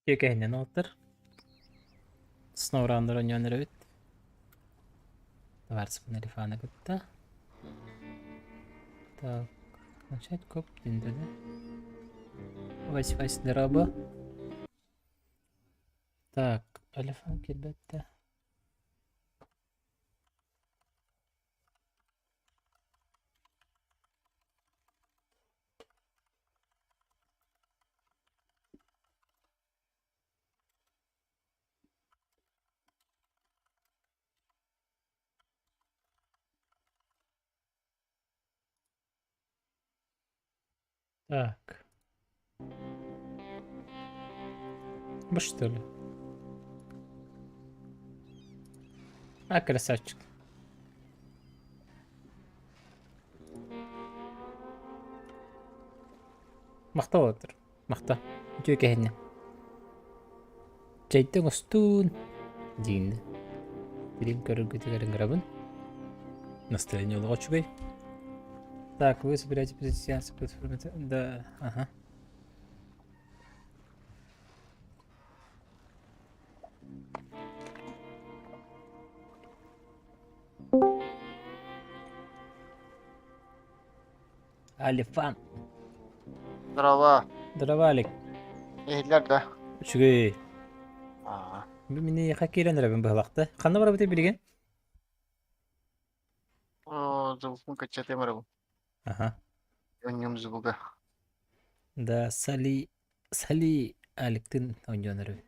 Тиэкэһинэн уолаттар Сноураннар оонньоон эрэбит. Табаарыспын Алифаны кытта. Так, начать коп диэн да? Вась, Вась, здорово. Так, Алифан кэлбэттэ. Так. Бу что ли? А, красавчик. Махтал отыр. Махта. Үтүө кэһиннэ. Чэйдэ оҥостуун диин. Билим көрөргүтүгэр ыҥырабын. Настроение олоҕо үчүгэй. Так, вы собираете сеанс платформы? Да, ага. Алифан. Здорово. Здорово, Алик. Иһиллэр да? Үчүгэй. Аа. Бу миниэхэ киирэн эрэбин быһалахта. Ханна барабытый билигин? О, звукун качатым барабын. Аха. Онньум звуга. Да, Сали... Сали Аликтын оонньоон эрэбин.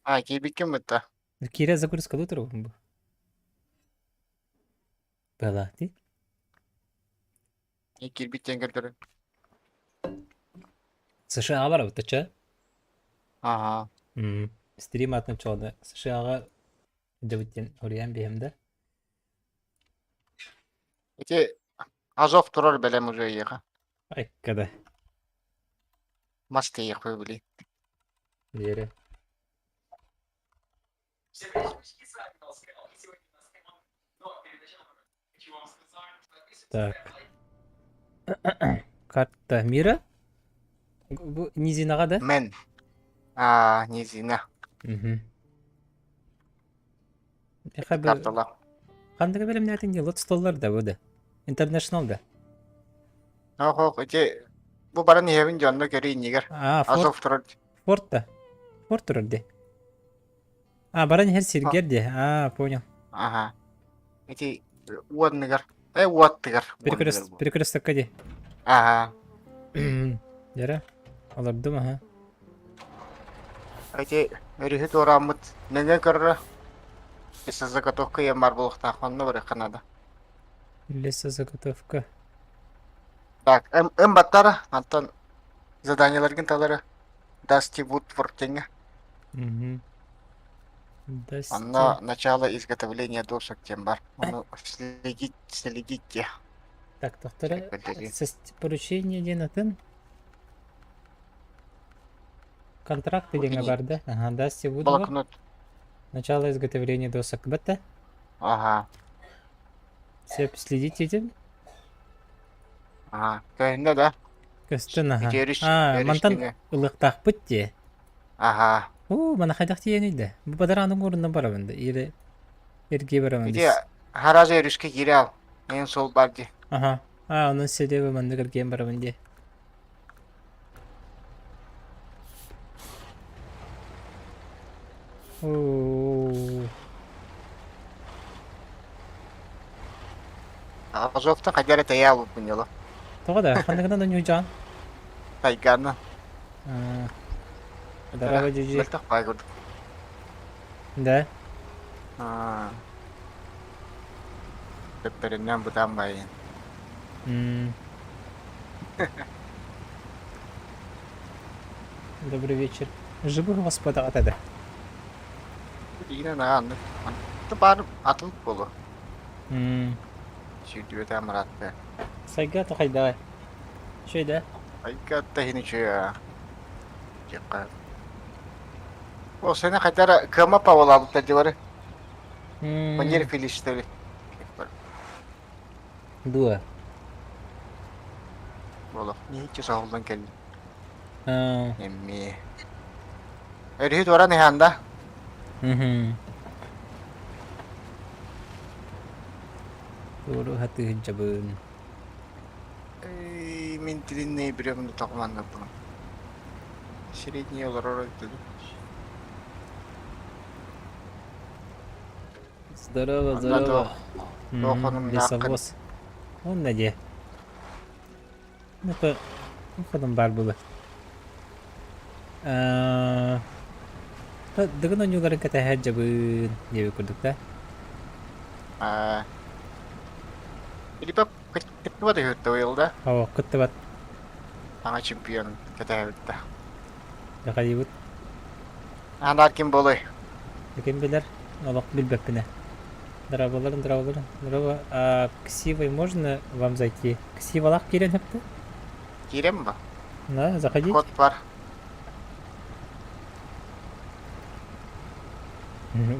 А, киирбиккин бытта. Киирэ загрузкалыы турабын бу. Быһалаах дии. Киирбит диэн көрдөрөн. США барабыт чэ? Аха. Стрим атын чоҕуна США-ҕа дьабыт диэн уруйан биһэм да. Ити Азов турар бэлэм уже эйиэхэ. Айка да. Мас тиийиэхпэ били. Диэри. Так. Карта мира? Бу Низинаҕа да? Мен. Аа, Низина. Мгм. Эхэ бу Картала. ханныгы бэлэмнээтиҥ дии? Лот столлар да бу да? Интернешнл да? Ох, ох, ити бу баран иһэбин дьонно көрүү иннигэр. А, Форд, Азов турар. Форд да? Форд турар дии. А, баран иһэр сиргэр дии. А, понял. Ага. Ити уонныгар. Э, уоттыгар. Перекрест, перекрестокка дии. Ага. Дьэрэ, олордум аха. Ити өрүһү туорааммыт нөҥүө көрөрө. Лесозаготовка ийэм баар буолуохтаах, онно барыахха наада. Лесозаготовка. Так, ым, ым баттара, антон заданиеларгын талары. Дасти Вудфорд диэҥҥэ. Мгм. Дасти. Онно начало изготовления досок диэн бар. Ону следить, следите. Так, тохтора поручение диэн атын. Контракт диэҥҥэ бар да? Ага, Дасти Вудворд. Блокнот. Начало изготовления досок. Бэтте? Ага. Сөп, следить этим. Ага. Көһүннэ да? Көстөн аха. Ити өрүс, Аа, өрүс мантан нөҥүө. ылыахтаахпыт дии. Аха. Уу, мана хайдах тиийэний да? Бу бадараанын уорунна барабын да? Или эргиэ барабын Ити дис. харазы өрүскэ киирэ ал. Эйин суол бар дии. Аха. Аа, онон сириэбэ маннык эргиэн барабын дии. Оо. Азовтан хайдах эрэ тэйэ албыппын дьоло. Тоҕо да? Ханныгынан ойуужаан? Тайгаанна. Здорово, Дьүдьү. Мөлтөх баай курдук. Да? Төптөрүнэн бытаан баайын. Добрый вечер. Живых господа да. Иинэн ааннык. Баар атылык буолуо. Сүүрдүбэтэ амараатта. Сайга тухайдаҕай. Үчүгэй да? Айга таһин үчүгэй диэххэ. Ол сені хайдара кыама павалаабыттар дьыбары. Панер филистери. Дуо? Болох ниче соһуллан кэллим. Эмми. Өрүһү туоран иһэн да? Мгм. Туору хатыы сылдьабын. Эй, мин длинные бревна тоҕуманнарбын. Средний олорор өйдөдүм. Здорово, Онно здорово. туох туох хонумнааххын Лесовоз. Онно диэ. Это ходом баар буолуо. Э, Дыгын оонньууларын кэтэһэр дьабыын диэбит курдук да. Аа, Филиппов кыттыбат үһү быйыл да? Оо, кыттыбат. Саҥа чемпион кэтэһэбит да. Дьахайыбыт. Анаар ким буолуой? Ким билэр? Олох билбэппинэ. Дорооболорун, дорооболорун. Дорообо. А, Ксивой можно вам зайти? Ксивалаах киирэн сөптө? Киирэн ба? Да, заходить. Код бар.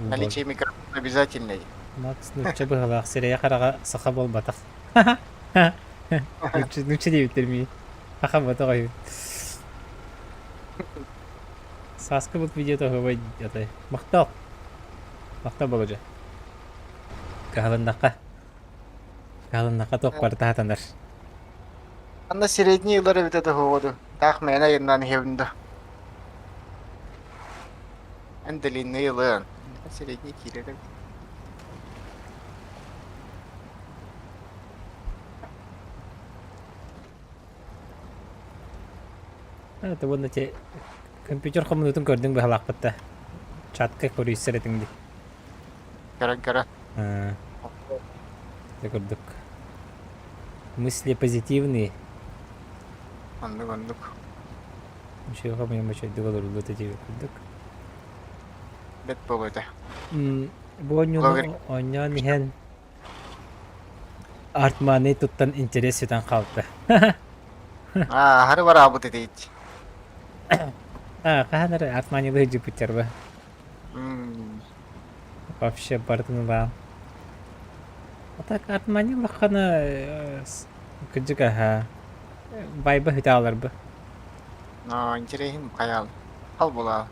Наличие микрофона обязательный. Макс нуучча быһалаах сирэйэ хараҕа саха буолбатах. Нуучча нуучча диэбиттэр мии. Саха буотах ойуун. Сааскы бут видео оһуобай атай. Махтал. Махтал Болодьа. Кыһалыннахха. Кыһалыннахха туох барыта сатанар. Анна средний ылар эбитэ да Таах мээнэ айаннаан иһэбин да. Эн длинный ылыан. Средний киирэр эбит. Это уонна те компьютер хомунуутун көрдүҥ быһалаахпыт да. Чатка көрүйсэр этиҥ дии. Көрөн-көрөн. Это курдук. Мысли позитивные. Оннук оннук. Үчүгэй хомуйан бачайдык олоруллуо этэ диэбит курдук. Бэт буолуо этэ. Бу оонньууну оонньоон иһэн Артманы туттан интерес сүтэн хаалта. Аа, аһары бараабыт этиит. Аа, хаһан эрэ Артманилы сылдьыппыттар ба. Вообще барытын ылаан. А так Артмани улахана кырдьык аһа байба хүтэ бы. Но интересин хайал. Хал була.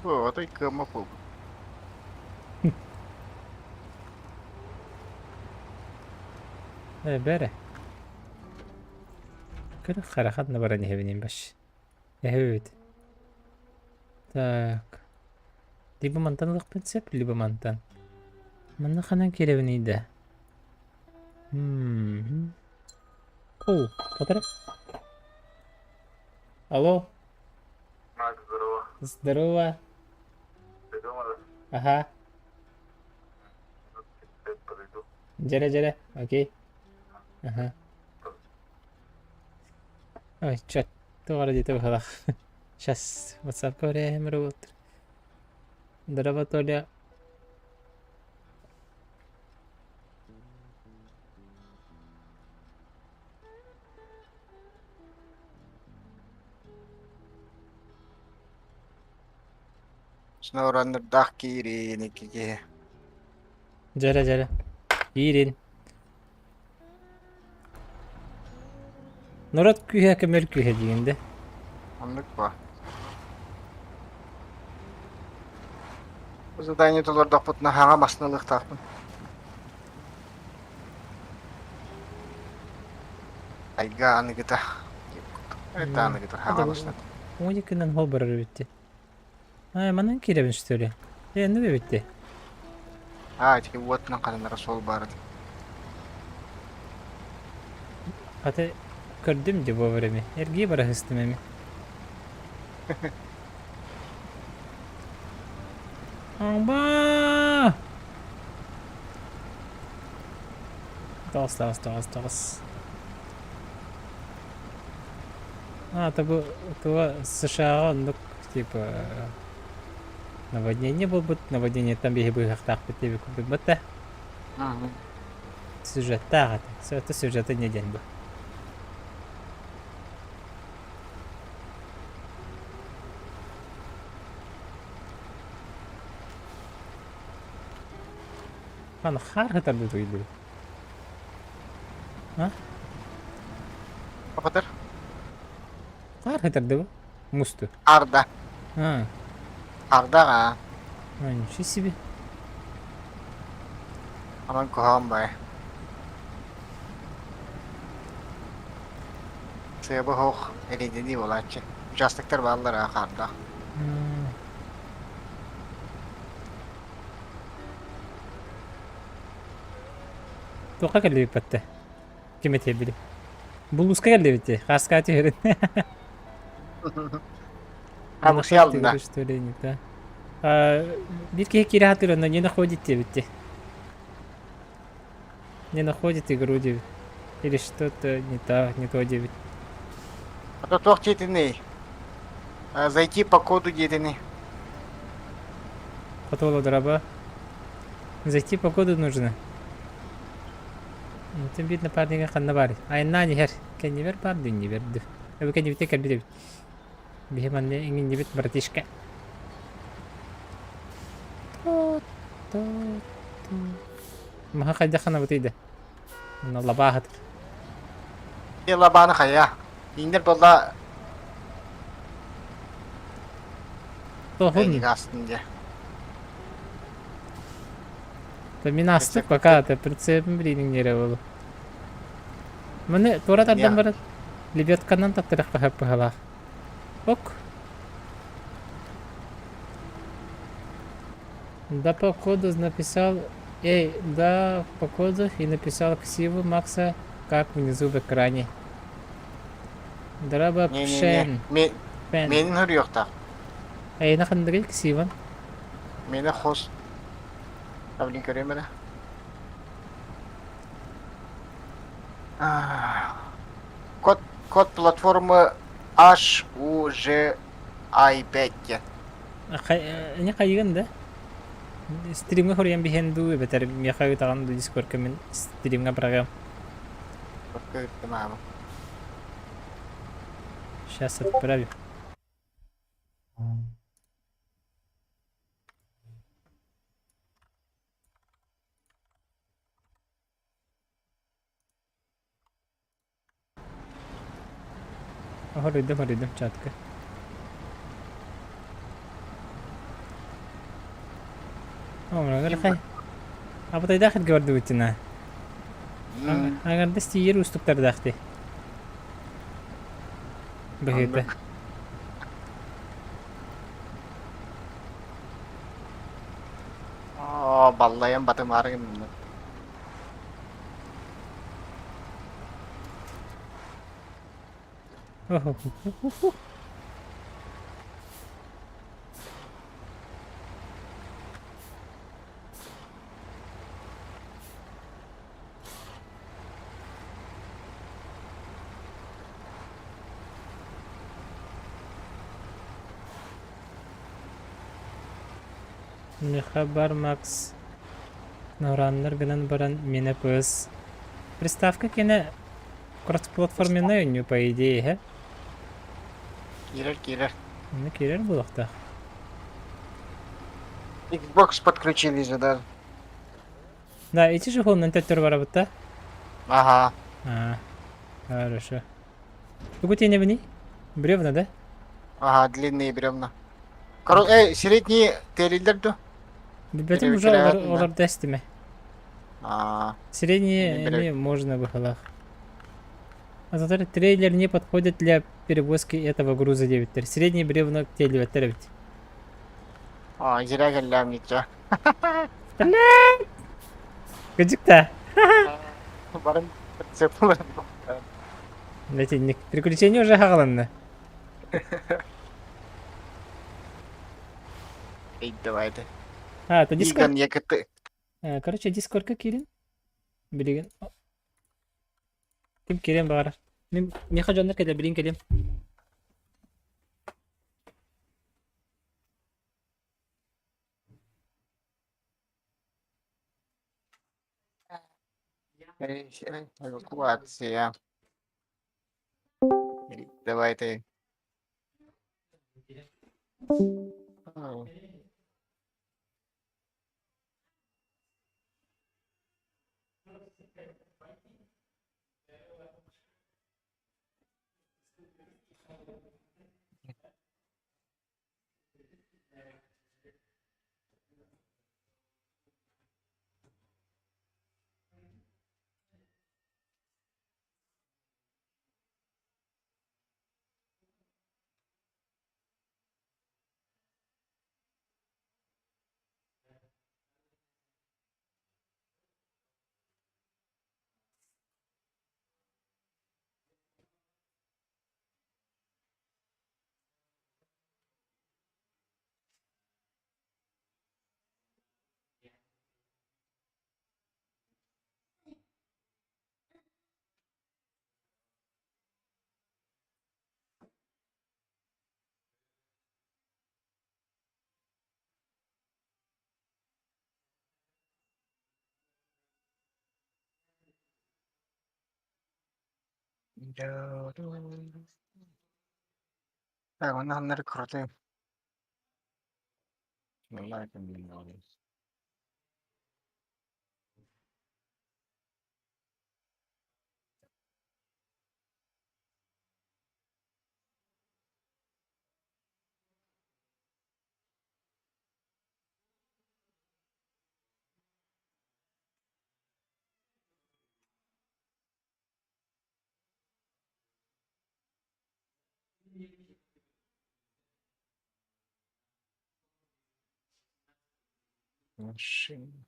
Бу отой кыамма буолбут. Э, бэрэ. Кыры харахат на баран иһэбинин баш. Эһэбит. Так. Либо мантан ылыахпын сөп, либо мантан. Манна ханан киирэбиний да? М-м. Оу, который? Алло. Макс, здорово. Здорово. Ты дома, да? Ага. Минут 35 подойду. Дьэрэ-дьэрэ, окей. Ага. Ой, черт, туох эрэ диэтэ быһыылаах. Сейчас WhatsApp көрөөһүм работает. Здорово, Толя. Сноураннердаах киириин икки киһи. Дьэрэ дьэрэ. Киирин. Норуот күүһэ көмөл күүһэ диигин да? Оннук буо. Бу задание толордохпутуна хаҥа массыына ылыахтаахпын. Айга аныгыта. Это аныгыта хаҥа массыына. Уникынан хол барар эбит Аа, манан киирэбин что ли? Э, ну эбит Аа, ити уотунан хананара суол баар этэ. Хата көрдүм дии вовремя. Эргийэ бара сыстым эми. Аҥба! Тоҕус, тоҕус, тоҕус, тоҕус. А, это бу туга США-ҕа оннук типа наводнение буолбут, наводнениеттан биһи быыһахтаахпыт диэбит курдук батта. Сюжеттаах этэ. Это сюжета не диэн бу. Аны хаар хытарды туйдубут. А? Kapatır. Хаар хытарды Мусту. Арда. А, Арда а. а, ничего себе. Аман куһаҕан бай. Сыаба суох эрэйдэнии буолааччы. Участоктар бааллар аа хаардаах. Туохха кэллибиппэттэ? Ким этиэ били? Булууска кэллибит Хааскаа түһэрин. А бу да. Что ли, не та? Биир киһи киирэ сатыыр, онно не находит диэбитти. Не находит игру диэбит. Или что-то не так, не то диэбит. А то туох диэтиний? Зайти по коду диэтиний. Хотуола драба. Зайти по коду нужно. Тым биир напарнига ханна баар? Айаннаан иһэр. Кэннибэр баар да иннибэр дуу. Эбэ кэннибитэ кэлбит эбит. Биһи манна иҥиннибит братишка. Маха хайдах ханабытый да? Онно лабааһытыр. Е лабааны хайа. Иҥнэр буолла Тоһун. эйиги астын дьэ. Да мин астык пока это прицепим билиниҥ буолу. Маны туора тардан баран лебедканан таттарах быһалаах. Ок. Да по коду написал... Эй, да по коду и написал ксиву Макса, как внизу в экране. Драба Не-не-не. пшен. Пен. Менин хоруйуохтаах. Эйна хандыгый ксиван? Мені хос. Блин, көрөм эрэ. Код, код платформы H U Ж I 5 диэн. Не хайыгын да? Стримҥа хоруйан биһэн дуу эбэтэр миэхэ ыытаҕын дуу дискордка мин стримҥа быраҕыам. Сейчас отправлю. Хоруйдум, хоруйдум чатка. Абытайдаах илгэ бардыбытына. Аҥардас тиийэр уустуктардаах дии. Быһыыта. Оо, баллайан батымаары гынным. Миэхэ бар Макс Нураннар гынан баран миэнэ пыс. Приставка киэнэ кроссплатформеннай оонньуу по идее иһэ. Киирэр, киирэр. Онно киирэр буолуохтаах. Xbox подключили же, да? Да, ити же холунан төттөрү барабыт да? Ага. А, хорошо. Тугу тиэнэбиний? Бревна, да? Ага, длинные бревна. Коро... Эй, средние терилдер ду? Билбэтим уже олор, олор дэстиме. А, Средние эми можно выхалах. А зато трейлер не подходит для перевозки этого груза диэбиттэр. Средние бревна тиэллибэттэр эбит. А, зря кэллэм ничего. Кыдьык-та. Баран прицепылар. Этинник. Приключение уже хаҕаланна. Эй, давайте. А, это Дискорд. Иган якыты. Короче, Дискордка киирин. Билигин. Ким киирэн баҕарар. Мин миэхэ дьоннор кэлэ билин кэлиэм. Эвакуация. Давайте. Так, онно ханнары крутой. Машина.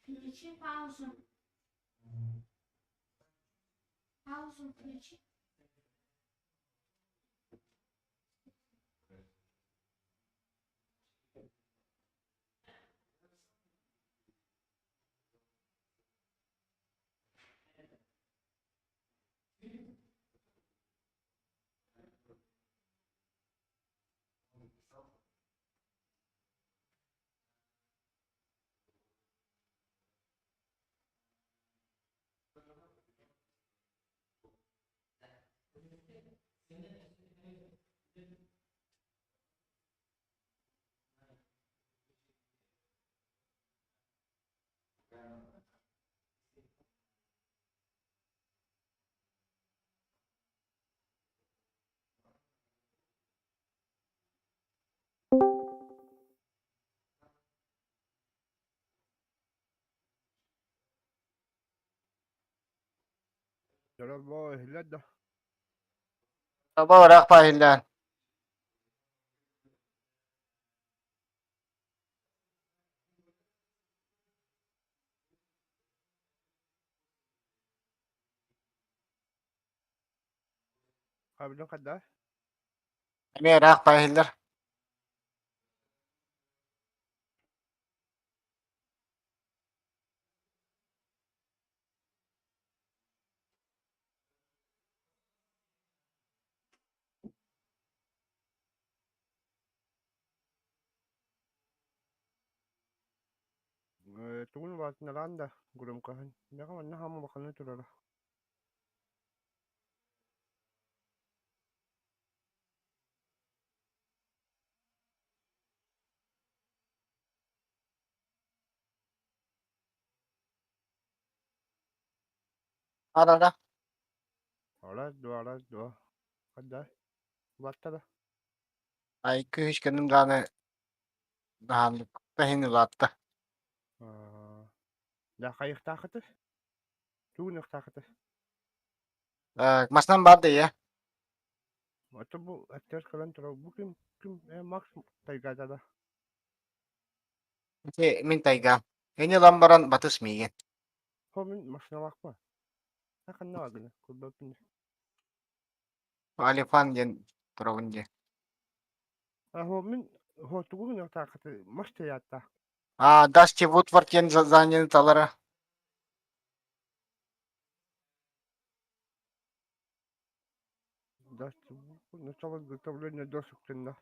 Включи паузу. Паузу включи. Дорообо, иһиллэр да? Таба ыраах баһиллаан. Хабылын хайда? Эмиэ ыраах баһиллар. Тугун улаатыннараан да громкаһын. Миэхэ манна хаама улаханнык турара. Арара. Арас дуо, арас дуо. Хайда? Улаатта да? Ай күүс гынным даҕаны наһааннык иһин улаатта. Да хайыахтаахыты? Тугун ыахтаахыты? Масынан баар да ийэ. Ото бу эттэр кэлэн турар. Бу ким ким Макс тайгата да? Ити мин тайгаам. Ини ылан баран батыс миигин. Хо мин машиналаахпа. Ханна бардыгы? Көрбөппүн. Алифан диэн турабын дии. Хо мин хо тугу гыныахтаахыты? Мас тыйаатта. А, Дасти Вудвард диэн заданиены талара. Дасти начало изготовления досок тенна.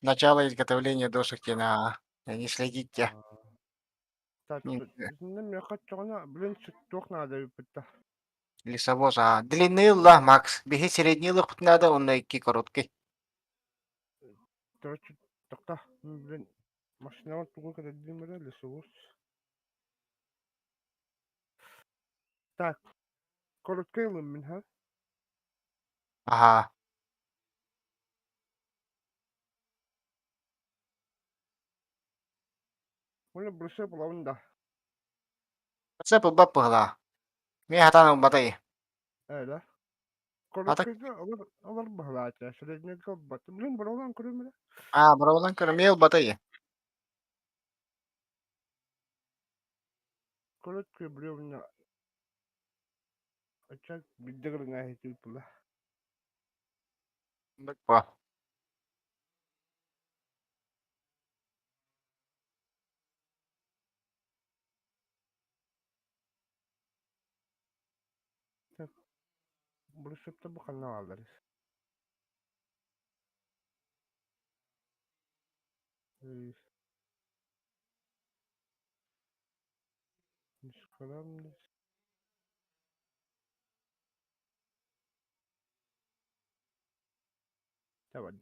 Начало изготовления досок диэн аа. Не следите. Так, миэхэ оччоҕуна, блин, туох наада эбиппит да. Лесовоз, а длинный ылла, Макс. Биһи средний ылыахпыт наада, уонна икки короткий. Короче, тоқта, блин, машинаҕа тугу кэтэрдим эрэ, лесовоз. Так, короткий ылым мин, ха? Аһаа. Уонна бырысыап ылабын да. Сеп ылбат быһылаа. Мин хатан ылбатай. Ээ да. Ата Короткийга ылар, ылар быһылаача, среднийга ылбат. Блин, быралаан көрүм эрэ. Аа, бырабылан көрө мин ылбатай. Короткий бревна. Ача бидде гына хитип була. Бу. Так, бырысыапта бу ханна бааллар? Давай,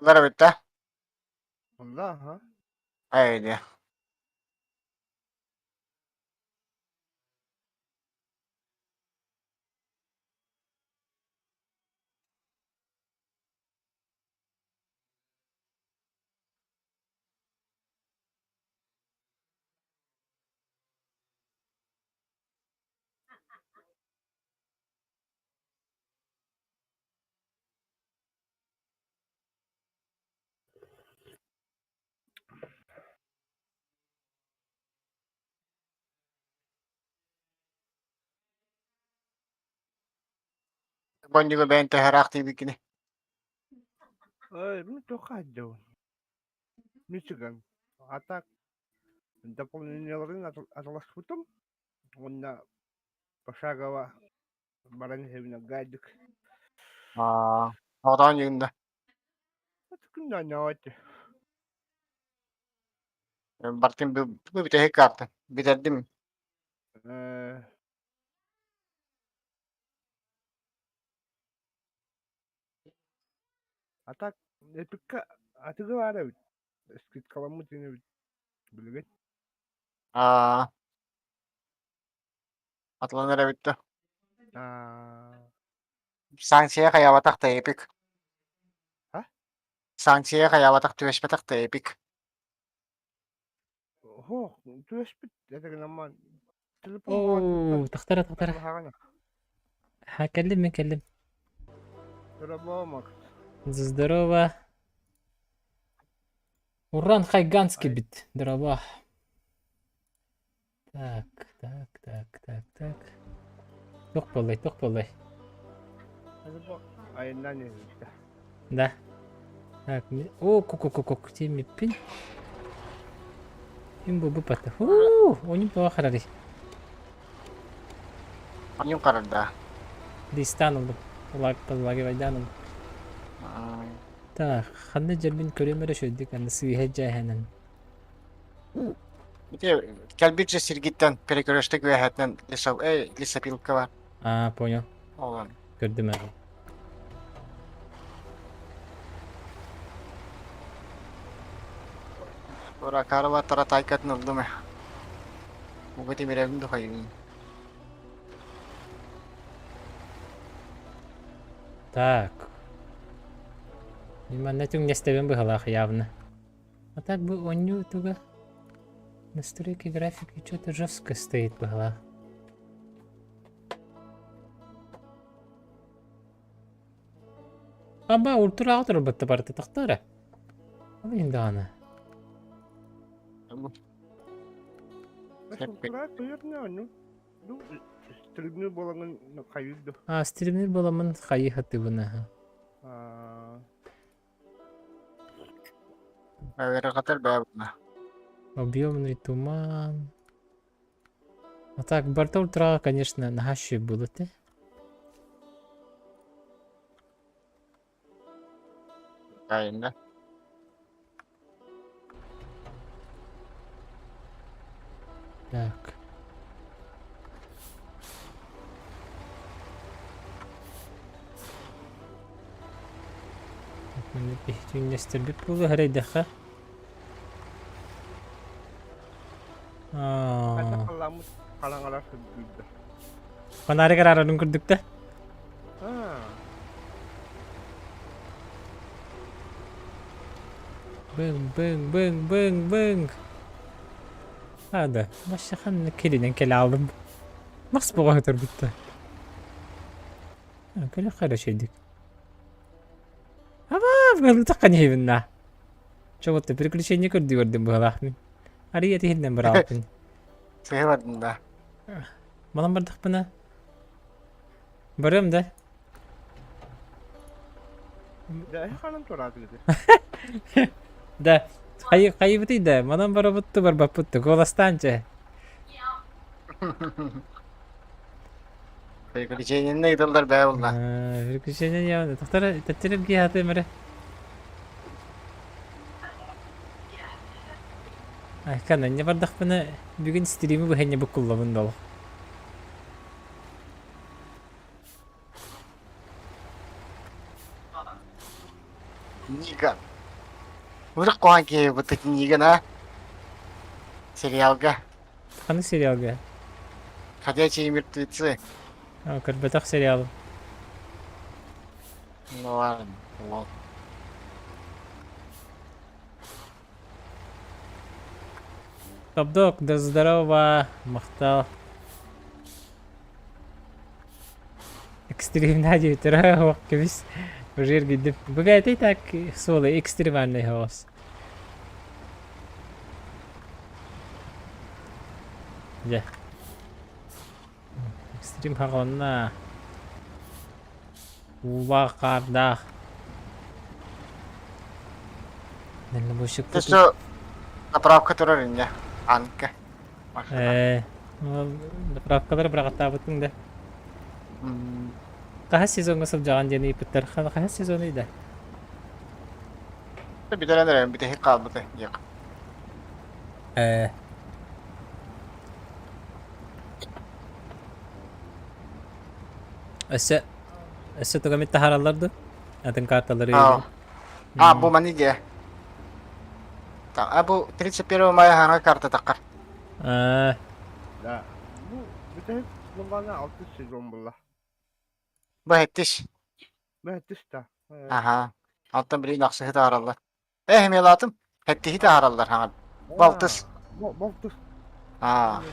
Ылар эбит да? Да, ага. Айде. Бонньуга бэйэн төһөраах тиийбиккини. Ой, ну то хаддо. Мичиган. А так, дополнениеларын аталаспытым. Уонна пошагово баран иһэбинэ гайдык. Аа, оҕотоон дьигинда. Күннээти. Бартын бу бүтэһик картын. Бүтэрдим. А так, эпикка атыгы баар эбит. Скидкаламмыт ини билигин. Аа, атыланар эбит да. Аа, Санкция хайаабатах да эпик. А? Санкция хайаабатах түбэспэтэх да эпик. Хо, түөспүт этигин телефон Оо, тахтара тахтара. Ха, кэллим мен кэллим. Здорово, Макс. Здорово. Уран Хайганский бит. Здорово. Так, так, так, так, так. Туох буоллай, туох буоллай. Айаннан иһиттэ. Да. Так, о, ку-ку-ку-ку, тимиппин. Им бу бу пата. Уу, онюм тоҕо харарый. Оньум харарда. Дистан ылдым. Лаг, подлагивайдан ылдым. Так, ханна дьэрбин көрүм эрэ шөйдүк, аны сыыһа дьээһэнэн. Ити кэлбит же сиргиттэн перекресток үөһэтинэн лесопилка бар. А, понял. Ол Көрдүм ээ. Ора тара тайкатын ылдым. Буга тимиребин духайын. Так. Мин манна түҥнэстэбин быһалаах явно. А так бы онню туга настройки графики что-то жестко стоит быһалаах. Аба ультра турбатта барыта тахтара. Ал енді аны. Ультра туйар не ну. Ну, Стримнир буолаҥын хайыыр да. А, стримнир буоламмын хайыы сатыыбын аһа. Аа, Ыарырҕатар бээ буолла. Объемный туман. А так, барыта ультраҕа, конечно, наһаа үчүгэй буолуо этэ. Правильно. Так. Түүннэстэрбит буолуо эрэйдэххэ. Хайдах халлааммыт хараҥалар сырдыырда. Фонарик араарарын курдук да? Аа. Быҥ, быҥ, быҥ, быҥ, быҥ. Ада, машахан киринэн кэлэ алдым. Мас боҕо өтөрбүттэ. Кэлэ хорошейдик. Аба, быһылытахха ньиһибинна. Чоботта приключение көрдүү көрдүм быһалаах мин. Ария тиһиннэн бырааппын. Сыһы бардым да. Манан бардахпына барыам да. Да, ханан тураатыгыт. Да, хайыбытый да, манан барабытты барбаппытты, куоластаан чэ. Приключениены ыыталлар бээ буолла. Приключение я тохтор тэттерим киһи мэрэ. Айкан, не бардахпына бүгүн стримы быһанньа буккуллабын дол. Ниган. Урут куһаҕан киһи бытык Ниган а? Сериалга. Ханнык сериалга? Ходячие мертвецы. А, көрбөтөх сериалым. Ну ладно, вот. Топдок, да здорово, махтал. Экстремна диэбиттэрэ оһох кэбис уже эргийдим. Бу бэйэтэ так суола экстремальный оһоҕос. Дьэ. Экстрим хаҕыланна. Уулаах хаардаах. Дальнобойщик Өссө заправка турар инньэ Анка. Ээ, заправкалары быраҕаттаабытыҥ да. Хаһыс сезоҥҥа сылдьаҕын диэн ыйыппыттар. Хаһыс сезоный да? Бүтэрэн эрэн бүтэһик хаалбыта диэх. Ээ. Өссө өссө тугу эмит таһаараллар дуу? Атын карталары А, а бу маны диэ. А бу 31 мая хаҥа карта таххар. Аа, Да. Бу бүтэһик луҥҕана алтыс сезон буолла. Бу хэттис. Бэһэттис да. Аха. Алтан билигин ахсыһы таһаараллар. Э, хемиялаатым. Хэттиһи таһаараллар хаҥан. Балтыс. Балтыс. Аа.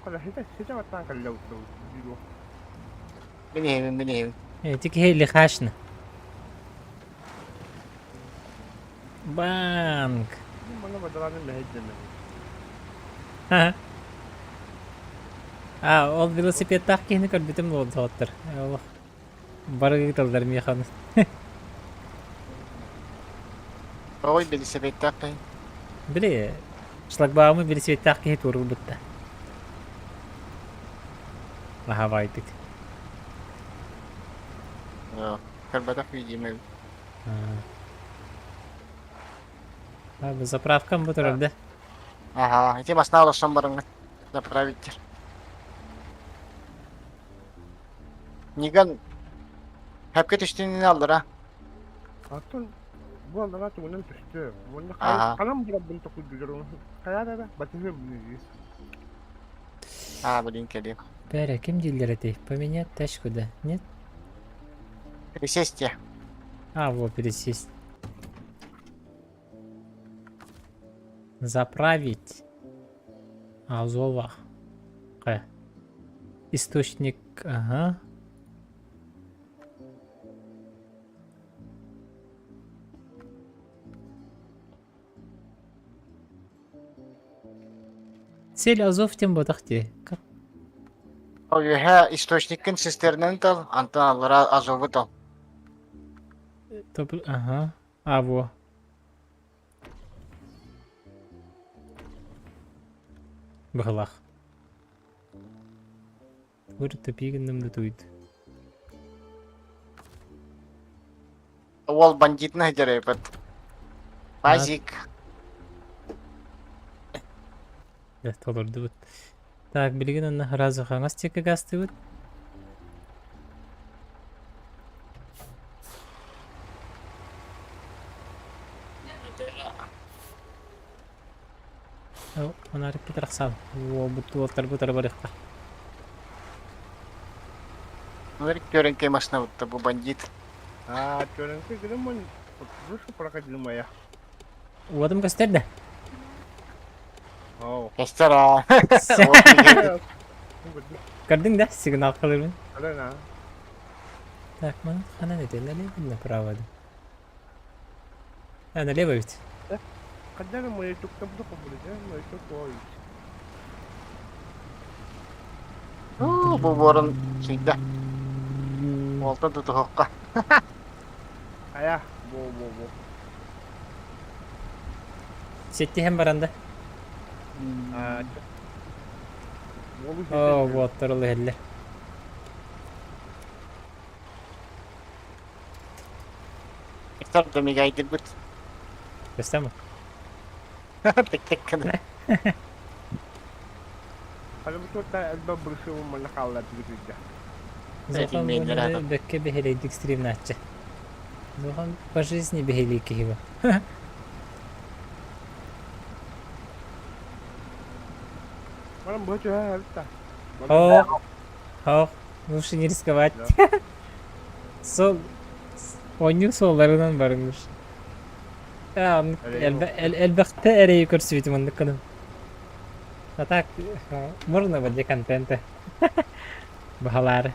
Хала ситэ ситэ баттаан кэллэ диир Мин иһэбин, мин иһэбин. Эти киһи лихашны. Банк. Мана бадараны мэһэйдэмэ. А, ол велосипедтаах киһини көрбүтүм буолуоттар. Олох Бары ыыталлар миэхэ ону. Ой, велосипедтаах киһи. Били, шлагбаумы велосипедтаах киһи туоруурбутта. Аһабайтык. Көрбөтөх видимо. А, заправкам бу турар да? Ага, ити басна олорсон барыҥҥыт. Заправиттер. Ниган Хэпкэ түстүнүн аллара. Атын бу аллара тугунан түстү. Уонна Аха. ханан булабын токуйдулар. Хайа да батыһым диир. А, блин, кэлиэм. Бэрэ, ким дииллэр этэй? Поменять тачку, да? Нет? Пересесть я. А, вот, пересесть. Заправить. Азова. Э. Источник, ага. Цель Азов тем ботах дии. Как? Үөһэ источниккын цистернаны тал, антон аллара Азовы тал. Топ... Ага. А, во. Быһылах. Тугу тупи гынным да туйд. Уол бандитына сылдьар Пазик. Дэ толордубут. Так, билигин онно сразу хаҥас диэки гастыбыт. Онаарыкпыт арахсаан. Уолбут уолтарбыт ара барыахха. Көрөҥкөй машина бутта бу бандит. А, көрөҥкөй гынан выше проходимая. Уотум көстөр да? Оу. Көстөр аа. Көрдүҥ да сигнал кылырбын. Алена. Так, маны ханан этэ налево или направо да? А, налево ведь. Когда мы тут там буду Бу буорун сүйдэ. Уолтан тутуһукка. Ая, бо-бо-бо. Сеттиһэн баран да. Оо, уоттар ол иһэллэр. Виктор да мигайдырбыт. Көстө Тик-тик гына. Зохан бэккэ бэһэлэйдик стримнааччы. Зохан по жизни бэһэлии киһи бу. О, о, лучше не рисковать. Сол, оонньуу суолларынан барыҥ Элбэхтэ эрэйи көрсүбүтүм оннук гынан. А так, можно для контента. Баһалаары.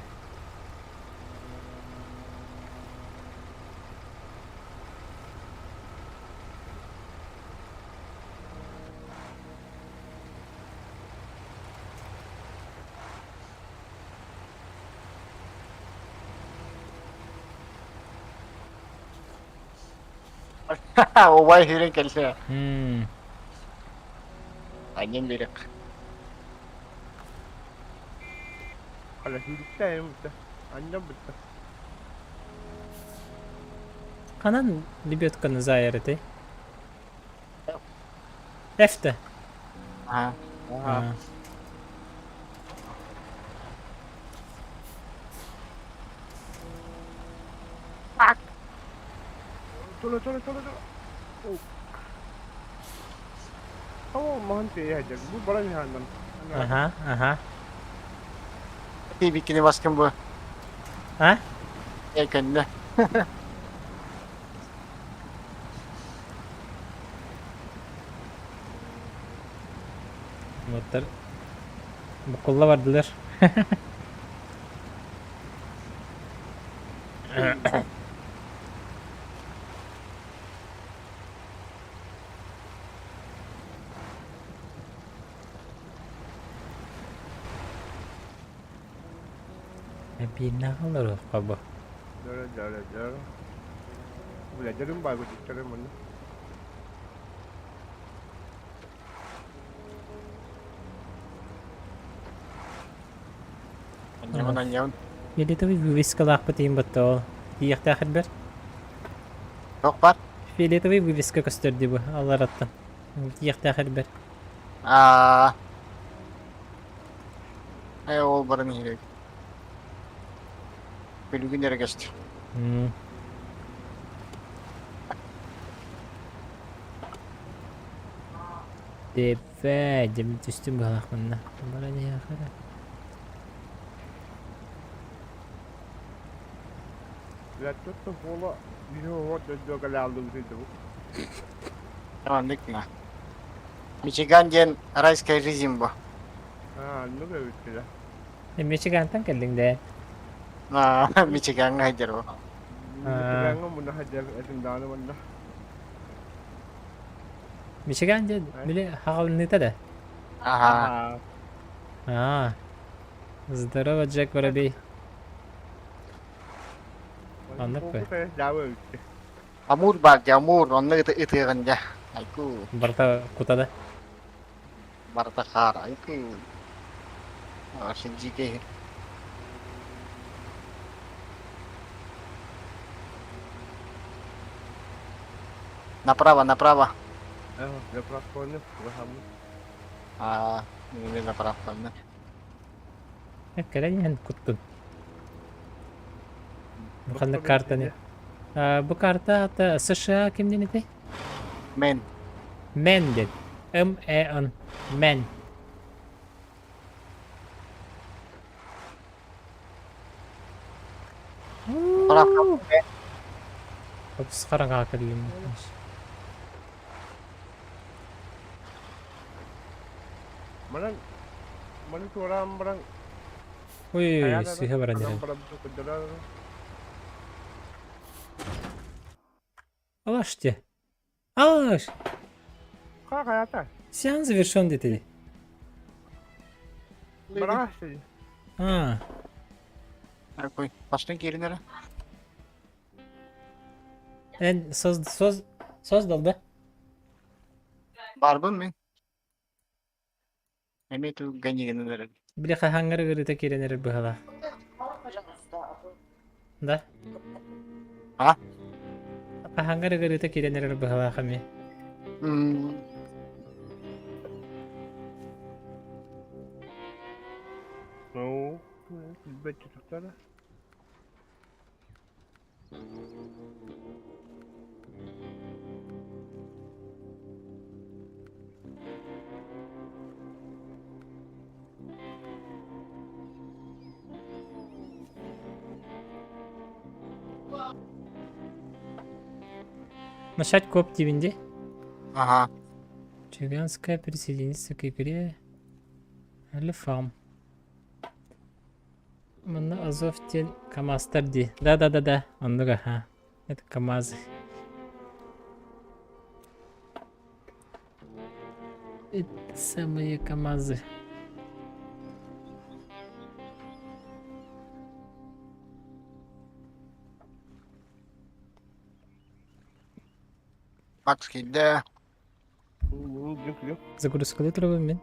Убай сүүрэн кэллэ. Анньан биэриэх. Ханан лебедканы заайар этэй? F-тэ. Аа. Аа. Тула тула тула тула. О, маһын тиэйэ Бу баран иһааннан. Аха, аха. Ти бикини баскын бу. А? Э көннө. Уоттар буккулла бардылар. Эбииннээх олоруохха бу. Дөрө дөрө дөрө. Бля, дөрүм бай бу дөрүм муну. Анньабын анньабын. Фиолетовый вывескалаахпыт иһин баттоо. Тиийиэхтээх ирбэр. Туох бар? Фиолетовый вывеска көстөр дии бу аллараттан. Тиийиэхтээх ирбэр. Аа. Э ол баран иһирэг. Күлүгүн эрэ көстөр. Дэбэ, дьэ түстүм быһалаах манна. Баран иһиэхэ эрэ. Бля, тут хола Маннык на. Мичиган диэн райская жизнь бу. Аа, ну бүттүлэ. Мичигантан кэллиҥ дээ. Аа, Мичигаҥҥа сылдьар бу. Мичигаҥҥа муна сылдьар этим даҕаны манна. Мичиган диэн били хаҕалыныыта да. Ага. А, здорово, Джек Воробей. Оннук бе. Амур бар дьэ, Амур, онно ытыаҕын дьэ. Айку. Барыта кутада. Барыта хаар, айку. Сиджике. Направо, направо. А, не направо. Кэлэн иһэн куттун. Бу ханнык картаны? Бу карта ата США кимнин этэй? Мен. Мен диэн. М-Э-Н. Мен. Опс хараҥаҕа кэллим. Манан маны туораан баран Ой, сыыһа баран иһэн. Алаште. Алаш! Хайата. Сеанс завершен деді. Бара А, Какой? Пошли киринere. эн соз соз создал, да? Барбын мен. Эми ту ганигин Били хаһаҥҥар ыарыыта киирэн эрэр быһалаах. Да? А? Хаһаҥҥар ыарыыта киирэн эрэр быһалаах эмиэ. Ну, билбэт тутуктара. Начать коп диибин дии. Ага. Чуганская присоединится к игре Алифам. Манна Азов диэн КамАЗтар дии. Да-да-да-да, оннук аха. Это КамАЗы. Это самые КамАЗы. Макс киирдэ. Загрузкалыы турабын мин.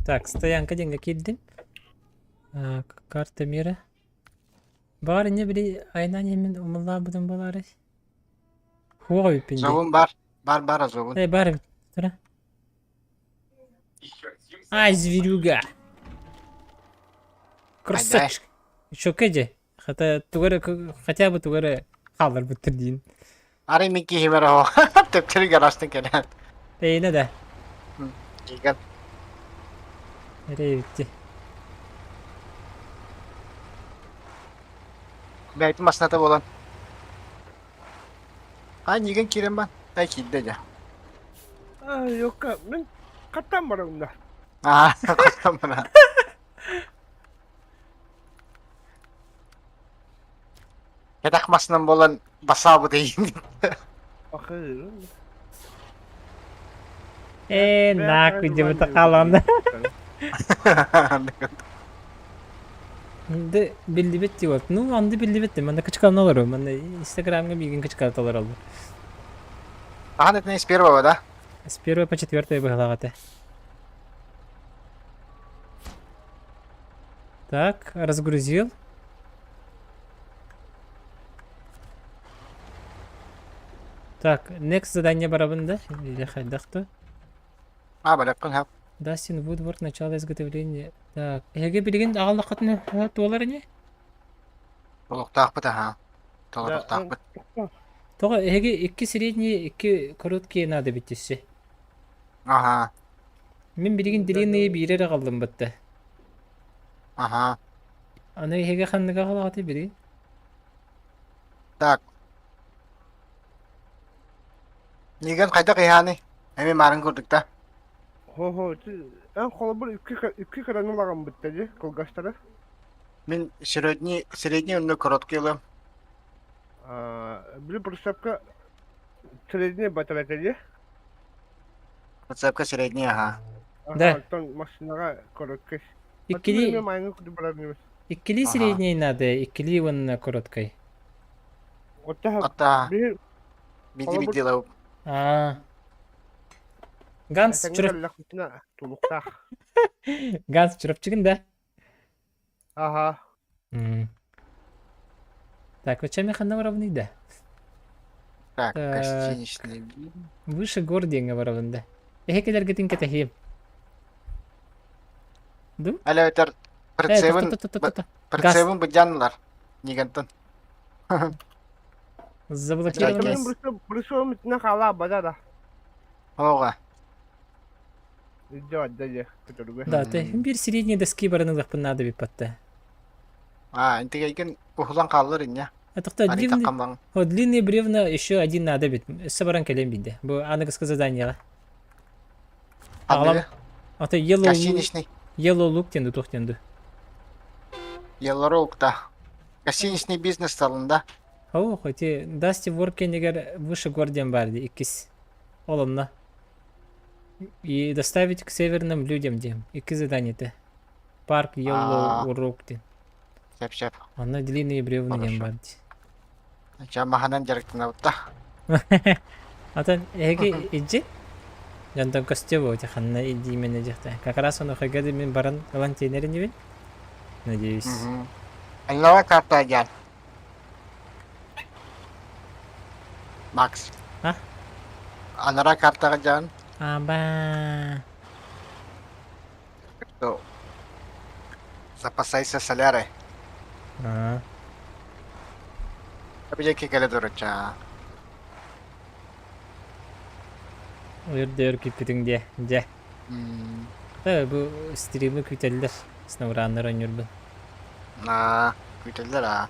Так, стоянка диэҥҥэ киирдим. Карта мира. Баҕар инньэ били айнаан иһиммин умуллаабытым буолаарай? Хуох эбиппин дии. Зовун бар. Бар бар зовун. Э, бар эбит. Тура. Ай, зверюга! Красавчик! Чөкө дьэ. Хата тугу эрэ хотя бы тугу эрэ хаалларбыттар диин. Арай мин киһибэр оһо төптөрү гаражтан кэлэн. Эйинэ да. Кигэн. Эрэй эбитти. Бэйэтин массыыната буолан. А нигэн киирэн бан. Ай киирдэ дьэ. Ай, ёка, мин хаттан барамна. Аа, хаттан бара. Кэтэх массынан буолан басаабыт эйин. Ахы. Ээ, нахуй дебыта хаалаҕына. Анды биллибит дии вот. Ну, анды биллибит дии. Манна кычкалана олорор. Манна Инстаграмҥа миигин кычкалата олороллор. Хаһан этинэ с первого, да? С первого по четвертое быһалаах этэ. Так, разгрузил. Так, next задание барабын да? Или хайдах то? А, баляккын хап. Дастин Вудворд, начало изготовления. Так, эһиги билигин аҕаллаххытына туолар ини? Толуктаахпыт аха. Толуктаахпыт. Тоҕо эһиги икки средние, икки короткие надо бүттүссе. Аха. Мин билигин длинные биири эрэ аҕаллым батта. Аха. Аны эһиги ханныга аҕалаҕытый билигин? Так. Нигэн хайдах иһааный? Эми марын курдук да. Хо-хо, эн холобур икки икки кыраны ылаҕын бытта дии, кылгастары. Мин средний средний онно короткий ылым. Аа, били прицепка средний батарейка дии. Прицепка средний аха. Да. Оттон машинаҕа короткий. Иккилии Майны курдук барар ньымыс. иккилии Аха. средний надо, иккилии уонна короткай. Оттон Ата биһи биди холобур биди лау. Аа. Ганс этэҥҥэ чурап кэллэхпитинэ тулуктаах. Ганс чурапчыгын да? Аха. М. Так, вот чем я ханна воровный да? Так, Так. гостиничный вид. Выше гор диэҥҥэ барабын да. Эһэкэлэргитин кэтэһиэм. Ду? Аля өтөр Э, прицебын тохто, тохто, тохто. прицебын быдьаннылар. Нигантан. Заблокировано. Мен брусом итинэ хаалаа бада да. Оҕа. Илдьэ барда дьэ көтөргө. Да, ты биир средней доски баран ылыахпын наада биппатта. А, интигейгин уһулан хааллар инньэ. Тохто Ани длинный, таккамлаң. о, длинные бревна еще один надо бит. Өссө баран кэлэн биирдэ. Бу аныгыскы заданиеҕа. Аҕалам. Аныгы Ата yellow гостиничный yellow look диэн туох диэн ду. Yellow да. Гостиничный бизнес салында. Ох, эти Dusty Work кэннигэр выше гор диэн баар дии иккис. Ол онно. И доставить к северным людям диэн. Икки задание-то. Парк Yellow А, Rock диэн. сөп сөп. Онно длинные бревна диэн Хорошо. баар дии. Ча маһанан дьарыктанабытта. Атын эһиги иджи дьонтон көстүө буо ханна илдиимэнэ дьахта. Как раз ону хайга мин баран ылан тиэнэр инибин. Надеюсь. Аннара карта дьаан. Макс. А? Анара картаҕа дьаан. Аба. То запасайся солярой. А. Эбидьэки кэлэ туручча. Өр күүппүтүҥ диэ. Дьэ. Э, бу стримы күүтэллэр. Сноураннар оонньуурбун. Аа, күүтэллэр аа.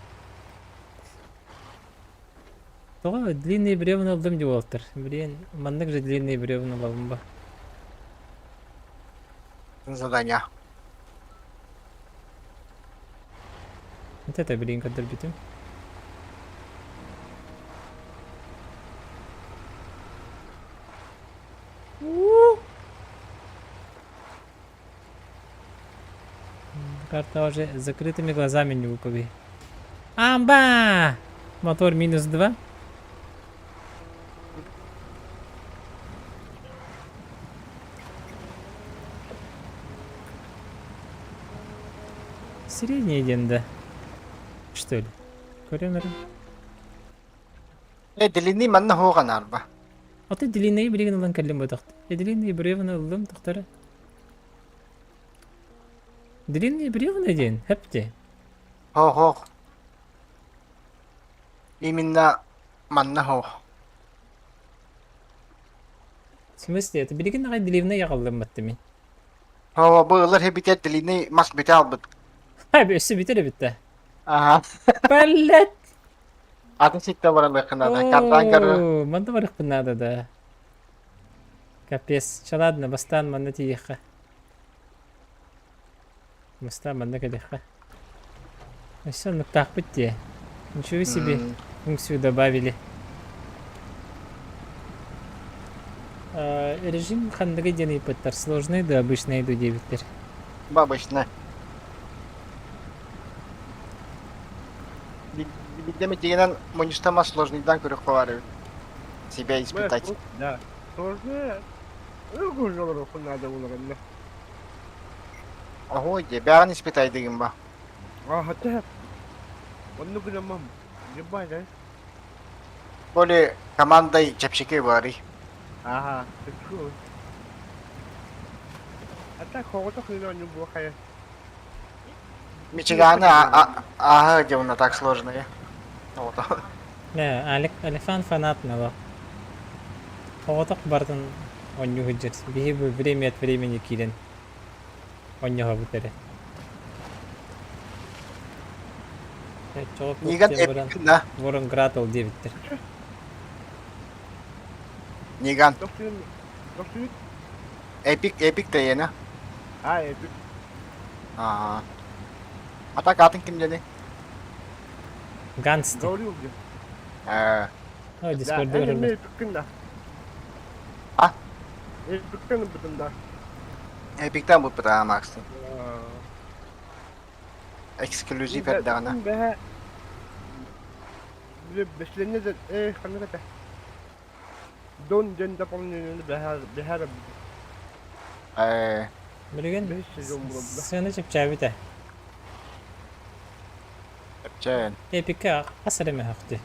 Тоҕо длинные бревна ылдым дии уолаттар. Блин, маннык же длинные бревна ылабын ба. Задание. Вот это, блин, көрдөрбүтүм. Карта уже с закрытыми глазами не выпади. Амба! Мотор минус 2. Средний день, да. Что ли? Көрөмөр. Э, длинный манна хуоҕан арба. Аты длинный билигин ылан кэллим бу Длинный бревна ыллым тохтара. Длинный бревна диэн, хэпти. Хо-хо. Именно манна хо. В смысле, это билигин аҕай длинный аҕаллым мин. Хо, бу ылар хебитет длинный мас бүтэ албыт. Ха, өссө бүтэр эбит Ага. Блять! Атын ситтэ баралыахха наада. Картаан көрөр. Оо, манна барыахпын наада да. Капец. Чэ ладно, бастаан манна тиийиэххэ. Бастаан манна кэлиэххэ. Өссө оннуктаахпыт дии. Ничего себе функцию добавили. Режим ханныгы диэн ыйыппыттар. Сложный да обычный иду диэбиттэр. Бабочно. Биирдэ тигинэн мунньустама сложныйдан көрүөххэ баар эбит. Себя испытать. Да. Сложнее. Өр надо буларынна. Ого, де, бэҕин испытай дыгын ба. А, хотя. Онну гынамам. Ебать, да? Более командой чэпчэки баарый. Ага, ты чё? А так хоҕото хыына онньу буохайа. Мичиганы ага, где у так сложные. Вот. Нэ, Алек, Алифан фанат мало. Оҕотох бартын оонньуу сылдьар. Биһи бу время от времени киирэн оонньоһобут эрэ. Чоҕо Ниган диэн баран эппин да. Воронgrad ол диэбиттэр. Ниган. Тохсун тохсун Эпик, эпик да А, эпик. Аа. А так атын ким диэний? Ганс дии. Говорил где? Ээ. Ой, Да, Дискордугар эн эмиэ ылбыт. эпиккин да. А? Эпиктен ылбытым да. Эпиктэн булбут аа Макс. Эксклюзив эрдэҕинэ. Бэһэ бэсилэннэ да э ханнык этэ Дон диэн дополнение бэһээр Ээ. Билигин бэһис сезон буолбута. сыана чэпчээбитэ. Чэпчээн. Эпиккэ хас эрэ мөһөхтү.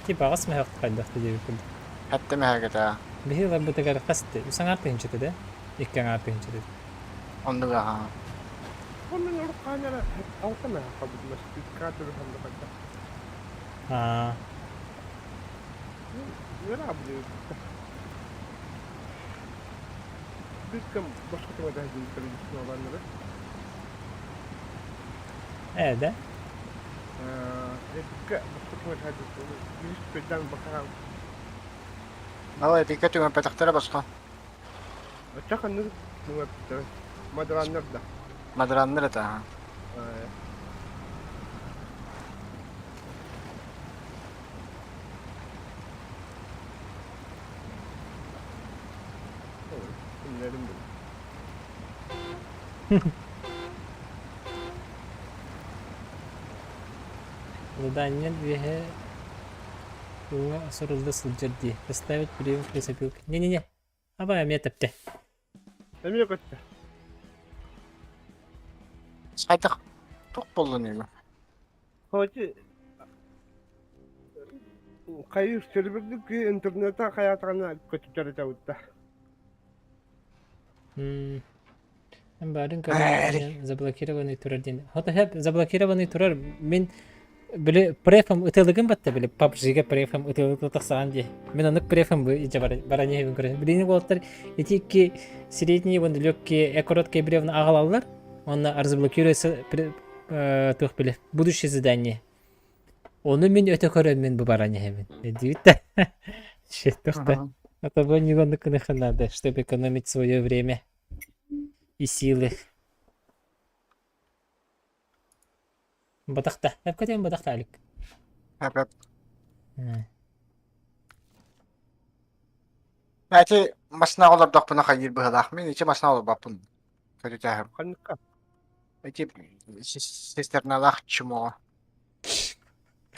Типа аҕыс мөһөхтү хайдахты диэбит курдук. Хэттэ мэһэкэтэ. Биһи ыларбытыгар хас үс аҥаар тыһыынчата да? Икки аҥаар тыһыынчата. Оннук аhaa. Онон уруккаан эрэ алта мэһэ хабытыма спиккаатыр ханна Аа. Биир кэм босхо түҥэтэ Ээ да? Ол эпиккэ түҥэппэтэхтэрэ босхо. Мадраннар этэ аhaa. Задание двиһэ уҥа сурулла сылдьар дии. Доставить прием к лесопилке. Не-не-не. Абай эмиэ тэптэ. Эмиэ көттө. Хайдах туох буоллун үһү? Хоти хайыр сервердик интернета хайаатаҕына көтүтэр этэ М, Барын көрөн заблокированный турар диэн. Хото хэп заблокированный турар мин били префом ытылыгын батта били PUBG-га префом ытылык тахсаан дии. Мин оннук префом бу иче баран иһэбин көрөн. Билини буолтар ити икки средний уонна легкие короткие бревна аҕалаллар. Онно разблокируется туох били будущее задание. Ону мин өтө көрөн мин бу баран иһэбин. Диибит да. Шеттохта. А то бы не надо, чтобы экономить свое время и силы. Батахта. Эпкэтин батахта алик. Эп Эти масна олордохпуна хайыыр быһалаах. Мин ичи масна олорбаппын. Көрүтээһим. Ханныка? Эти сестерналаах чмо.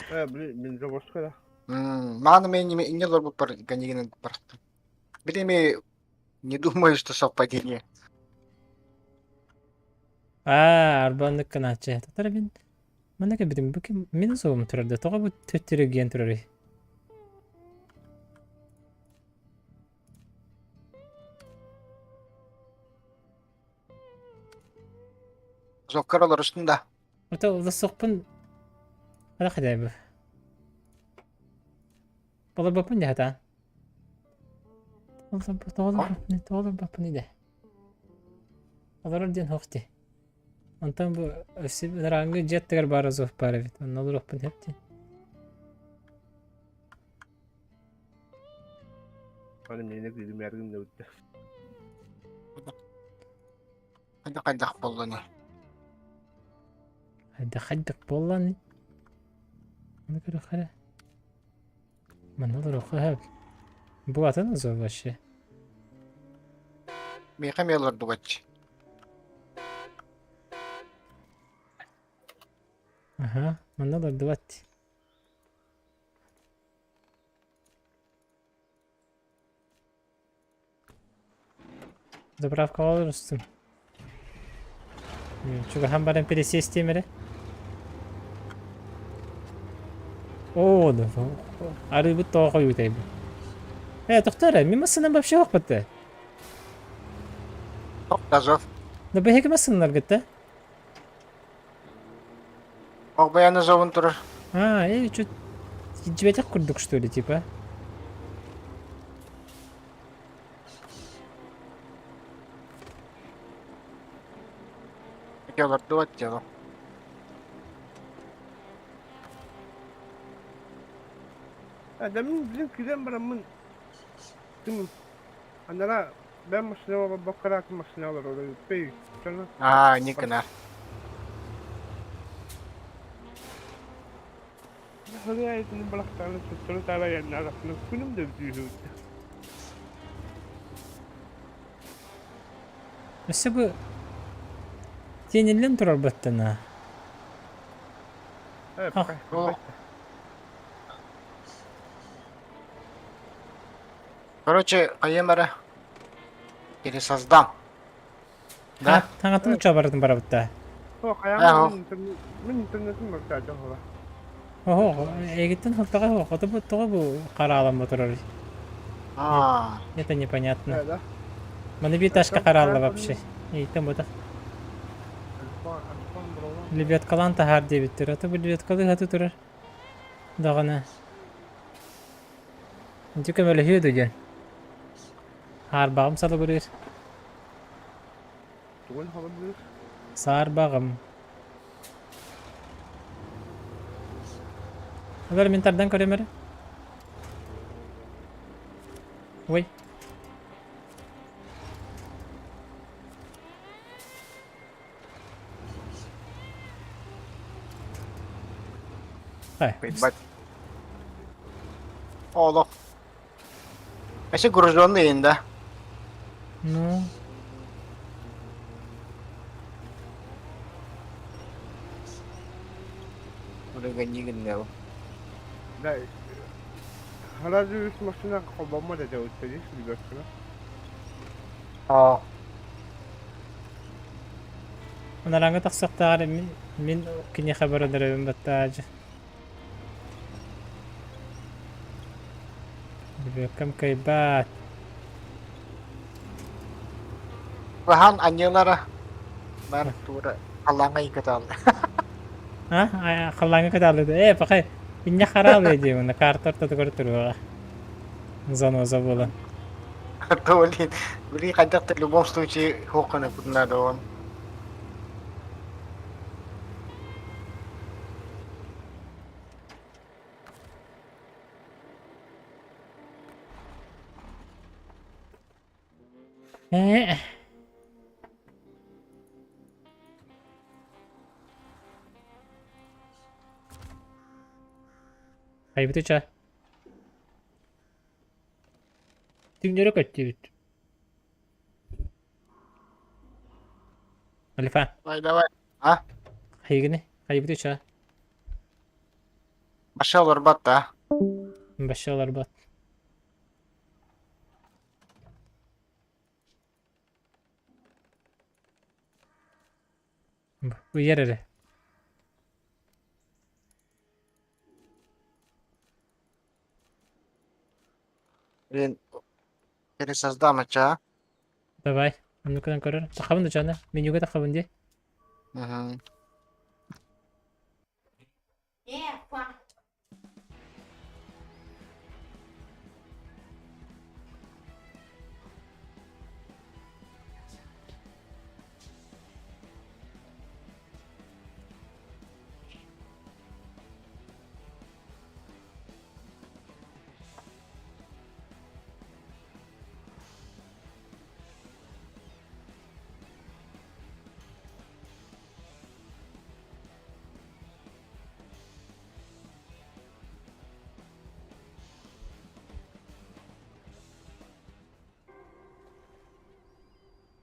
Э, блин, бензовозка да. Мааны мен инне олорбуппар ганигинен барахтым. Билими не думаю, что совпадение. Аа, арбаннык кынааччы. Татара мин манна кэлбитим бу ким мин сугум турар да тоҕо бу төттөрү гиэн турарый? Зоккар олорустун да. Ото олорсохпун ала хадайбы. Олорбоппун дии хатаан. Тоҕо олорбоппун идэ. Олорор диэн суох дии. Онтон бу өссө ырааҥҥы дьиэ аттыгар баар Азов баар эбит. Онно олоруохпун сөп дии. Аны миэнэ кыылым да бүтте. Хайдах хайдах буоллуни. Хайдах хайдах буолланый? Аны көрүөххэ. Манна олоруохха сөп. Бу атын Азов вообще. Миэхэ эмиэ олордубач. Аха, манна олордубат. Заправкаҕа олорустум. Чугаһан баран пересесть эрэ. Оо, арыыбыт тоҕо хойуутай бу. Э, тохтоо эрэ, мин массыынам вообще суохпут да. Азов. Да биһиги массыыналаргыт да? Оҕбайан Азовун турар. А, э, чуть дьибэтэх курдук что ли, типа? Ити олордубат дело. Адамын билин кирэн бараммын. Ким анара бэм машина олорбокко машина олорор пей дьоно Аа, Никонар. Хырыайытын балахтааны төттөрү таара айаннаатахпына күнүм да бүтүүһү. Өссө бу тиэниллэн турар баттана. Э, Ах. пока. О. Короче, хайым эрэ пересоздам. Да? Таҥатын уча барытын барабытта. О, Э, хайаан мин интернетим мөлтөөтө хола. Оһо, эгиттен халтаға хоқ, ото бу тоҕо бу хараалан турар. А, Это непонятно. Да. Маны бир ташка хараалла вообще. Эйтен бута. Лебедкалан тахар диэбиттэр. Ото бу лебедкалы хаты турар. Даҕаны. Инти көмөлөһүө дуу диэн. Хаарбаҕым салыбырыыр. Тугун холобур? Саарбаҕым. Олор мин тардан көрөм эрэ. Ой. Ай, бать. Олох. Вообще груженный да? Ну, Үлэгэннигин Да. Харазы үс машина холбоммо да дәүттәди, лебедканы. А, Анараҥҥа тахсыахтааҕар мин, мин киниэхэ баран эрэбин баттаадьы. Лебедкам кыайбаат. Бахан аньылара бар тура халлааҥҥа ыйгытаалла. А, халлааҥҥа кытаалыда. Э, пахай, инньэ хараалыа дии уонна карта ортотугар туруоҕа. Заноза буолан. Блин, блин, хайдах в любом случае хуоххана надо он. Э, хайбытыча. Түҥнэри көттүбүт. Алифа, Давай, давай. А? хайгыны, хайбытыча. Баша олорбат да. Башалар бат. Бу ер эрэ. Блин, пересоздам ача. Давай. Ну-ка көрөр. Тахабын да чана. Менюга тахабын ди. Угу. Э, па.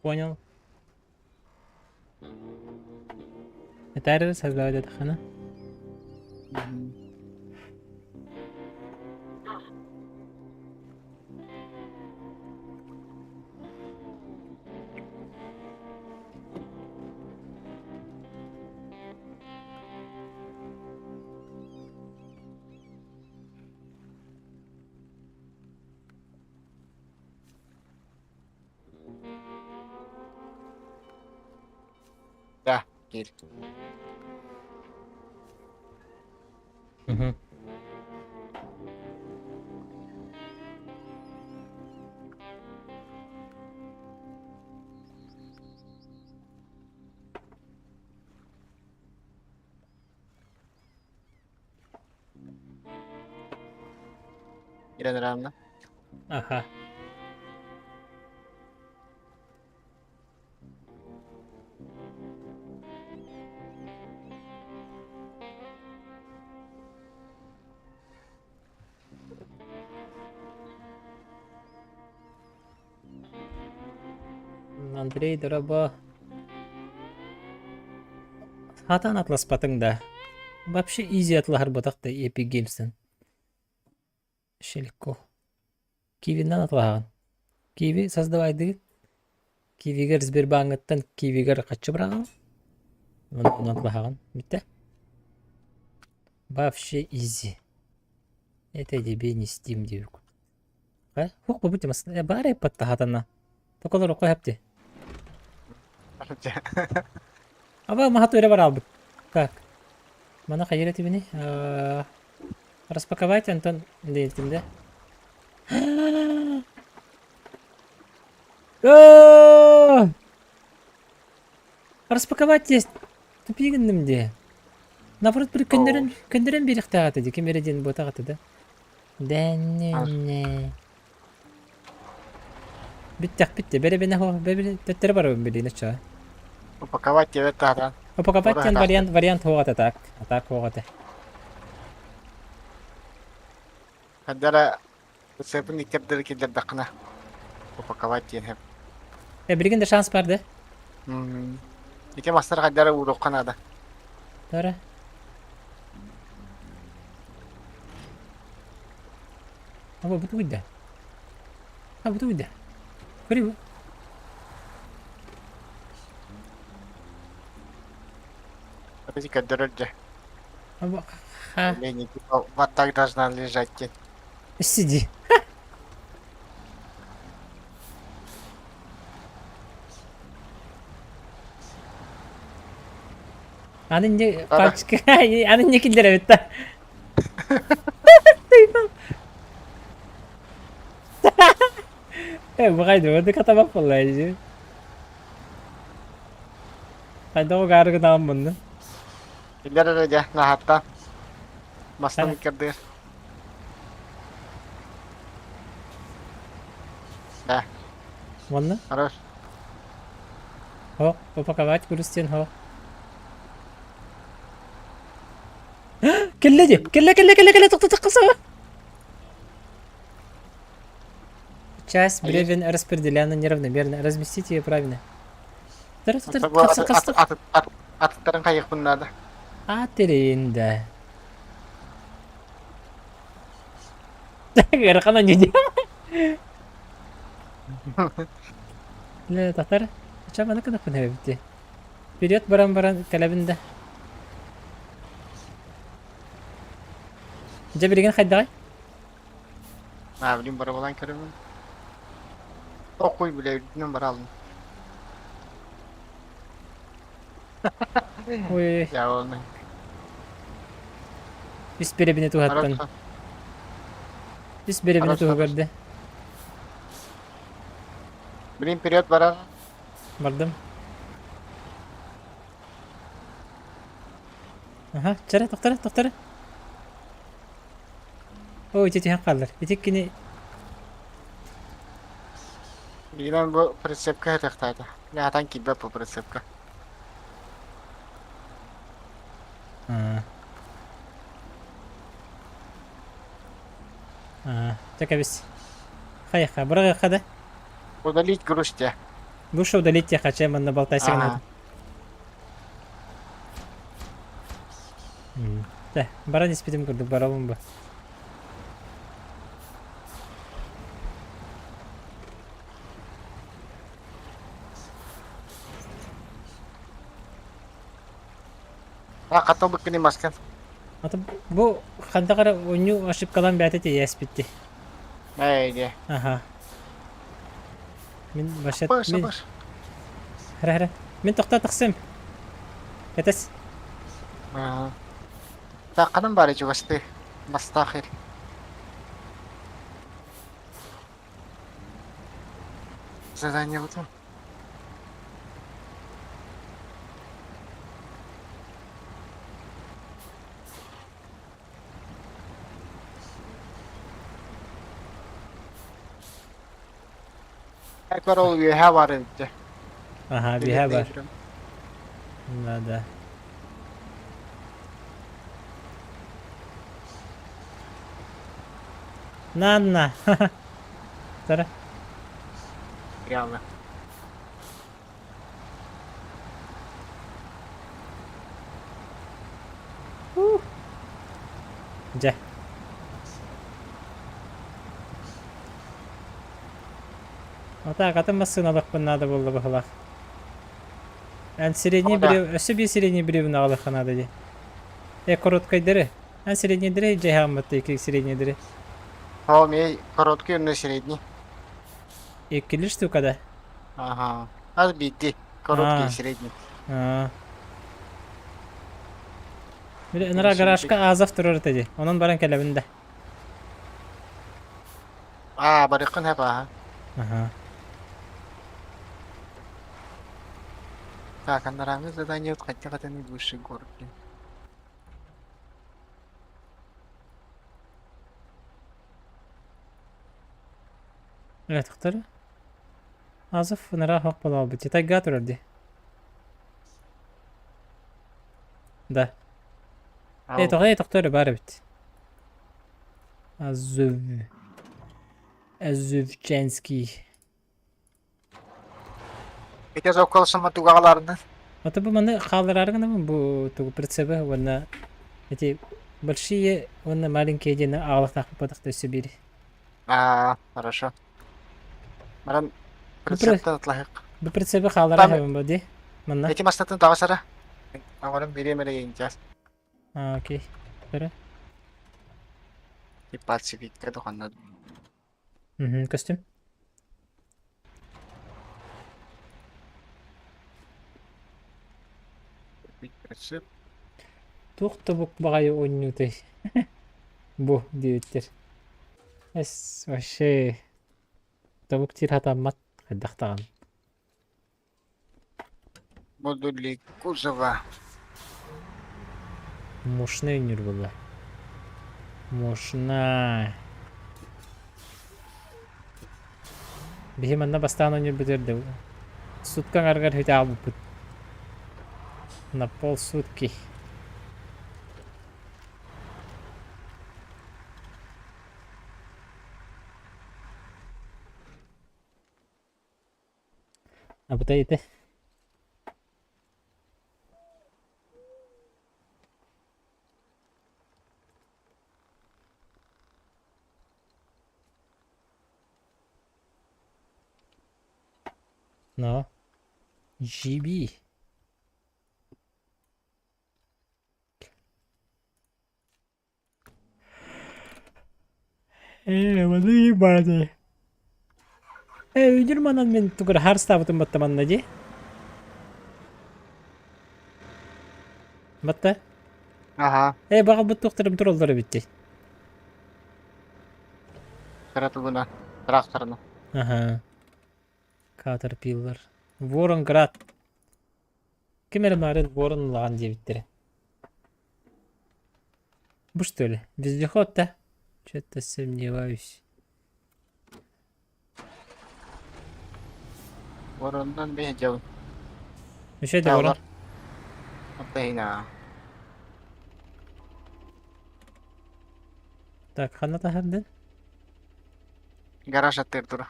Понял. Это создавать это хана. Да, киир. Угу. Ирен равно. Ага. Андрей, дорабо. Хатан атласпатыҥ да. Вообще изи атлаһар ботах да Epic Games'тан. Шелко. Кивиннан атлаһаҕын. Киви создавайдыгыт. Кивигэр Сбербааҥҥыттан Кивигэр хаччы быраҕаҕын. Онон атлаһаҕын. Бүттэ. Вообще изи. Это тебе не Steam диэбит. Э, хух бу тимас. Э, баар эппаттаһатана. Токолор окко хэпти. Аба маха тура баралбыт. Так. Мана хайыр этибини? Распаковать Антон дейтим да. Распаковать есть. Тупигинным де. Наоборот, бір күндерін күндерін беріқтағаты де, кем береден ботағаты да. Да не не. Бүттэх бүттэ бэрэ бэнэ хо бэбили төттөрө барабын билиин оччоҕо. Упаковать тебе таһадан. Упаковать диэн вариант вариант хуох этэ так. А так хуох этэ. Хаддара рецепин иккэрдэр киллэрдэххинэ упаковать диэн хэп. Э билигин да шанс бар да? Ити мастар хайдара ууруохха наада. Тара. Аба бу тугуйда? А бу тугуйда? Көрүй бу. Эти көрдөрөр дьэ. Аба ха. Лени, типа, вот так должна лежать диэн. Сиди. Аны не пальчик аны не киллерэбит да. Э, баҕай да катабак буолла дии. Хайдах угаары гынаҕын мунну? Киллэр эрэ дьэ, наһааттаан. Мастан иккэрдигэр. Да. Уонна? Хорош. Хо, упаковать груз диэн хо. Кэллэ дии! Кэллэ, кэллэ, кэллэ, кэллэ, тохто, тохто, саба! Часть бревен распределена неравномерно. Разместите ее правильно. Атыттарын хайыхпын наада. Атерин да. Ыарахан не Ле, татар. Ча маны кынаппын эбитти. Вперед баран баран кэлэбин да. Дьэ билигин хайдаҕай? Аа, билим барабалаан көрөбүн. Окуй билэ үрдүнэн баралым. Ой. Я оны. Үс бирэбини туһаттан. Үс бирэбини туһугарды. Блин, вперед барар. Бардым. Аха, чара, тохтара, тохтара. О, ити түһэн хааллар. Ити кини Билигин бу прицепка һытыахтаата. Атан киирбэт бу прицепка. Аа. Аа, чэ кэбис. Хайаха, быраҕыахха да? Удалить груз те. Лучше удалить теха, чем манна болтайся гынады. Тэ, баран испитим курдук барабын бу. А хата быккыны маскан. Ата бу ханта кара онню ошибкалан бээтэ тиийэспитти. Эй, де. Аха. Мин башат Баш, мин баш. Хара хара. Мин тохтоо тахсым. Этес. Таакканан баары чугасты. Бастаах ир. Задание бутун. Ekber ол үөһэ бар эбит. Аха, биһэ бар. Да, да. На, на. Тара. Реально. Дьэ. А так, атын массыыналыахпын наада буолла быһылаах. Эн средний О, да. брев... Өссө биир средний бревна аҕалыахха наада дии. Э, короткайдары. Эн среднийдери дьайааммыт икки среднийдери. О, мне короткий, но средний. Иккили штука да? Ага. Аз биирдии. Короткий, А, средний. а. Били ынара гаражка Азов турар этэ дии. Онон баран кэлэбин да. Аа, барыаххын сөп ааһа. Аха. Так, анарааҥҥы задание хотя хотаны выше горки. Өлөтөхтөр. Азов ынара хоқ болалбыт. Тайга турар дии. Да. Э, Ау. тоҕо тохтор бар эбит. Азов. Азовчанский. Ити сокколсума тугаҕаларынан. Ото бу маны хааллараары гынабын бу тугу прицебы уонна эти большие уонна маленькие диэн аҕалахтаахпыт батахта өссө биир. Аа, хорошо. Баран Бу прицептен атлаһык. бу прицебы хааллара Там хэбин бу ди манна. эти мастатын таҕасара. Оҥорон бириэм эрэ иинтиас. А, окей. Көрө. Пацификка дохонно. Мгм, костюм. Прицеп. Туох тобук баҕайы оонньуутай бу диэбиттэр. Эс вообще тобук диир хатаммат хайдах даҕаны. Модули кузова. Мощный өнөр буолла. Мощная. Биһи манна бастаан өнөрбүтүгэр да суткаҥ арыгар хүтэ аҕалбыппыт. На полсутки. Абытай ити. Но. GB. Ээ, маны ебать. Ээ, өйдүүр манан мин тугар харыстаабытым батта манна дии. Батта? Аха, Ээ, баҕалбыт туохтарым тураллар эбит дии. кыра тугуна, тракторна. Аха. Caterpillar. Воронград. Ким эрэ марын ворон ылаҕан диэбиттэрэ. Бу что ли? Вездеход да? Что-то сомневаюсь. Вороннан бэйэ дьабын. Еще это ворон. Таалар. Оттайна. Так, ханна таһардын? Гараж аттыр тура.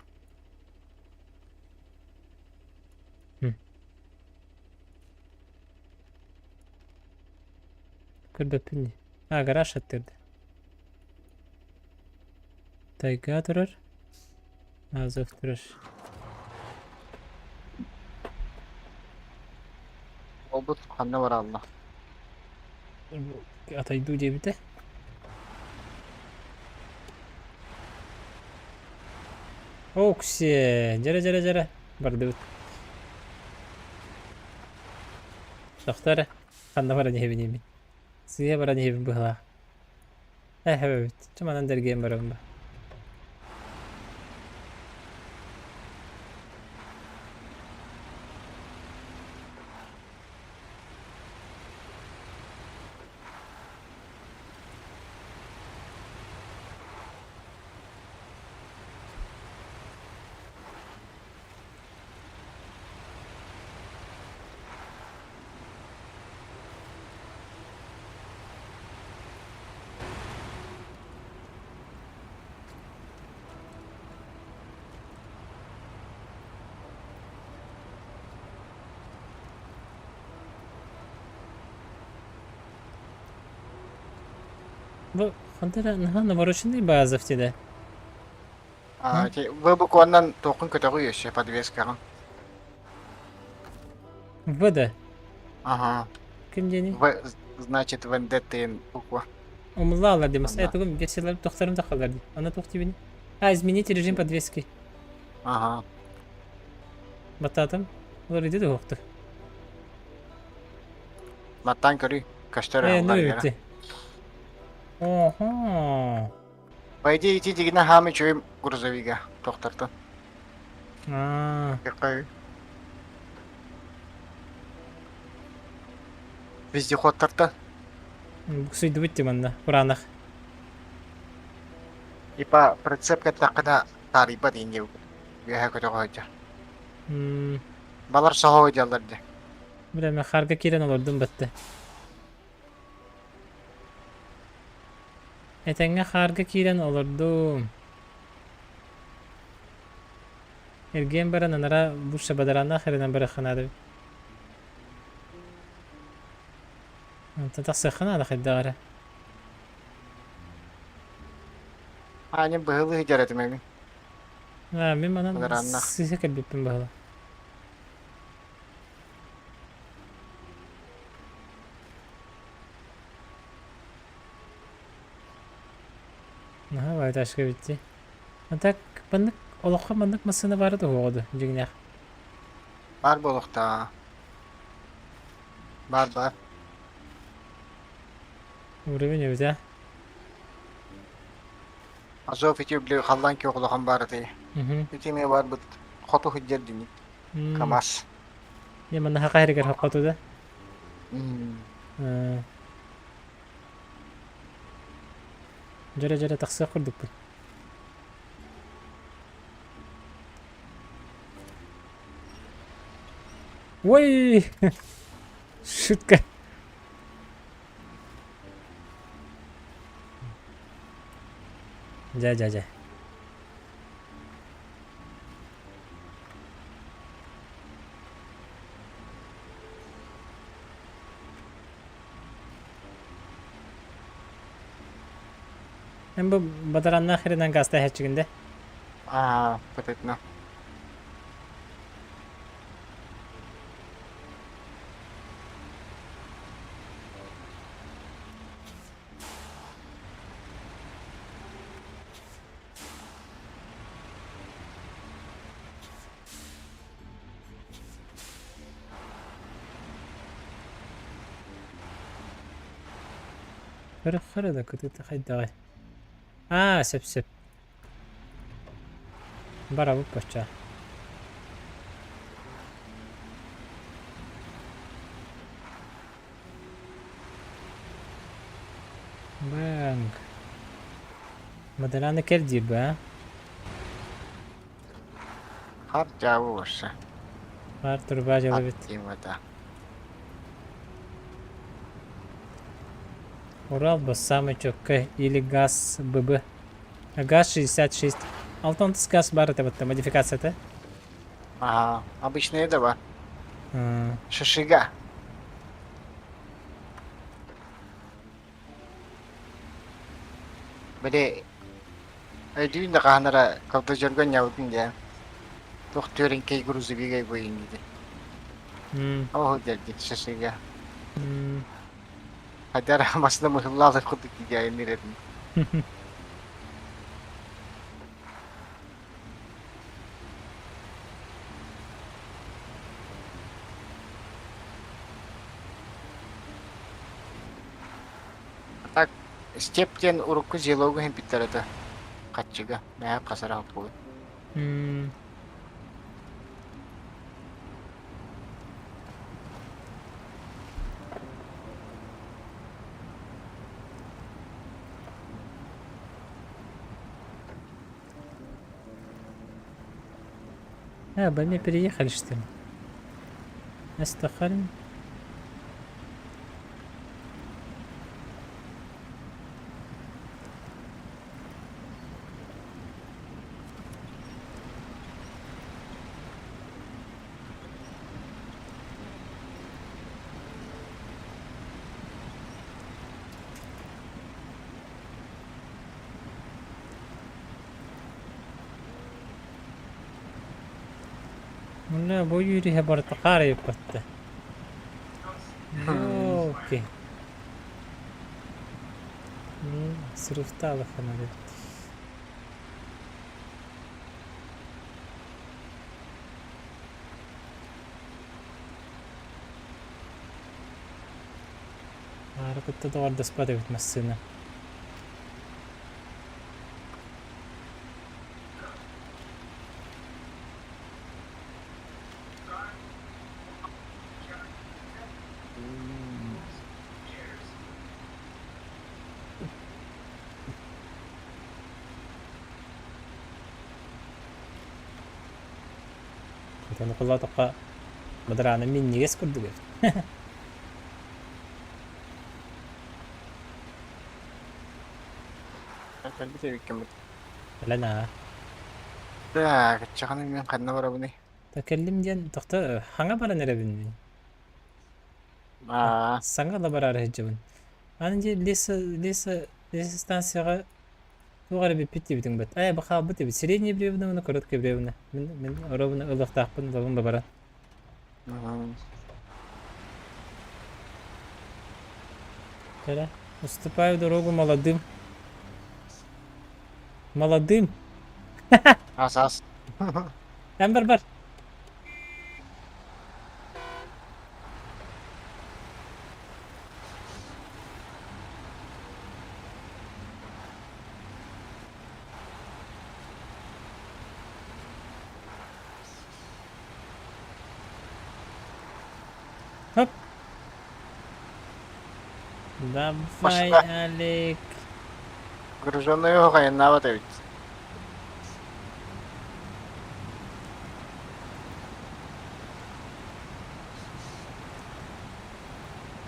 Көрбөппүн дии. А, гараж аттырды. Тайга турар. Азов турар. Олбут ханна баралла. Атайдуу диэбитэ. Оксе, дьэрэ-дьэрэ-дьэрэ. Бардыбыт. Тохтоо эрэ. Ханна баран иһэбин мин? Сыыйа баран иһэбин быһалаах. Э, эбэбит. Чэ манан дэргиэн барабын ба. Бу Хантара наһаа навороченный база в тебе. А, ити В букваннан туоххун көтөҕүй өссө подвескаҕын. В да. Ага. Ким диэний? В значит Vendetta буква. Умуллаалар димас. Анда. Э, тугум версиялар тохторум тахалар ди. Ана туох дибини? А, изменить режим подвески. Ага. Баттаатым. Олар иди да уохту. Маттан көрүй. Көстөр Э, ну аллар яра. ити. Охо. По идее ити дигина хаамы чуйм грузовига тохтартан. А, Какой? Вездеходтартан. буксуйдубут дим анна. Кураанах. Ипа прицепка тақына тарыйба дейін Үөһэ көтөҕө М, Балар соһо дьаллар дии. Бля, мен харга киирэн олордум батты. Этэҥҥэ хаарга киирэн олордум. Эргиэн баран анараа бу бадарааннаах эрэнэн барыахха наада эбит. Онтон тахсыахха наада хайдах эрэ. Аанньа быһылыы сылдьар этим эми. Аа, мин манан Бадарааннаах. сыыһа кэлбиппин быһыла. Наһаа баайташка эбит дии. А так маннык олоххо маннык массыына баара да суоҕа дуо дьиҥнээх? Баар буолуохтаа. Баар баар. Уровень эбит аа. Азов ити били халлаан күөх улахан баар этэй. Мгм. Ити эмиэ баарбыт хоту сылдьар дии КамАЗ. Дьэ манна саха сиригэр хоххоту да? М. Дьөрө-дьөрө тахсыах курдукпун. Ой! Шутка. Дьэ, дьэ, дьэ. Эн бу бадараннаах хиринэн гаста иһэччигин да? Аа, бытытна. Хара хара да кытыта хайдаҕай. Аа, сөп сөп. Барабыт бачча. Бэнг. Мадараны кэр диир баа. Хар дьаабы барса. Хаар турбаа Ат дьыала эбит. тиэмэтэ. Урал бы самый четкий или газ ББ. ГАЗ 66. Алтан газ бар это вот модификация-то. Ага, обычный да бар. Шашига. Били өйдүүн да хаһан эрэ колдожорго ньабытын диэн туох түөрэҥкэй грузовигай буйун диде. Ол дэрди шашига. Хайдара масына мыһыллаалар курдук диэн этим. Так Степ диэн урукку зелогу иһин биттэр этэ. Хаччыга, мээ хасара буолуо. А, мы переехали, что ли? Астахарин. Мына бу юриһэ барыта хаарыйыппатта. Ёлки. Срывталых она эбит. Аара кытта доҕордоспот эбит массыына. Ону кыллаатахха бадараана минньигэс курдук эбит. Кэлбит эбиккин. Кэлэн аа. Так, аччаҕына мин ханна барабыный? Та кэллим диэн тохто хаҥа баран эрэбин мин. Аа, Саҥа да бараары сылдьабын. Аны дьэ леса леса лесостанцияҕа туох эрэ бүппүт диэбитиҥ бат. Ээ бу хаалбыт эбит. Средняя бревна уонна короткая бревна. Мин мин ровно ылыахтаахпын ылабын ба баран. м, Кэлэ. Уступаю дорогу молодым. Молодым. ас ас. Эн бар бар. Хоп. Давай, Пошла. Алик. Груженный хайнаабат эбит.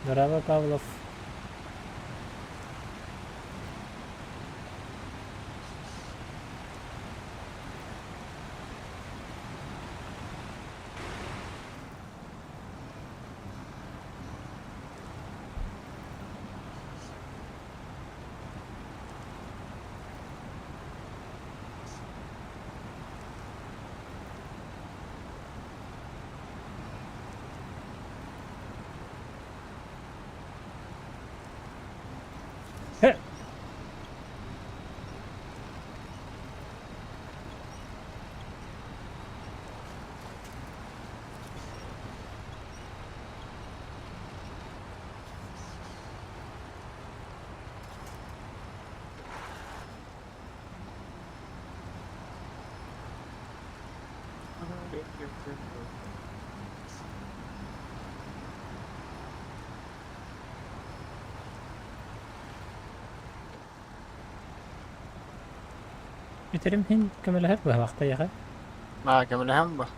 Здорово, Павлов. Хэ. Бүтэрим иһин көмөлөһөр быһалаахтайаҕа. Аа, көмөлөһөн бу.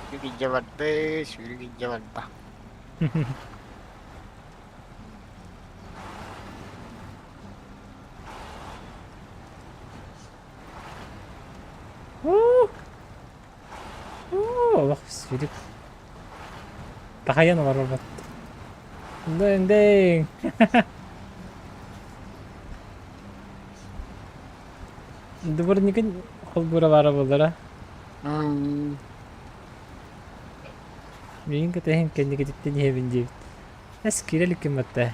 Сүүрүк илдьэ барда, сүүрүк илдьэ барда. Уу! Уу, олох сүүрүк. Тахайан олорорбут. Дэҥ-дэҥ! Дворникын холбуура баара буоллара. М, Миигин кэтэһин кэнникититтэн иһэбин диэбит. Эс киирэ иликкин батта.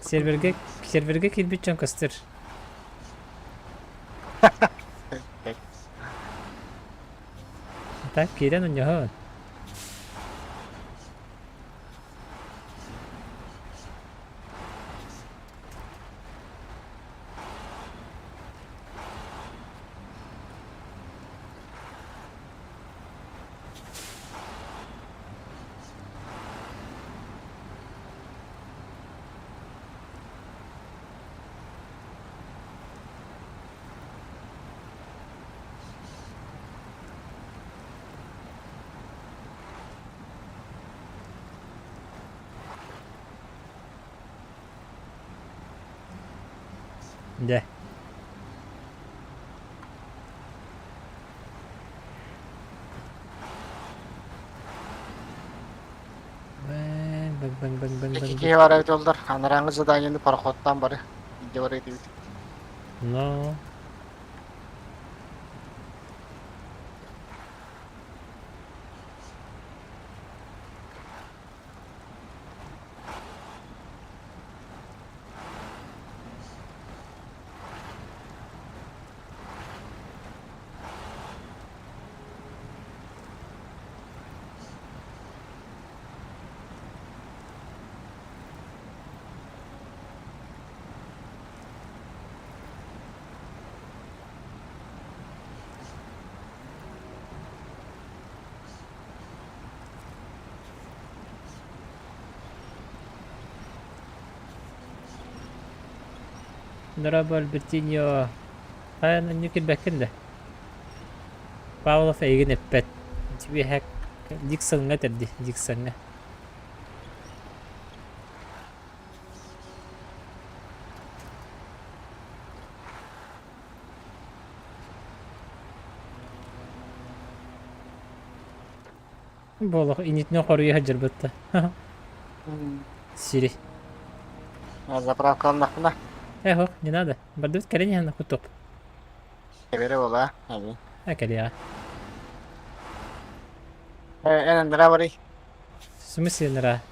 Сервергэ сервергэ киирбит дьон көстөр. Так киирэн онньоһон. Да. Бэҥ, бэҥ, бэҥ, бэҥ, бэҥ, Икки бэҥ. киһи баар эбит оллар. Анарааҥҥы заданиены пароходтаан бары. Илдьэ барыы этибит. Но. Дорообо, Альбертиньо. Хайан анньы кирбэккин да? Павлов эйигин эппэт. Үөһэ Диксоҥҥа этэрди, Диксоҥҥа. Буолах инитинэ хоруйа сылдьарбыт да. Сири. Заправка ыллахпына. Эх, не надо. Бардыбыт кэлин иһэн кутук. Кэбэрэ буолаа. А кэлиэҕэ. Эн андара барый. В смысле нара?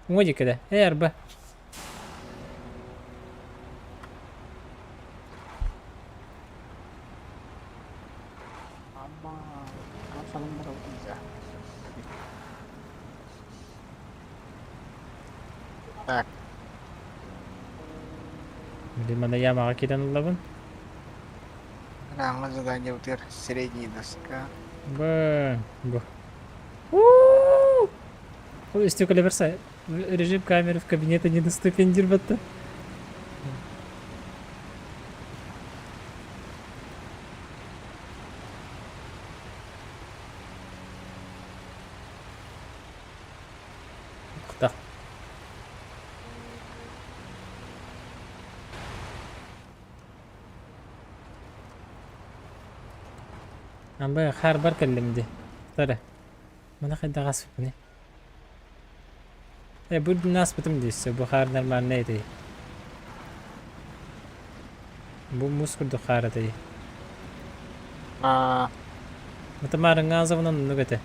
Уҥа диэки да. Э, арба. Так. Блин, мана ямаҕа киирэн ыллабын. Рамма задание утыр средний доска. Б. Б. Стекло Режим камеры в кабинете недоступен дирбатта. Куда? Амба харбар кэллим дии. Тара. Мана хайдах аспытыный? Э, бу аспытым дии, всё, бу хаар нормальный этэй. Бу муус курдук хаар этэй. А, Мытымаарыҥҥа азабынан оннук этэ.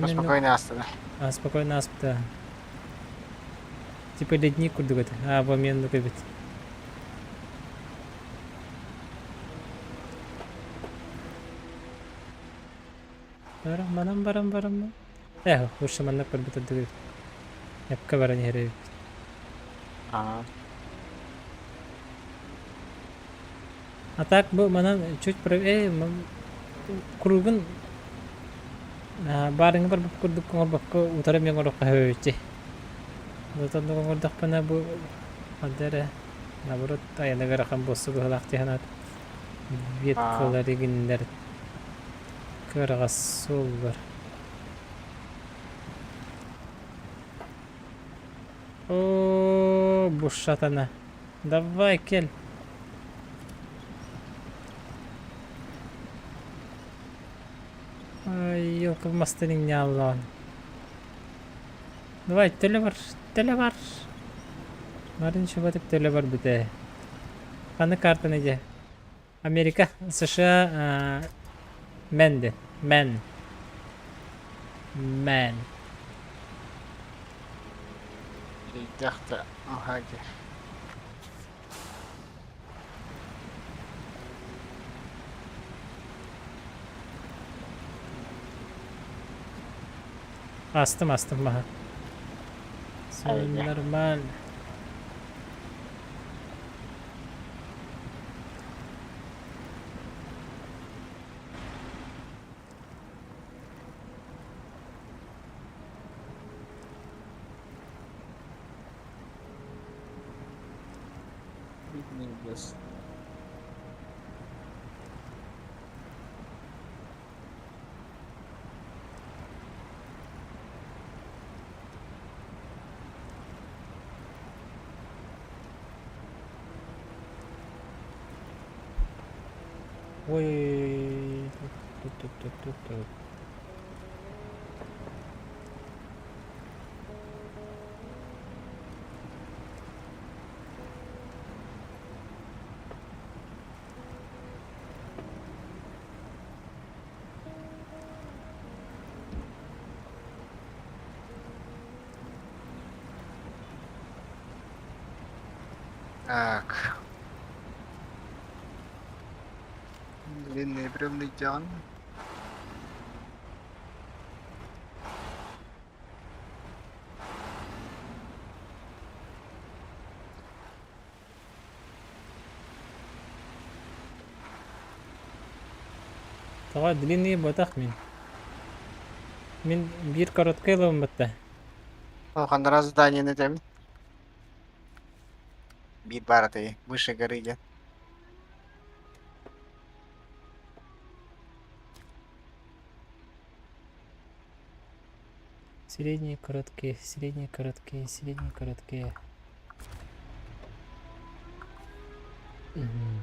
Спокойно астына. А, спокойно ааспыта. Типа ледник курдук этэ. А, бу эмиэ оннук эбит. Баран баран баран баран. Эх, лучше маннык барбыт ордук эбит. Эпкэ баран иһэр эбиппит. Аа. А так бу манан чуть кругун баарыҥы барбыт курдук оҥорбокко утары эмиэ оҥоруохха сөбүччи. Оннук оҥордохпуна бу ханна эрэ наоборот айаныгар ахан буолсу быһыылаах дии санаат веткалар игиннэр кыараҕас суоллар. Оо, бушатана. Давай, кел. Ай, елка мастан иҥнэаллаҕын. Давай, төлө бар, төлө бар. Марын шубатык төлө бар бүтэ. Ханнык картаны дьэ? Америка, США, Мэн Мэн. Мэн. Дьахта махаги. Астым, астым маха. Все нормально. Ой, тут-тут-тут-тут-тут. Так. Длинные бревны дьон. Тоҕо длинный буотах мин. Мин биир короткай ылабын батта. Ханнара зданиены этэбин. Биир баар этэй, выше горы диэн. Средние короткие, средние короткие, средние короткие. Мгм.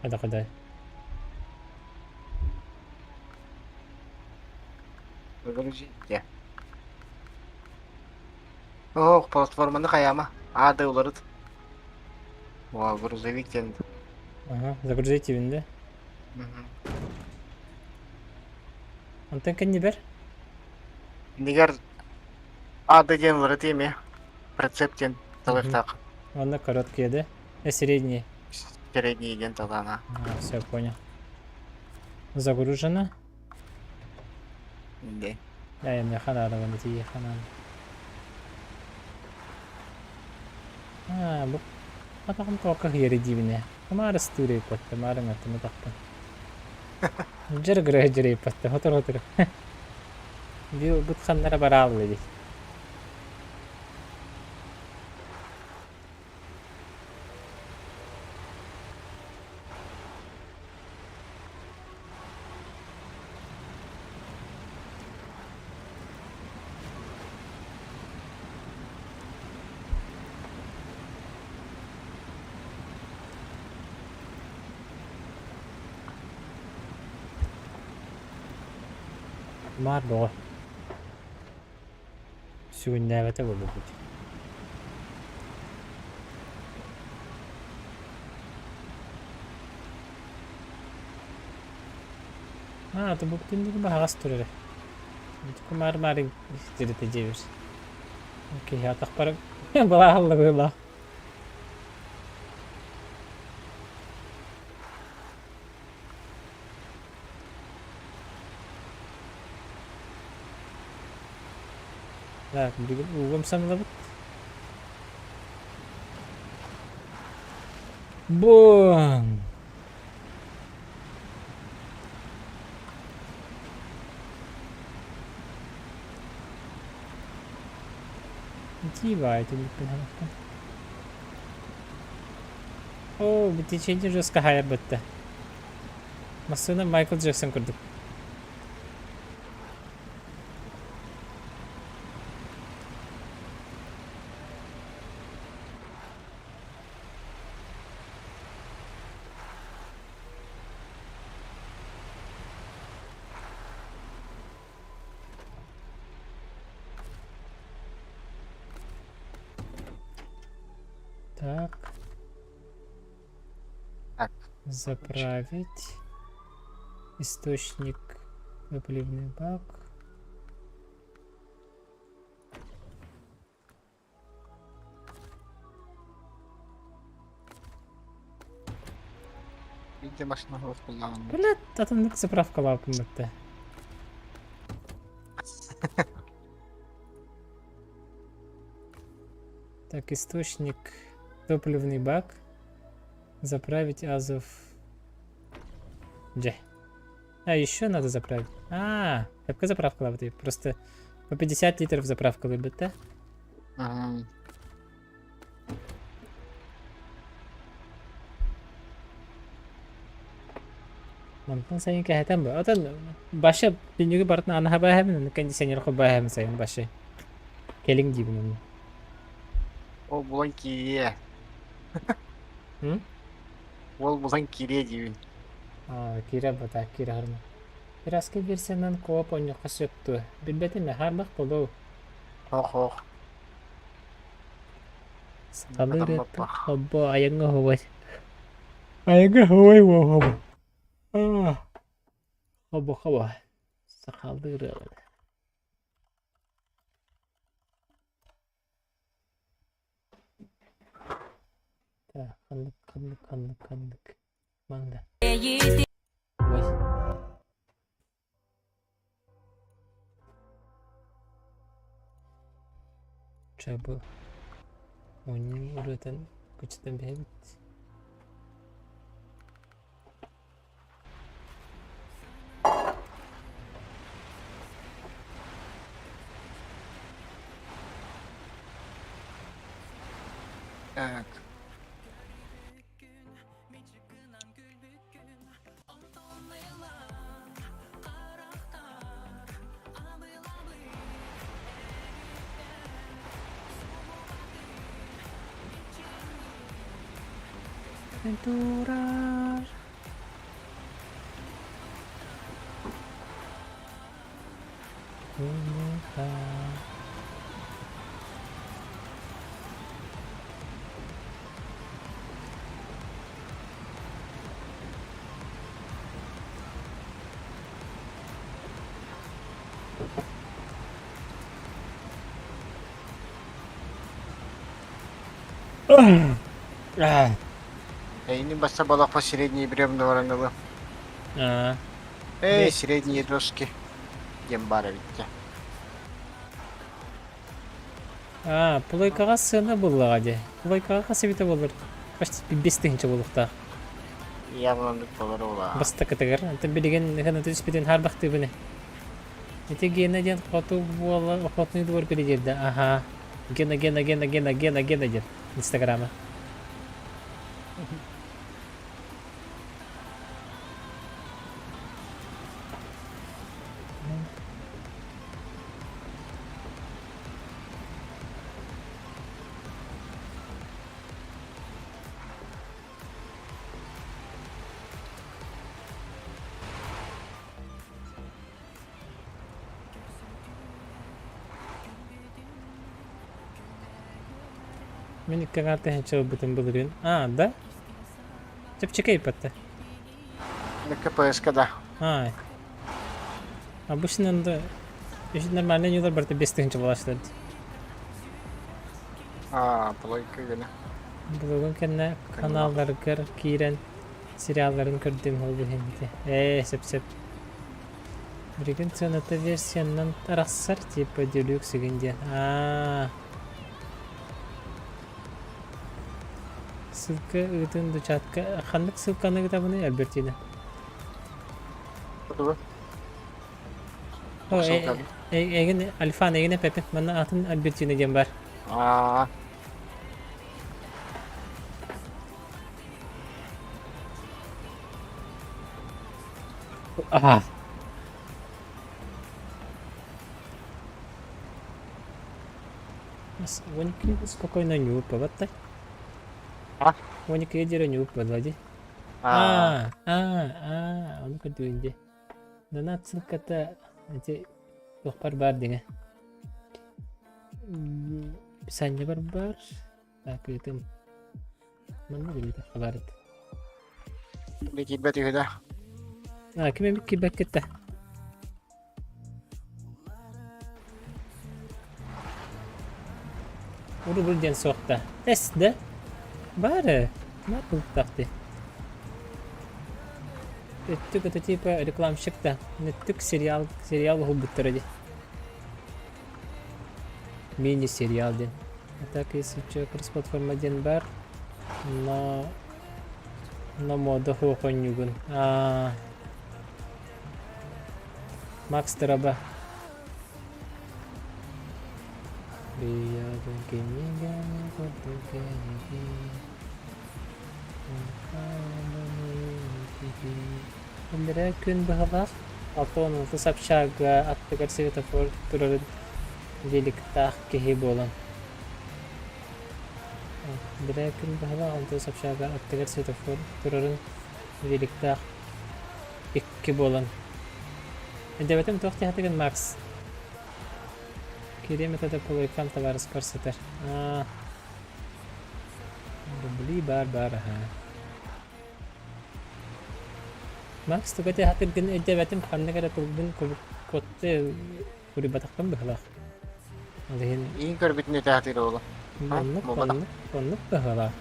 Хада хада. Загрузите. Ох, платформаны хайама. Ады уларыт. О, грузовик диэн. Ага, загрузите винды. Мгм. Онтон кэннибэр? Иннигэр ады диэн уларыт эмиэ. Прицеп диэн талыахтаах. Онно короткие, да? Средние. Средний диэн талаана. А, все, понял. Загружено. Инде. Я мне хана да вон хана. А, бу атаҕым тоҕо кыһыйар диибинэ. Хамаар ыстыыр ыйпатта, маарыҥ аттым атахпын. Дьыр гырыһа дьырыйпатта, хотор-хотор. Бил бут ханнара бараалла дии. Маар бөҕө. Сүгүннээбэтэ буолбут. А, то бу түннүгү баһаҕас турар. Кумаар маары дирите дьиэбир. Киһи атахпар балаһалла быһыылаах. Так, бүгүн уугум санылабыт. Бум! Тиибаай түннүкпүн санаппын. Оо, течение жестко хайар бытта. Массыына Майкл Джексон курдук. Так. Так. Заправить. Источник топливный бак. Биирдэ машина суох Бля, атыннык заправкалаабыппын бытта. Так, источник топливный бак. Заправить Азов. Где? А, еще надо заправить. А, какая заправка лабыты? Просто по 50 литров заправка выбыта. Мгм. Мантан сайын кэһэтэн бу. Отон башы түннүгү барытын анаһа бааһабын, кондиционер бааһабын сайын башы. Кэлиҥ диибин онно. Ол булан киириэ. М? Уол булан киириэ диибин. Аа, киирэ бата, киирэ харма. Краска версиянан кооп оонньуохха сөп дуо? Билбэтим ээ, хаарбах буолуо. Ох-ох. Сахалыы Хатан ырыаттан баппах. хоббо айаҥҥа оһуобай. Айаҥҥа оһуобай буолуо. Хобо хобо. Сахалыы ырыалар. Так, ханнык, ханнык, ханнык, ханнык. Манна. Ой. Чэ бу оонньуу ырыатын кыччатан биһэбит. Так. Турар Эйини баса балапа средние бревна баран Аа, Эй, средние доски диэн баар эбит дьэ. Аа, плойкаҕа сыана буоллаҕа дии. Плойкаҕа хас эбитэ буоллар почти 5000 буолуохтаах. Явно оннук буолар уолаа. Бастакытыгар. Онтон билигин ыһан түспүтүн хаарбахтыыбын. Ити Гена диэн хоту буола охотный двор диирдэ. Аха. Гена, Гена, Гена, Гена, Гена, Гена диэн Инстаграма. Мин икки аҥаар тыһыынча ылбытым былырыын. А, да? Чэпчэки ыйпатта. КПС-ка да. А, обычно да, нормально ньылар барыта 5000 буолааччылар дии. А, плойка гына. Блогун кэннэ каналларыгар киирэн сериалларын көрдүм ол иһин Ээ, сөп-сөп. Билигин сыаната версиянан арахсар типа делюкс игин диэн. Аа. Ссылка ыытын дучатка. Ханнык ссылканы ыытабыный, Альбертина? Тугу? О, эгин Альфан эгин эпепин. Манна атын Альбертина диэн бар. Аа. Аа. Воники спокойно не упаватта. А? Воники дире не упадла ди. А, а, а, ону көрдүгүн ди. Донат ссылката эти туохпар бар диҥэ. Описание бар. Так, ыытым. Манна билбэтэх хабарыт. Били киирбэт үһү да. А, ким эмит киирбэккит да? Уру диэн суохта. Эс да? Баар ээ. Баар бултаах дии. Өттүк это типа рекламщик да. Өттүк сериал сериал уһулбуттара дии. Мини-сериал диэн. А так если что, кросс-платформа диэн баар. Но но мода хуохонньугун. Аа Макс Траба. Иллэрээ күн быһалаах 66 общага аттыгар светофор турарын великтаах киһи буолан Иллэрээ күн быһалаах 66 общага аттыгар светофор турарын великтаах икки буолан Өйдөөбөтүм туох диэхтигин Макс? Кириэм этэ да полуйкам табаарыспар сытар. Аа. Рубли баар баар аһаа. Макс туга этэ өйдөөбөтүм ханнык эрэ тылбын куотты курйбатахпын быһылаах. Ол иһин Иин көрбүтүн этэ сатыыр уолу. оннук буолбатах. оннук оннук быһыылаах.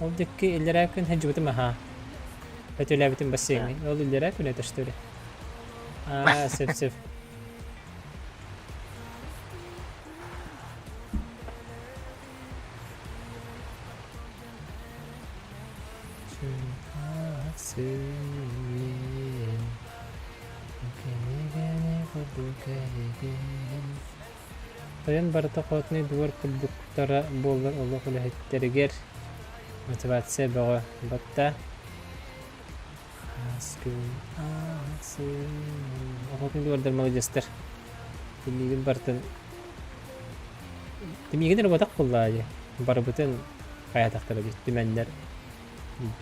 Ол диэки иллэрээ күн сылдьыбытым аһаа. Өтөлөөбүтүм бассейҥҥа. Ол иллэрээ күн этэ что ли? Аа, сөп сөп. Тойон барыта хотный двор курдуктара буоллар олох үлэһиттэригэр мотивация бөҕө батта. Охотный двордар маладьыастар. Тимиигин барытын Тимиигин эрэ буотах буоллаа дии. Барыбытын хайатахтара дии. Түмэннэр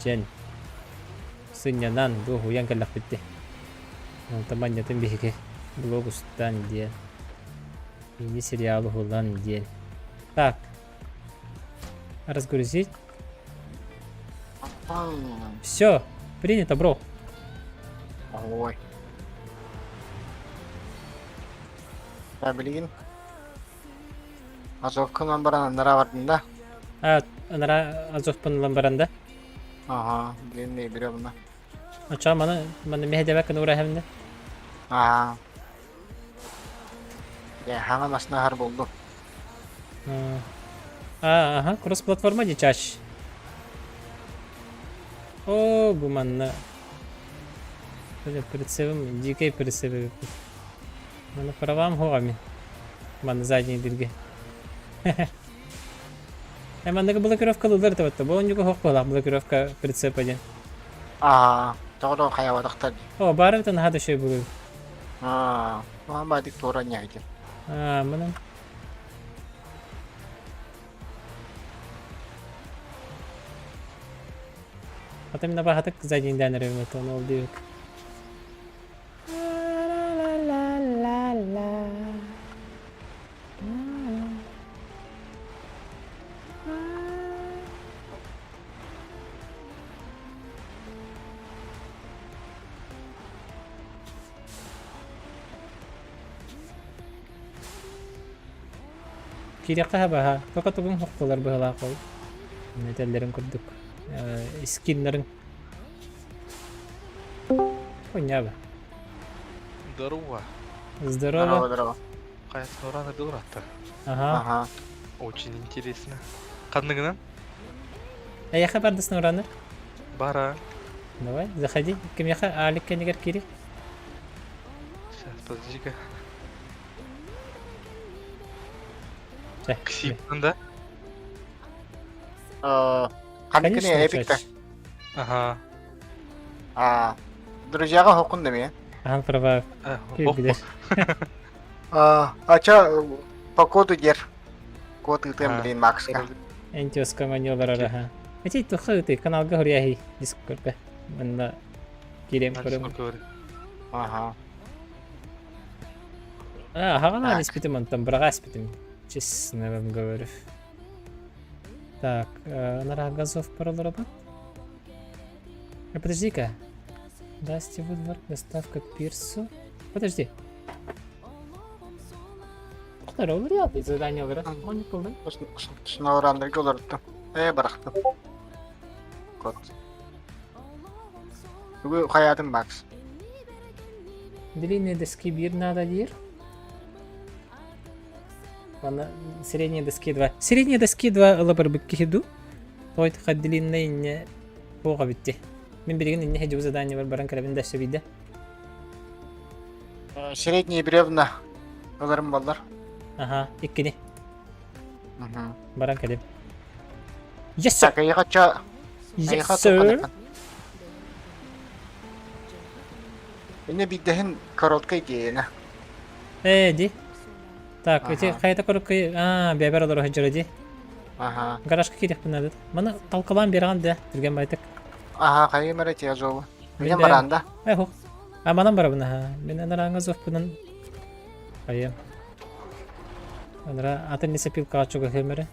дьэн сынньанан дуоһуйан кэллэхпит дии. Онтон манньатын биһиги блог устан диэн мини-сериал уһулан диэн. Так. Разгрузить. Все, принято, бро. Ой. Я билигин Азовкын ылан баран анараа бардым да. А, анараа Азовпын ылан баран да? Ага, билин не берем Оччоҕо маны маны мэһэдэбэккин уураһымны. Аа. Дьэ, хаҥа маснаһар булдум. Аа, аха, кросс-платформа дии чач. О, бу манна. Прицепим, дикэй прицеп Маны правам хуҕа мин. Манна задний дирге. Э, манныгы блокировка ылылар табатта. Бу онньуга хоқ буолаах блокировка прицепа диэн. Аа, тоҕо хайабатахтар дии. О, баары битэн наһаа да үчүгэй буолуо. Аа, маамаадик туора ньаһитин. Аа, мынан. Атым набахатык заднийдан эрэ ол диэбит. Киириэххэ баһа, пока тугуҥ хохтулар быһалаах ол. Этэллэрин курдук. Скиннарын Хуйня Здорово. Здорово. Здорово, здорово. Хайатын уран ырдылар Ага. Ага. Очень интересно. Ханныгынан? Эйэхэ бардысна ураныр? Бара. Давай, заходи. Кимиэхэ Алик кэннигэр кири. Сейчас, подожди-ка. Чэ. Ксиптан, да? Ханнык Конечно, эпикта? чач. Ага. А, друзьяга хокун да ми? Ахан права киирбилэр. А, ача по коду дер. Код ытыам блин Макска. Энтиоска маньолар араха. Эти туха ыты каналга хуряхи дискорка. Манна кирем көрөм. Ага. А, хаҕана испитим онтон быраҕа испитим. Честно вам говорю. Так, анараа газов параларабыт. А подожди-ка. Дасти Вудвард, доставка к пирсу. Подожди. Тоқтар, ол реалды задание олар. Он не Сноураннерге олордум. Э, бырахтым. Кот. Бүгүн хайаатын Макс. Длинные доски бир надо диир. Аны средние доски 2. Средние доски 2 ыла барбыт киһи дуу? Тоҕо длинная инньэ туох эбитти? Мин билигин инньэ сылдьыбыт заданиебар баран кэлэбин да өссө биирдэ. Средние бревна ыларым буоллар. Аха, иккини. Мгм. Баран кэлим. Yes sir! Так, эйиэхэ ча Yes эйиэхэ sir! Иннэ биирдэһин короткай диэйэнэ. Ээ, ди. Так, эти Аха. хайата короткай, аа, бэбэр олоро сылдьара ди. Аха. Гаражка киириэхпин наада. Маны талкалаан биэрэҕин да, түргэн байтык. Аха, хайым эрэ тиязову. Мин Мин бэйэм. баранда. Э, хух. А манан барабын аха. Мин анарааҥҥа зовпунан хайыам. Анара атын лесопилкаҕа чугаһыам эрэ.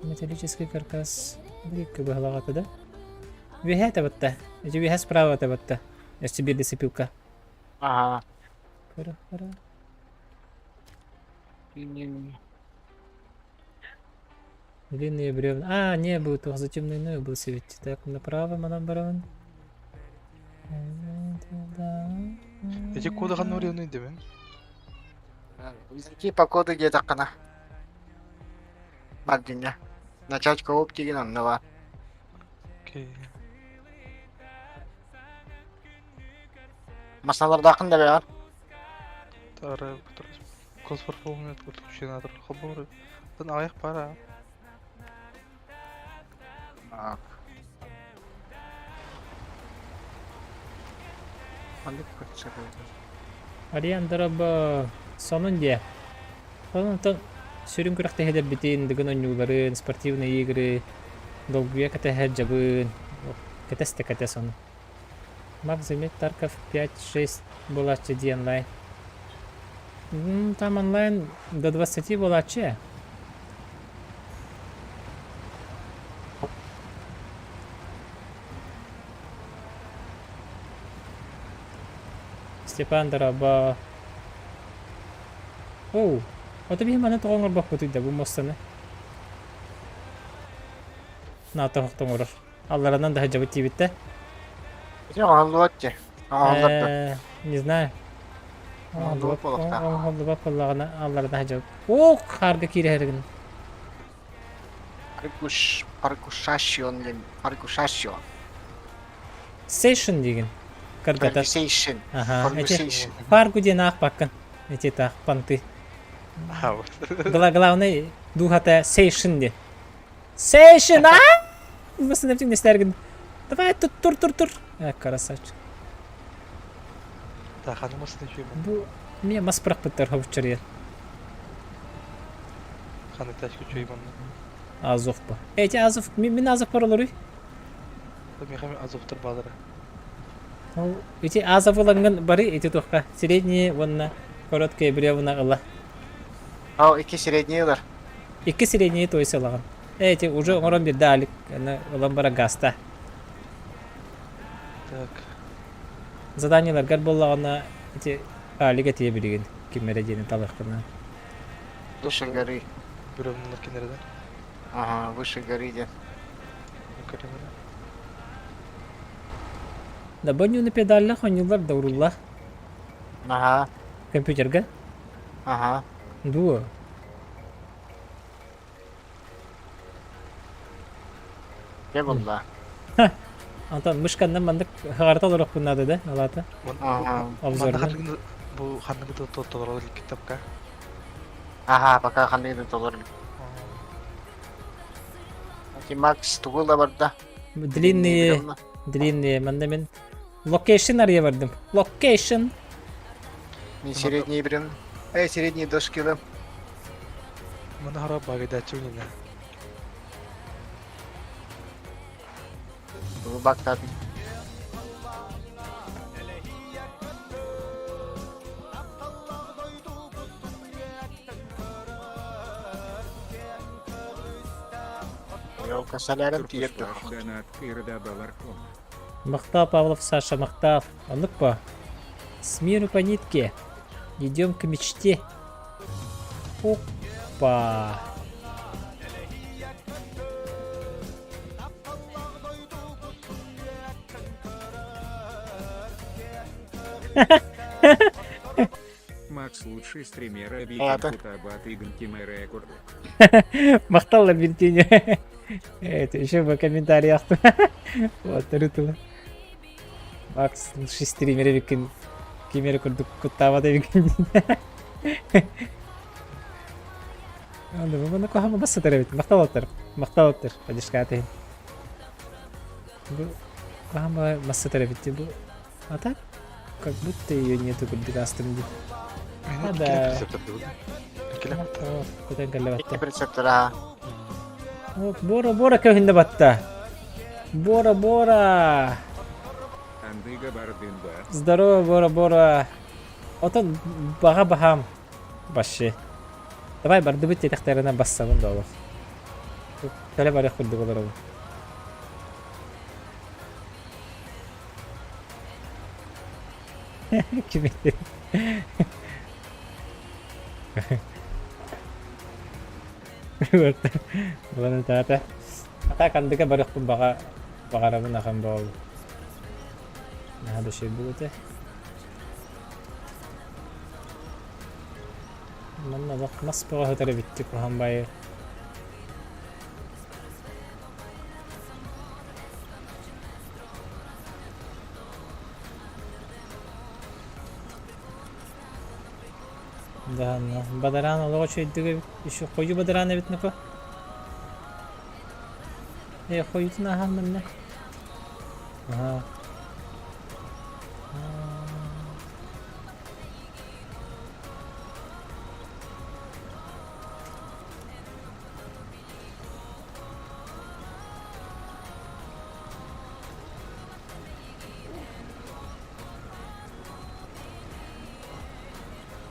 Металлический каркас. Бу быһалаҕата да. Үөһээ табытта. Эти үөһээ справа табытта. Өссө биир лесопилка. Ага. Көрө, көрө. Длинные бревна. А, не, был туох затемненный был светить. Так, направо манан барабын. Эти коды ханна урыйыный дебин? Типа коды диэтэххинэ Мардиҥҥа. Начать кооп деген онно баар. Окей. Масалардааххын да бэҕэр. Тары Косфорфолнет отключена хобор. Тан аяқ пара. Так. Ханнык көрсөрүй? Ариан дороба сонун диэ. Онтон сүрүн күрэхтэһиилэрбитин, дыгын оонньууларын, спортивные игры долгуйа кэтэһэр дьабын. Кэтэс да кэтэс ону. Макс заметь Тарков 5-6 буолааччы дии онлайн. Там онлайн до 20 буолааччы. Степан дорообо. Оу, ото биһи маны тоҕо оҥорбоппутуй да бу муостаны? Наата оҥорор. Алларанан да сылдьабыт диибит да. Ити оҥоһуллубат дии. Оҥоһуллар дуо? Э, не знаю. Оҥоһуллубат буолуохтаах. Оҥоһуллубат буоллаҕына алларынан сылдьабыт. Оо, хаарга киирэ гын. Паркуш, паркушашион диэн, паркушашион. Сейшн диигин. Каргатар. Фаргусейшн. Аха, эти Фаргусейшн. Фаргу диэн аахпаккын. Эти таах панты. Гла главный духата сейшн диэн. Сейшн, а? Восстановить не стергин. Давай тут тур тур тур. Э, красавчик. Так, ханна масын үчүгэй Бу мне мас бырахпыттар хобуччарыйар. Ханна тачка үчүгэй манна. Азов ба. Эти Азов, мин Азов бар олоруй. Михаил Азовтар баалара. Ол ити Азов ылаҥҥын бары ити туохха средние уонна короткие бревна ыла. Ол икки средний ылар. Икки средние то есть ылаҕын. Эти уже оҥорон биэрдэ Алик, аны ылан бара гаста. Так. Заданиеларгар буоллаҕына ити Алик этиэ билигин ким эрэ диэни талыахпына. Выше горы. Бревналар кинилэр да. Ага, выше горы диэн. Көрөмөрө. Да бонньуну педаллах оонньууллар да уруллах Ага, компьютерга. ага. Дуо. Дьэ булла. Антон мышканнан маннык хагарта олорохпун наада да алаата Ага. Манна обзорна. ханныгы бу ханныгы да толорор китапка. Ага, пока ханныгы да толору. Ити Макс тугу да барда? Длинные, длинные, манна мен локейшн арыйа бардым. Локейшн. Не средний брин. Эй, средний доски да. Мана хара багайдачы үніне. Тугу бактатын. Елка соляром тиийэр дуо? Донат Ирда Баларком. Махтал Павлов Саша, махтал. Оннук по. С миру по нитке. Идем к мечте. Опа. Макс лучший стример Это. Абикин Кутабат Игн Кимера Курдук. Махтал Ламбертини. Это еще в комментариях. Вот, рытыла. Макс лучший стример эбиккин. Кимери курдук куттаабат эбиккин. Анда бу маны куһаҕан бас сытар эбит. Махтал оттор. Махтал оттор. Поддержкаат иһин. Бу... Куһаҕан баҕайы массытар эбит дии бу. А так, как будто ее нету курдук астым дии. Мені А иккилэ да. прицептардыбыт. Иккилэ батта. Көтөн кэллэ Икки батта. прицептара. Бора Бора көһүннэ батта. Бора Бора. Андыга бардын ба. Здорово, Бора Бора. Отон баҕа баһаам. Вообще. Давай бардыбыт диэтэхтэринэ бассабын да олох. Кэлэ барыах курдук олоробун. Ким этэ? Ылан таата. А так андыга барыахпын баҕа баҕарабын ахан боол. Наһаа да үчүгэй буолуо этэ. Манна олох мас бөҕө сытар эбиттик уһан баайы. Даҕаны бадараан олох үчүгэйдик эбит. Еще хойуу бадараан эбит нука. Э, хойуутун ааһан манна. Аһаа.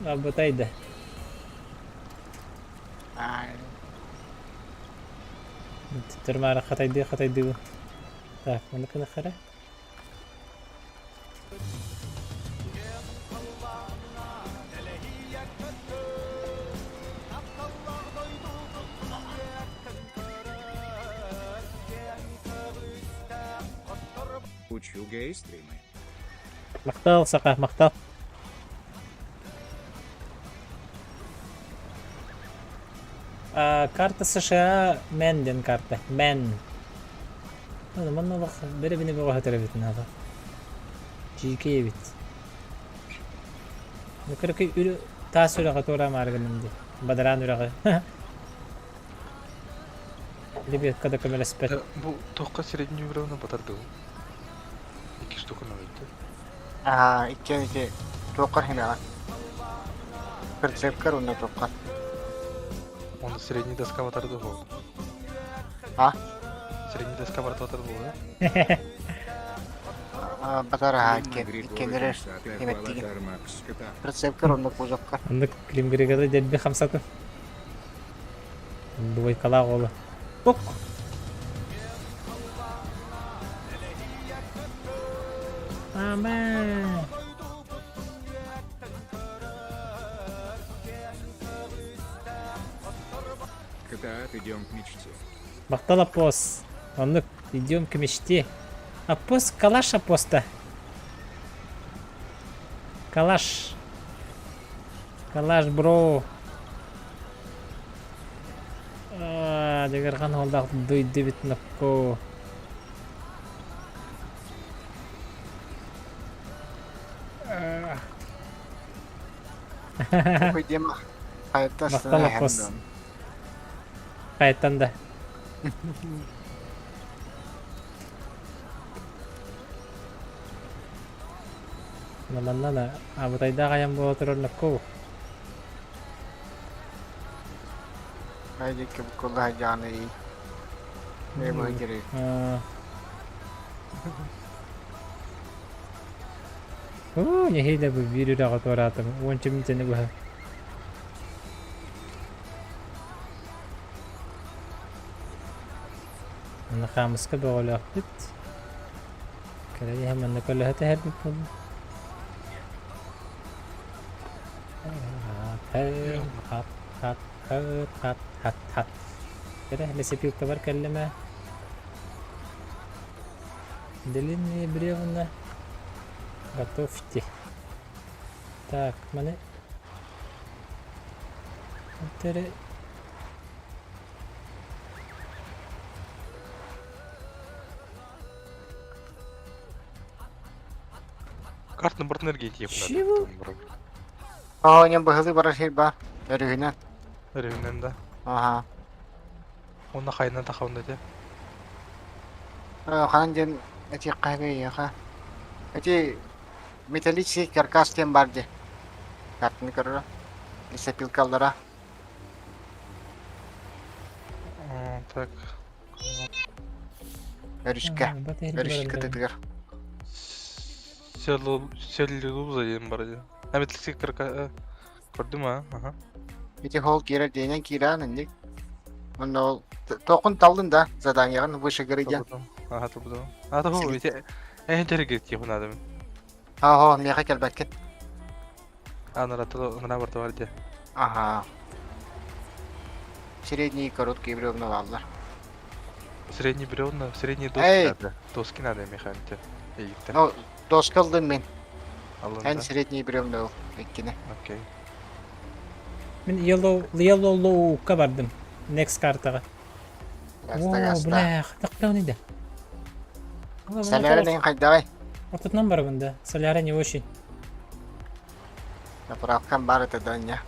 Абытайда. Төттөрү хатайдыы хатайдыы. Так, маны кынахара. Учу гей-стримы. Махтал, Саха, махтал. А, карта США Мэн диэн карта. Мэн. Манна олох бэрэбини бөҕө сытар эбит наада. Дьиикэй эбит. Кыракый үрү таас үрэҕи туораамаары гынным дии. Бадараан үрэҕи. Лебедка да көмөлөспөт. Бу туохха средний уровня батардыбын? Икки штука надо. Аа, иккиэн ити туоххар химэҕин? Прицепкар уонна туоххар? Он средний доска батарды буолла. А? Средний доска батарды буолла. Батар аһаа Клим иккиэн Григорий иккиэннэрэ Саты химэттигин. Аквалатар Макс Кота. Прицепкар уонна кузовкар. Оннук Клим Григорий дэлби хамсатын. Двойкалаах уолу. Тук! Амен! Катаат, идем к мечте. Махтал апос. Оннук идем к мечте. Апос калаш апоста. Калаш. Калаш бро. Дьагархан уоллаах дойду нокко. Диэм хайаттан Махтал апос. Хайаттан да. Манна да абытайдаах айан буола турар нокко. Хайдикки буккулла дьааны быһыдьыры. Оо, нэһиилэ бу биир үрэҕи туораатым. Уонча мүнүүтэни быһа. Манна хаамыска бөҕөлөөхпүт. Кэлэн иһэн манна көлөһө түһэрбит буолла. Хат, хат, хат, хат, хат, хат. Кэрэ, лесопилкабар кэллим ээ. Длинные бревна готовьте. Так, маны Өтөрү Картаны бұрын энергетия Чего? Оо, не быһылыы барар сир баар. Өрүһүнэн. Өрүһүнэн да. Аха. Онно хайынан тахабын дэтэ. Ханан диэн Этиэххэ эйиэхэ. Ити металлический каркас диэн баар дии. Картаны көрөрө. Лесопилкалара. Так. Өрүскэ. Өрүс кытытыгар. Селлулуза диэн бар дии. Металлический каркас көрдүм а. Аха. Ити холл киирэр диэнэн киирээн инник. Онно ол тоқун таллын да заданиеҕын выше горы диэн. Аха тубутум. А то ити эһин тэригит тиэхун надо. Аха, миэхэ кэлбэккин. Анара мына барта бар дии. Аха. Средний короткий бревна бааллар. Средний бревна, средние доски Эй! надо. Доски надо механите. Эйиттен. Ну, доска ылдым мин. Алын Эн да. средний бревна ыл иккини. Окей. Мин Yellow Yellow Low-ка бардым. Next картаҕа. Гаста, О, гаста. бля, тахтан иде. Соляра деген хайдаҕай? Ортотунан барабын да. Соляра не очень. Заправкам бар этэ да инньэ.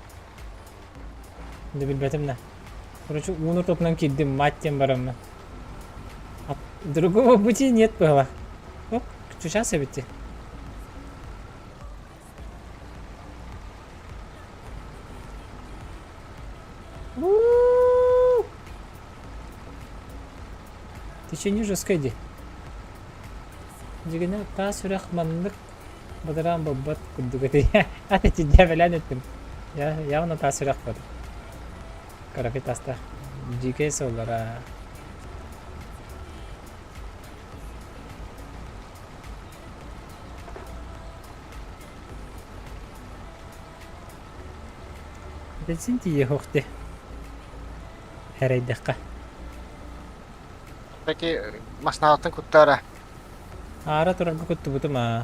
Да билбэтим да. Короче, уун ортотунан киирдим, мать диэн бараммын. А другого пути нет было. Оп, сейчас эбити. Течение жесткое дии. Дьигинэ таас үрэх маннык бадараан буолбат курдук этэ. Ат итиннэ бэлээн эттим. Я явно таас үрэх бар. Кыракый таастаах. Дьиикэй суоллара. Бензин тиийиэхуох дии. Эрэйдэххэ. Таки маснаалтан куттаара. Аара турарга куттубутум аа.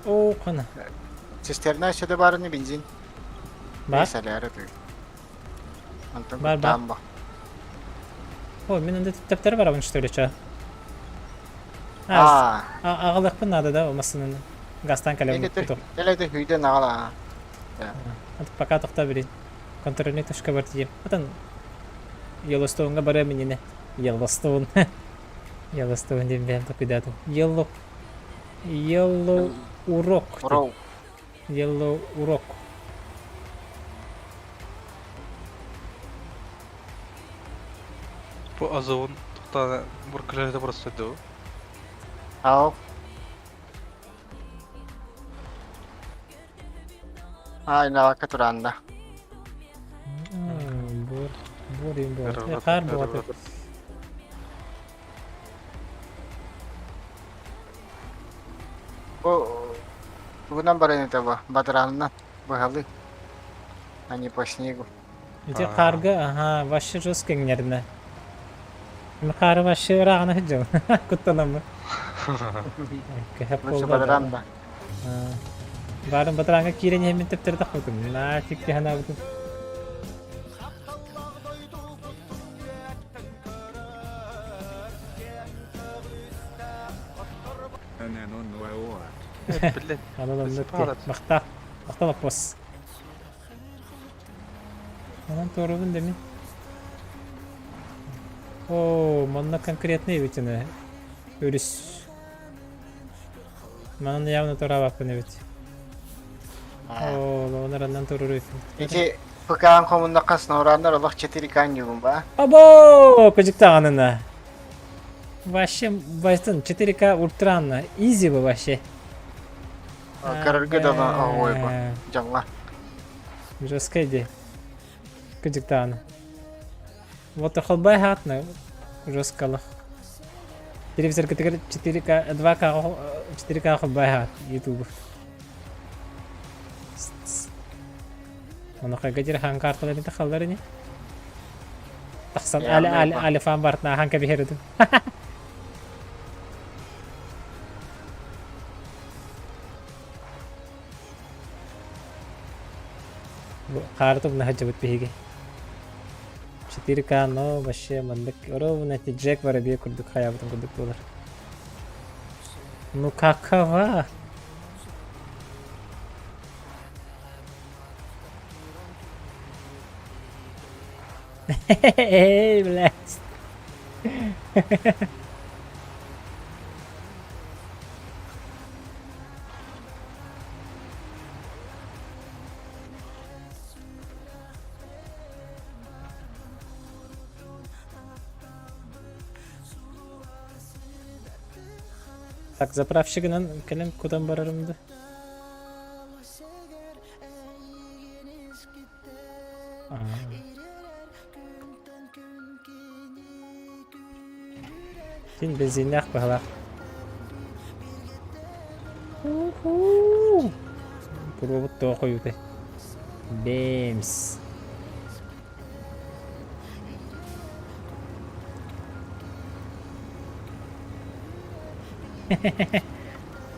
Оо, хана. Цистерна өссө баарыны бензин. Бар? Соляра тыы. Онтон Бар, бар. куттаан бо. О, мин онда төптөр барабын что ли, ча? А, Аа. аҕалыахпын наада да, массыынаны. Газтан кэлэн куту. Кэлэти хүйден аҕала. Пока тохто бирин. Контрольный точка бар тиийем. Отон Йеллоустоунга барыам иннинэ. Йеллоустоун. Йеллоустоун диэн бэйэм толкуйдаатым. Yellow Yellow Урок. Урок. Yellow Урок. Бу Озон тухтаана буркаларда просто дуу. Ау. Ай, навакка тураанна. Буор, буор им буор. Хаар буолар. Бу тугунан баран этэ бу бадараанынан быһалыы, а не по снегу. Ити хаарга, аха, вообще жестко иҥнэринэ. Мин хаары вообще ырааҕына сылдьабын. Куттанаммын. Кэһэп Лучше буолла да. бадараан да. Баарын батарааҥҥа киирэн иһэммин төптөрү тахпытым. Нафиг санаабытым. Блядь. Анан оннук дии. Махтал. Махтал оппос. Онон туорубун да мин. Оо, манна конкретный эбит ини. Өрүс. Манан явно туораабаппын эбит. Оо, лоҕун турур эбиппин. Ити ПК-н хомуннахха сноураннар олох 4К ньугун ба. Або, кыдьыктаҕанына. Вообще, байтын 4К ультранна. Изи бы вообще. Көрөргө да оҕуой бу дьоҥҥо. Жесткая идея. Кыдьыктаҕаны. Вот холбай хаатна жесткалах. Телевизоргытыгар 4К 2К 4К холбай хаат YouTube. Онохойго дир хаан карталарын тахаллар ини. Тахсан али али алифан бартна хаан кэбиһэридим. Хаары тумна сылдьыбыт биһиги. 4К, но вообще маннык ровно эти Джек воробей курдук хайаабытын курдук буолар. Ну какова? Эй, блядь. Так, заправщигынан кэлэн кутан барарым да. Син бензиннээх быһалаах. Пробут тоҕо хойутай. Бэмс.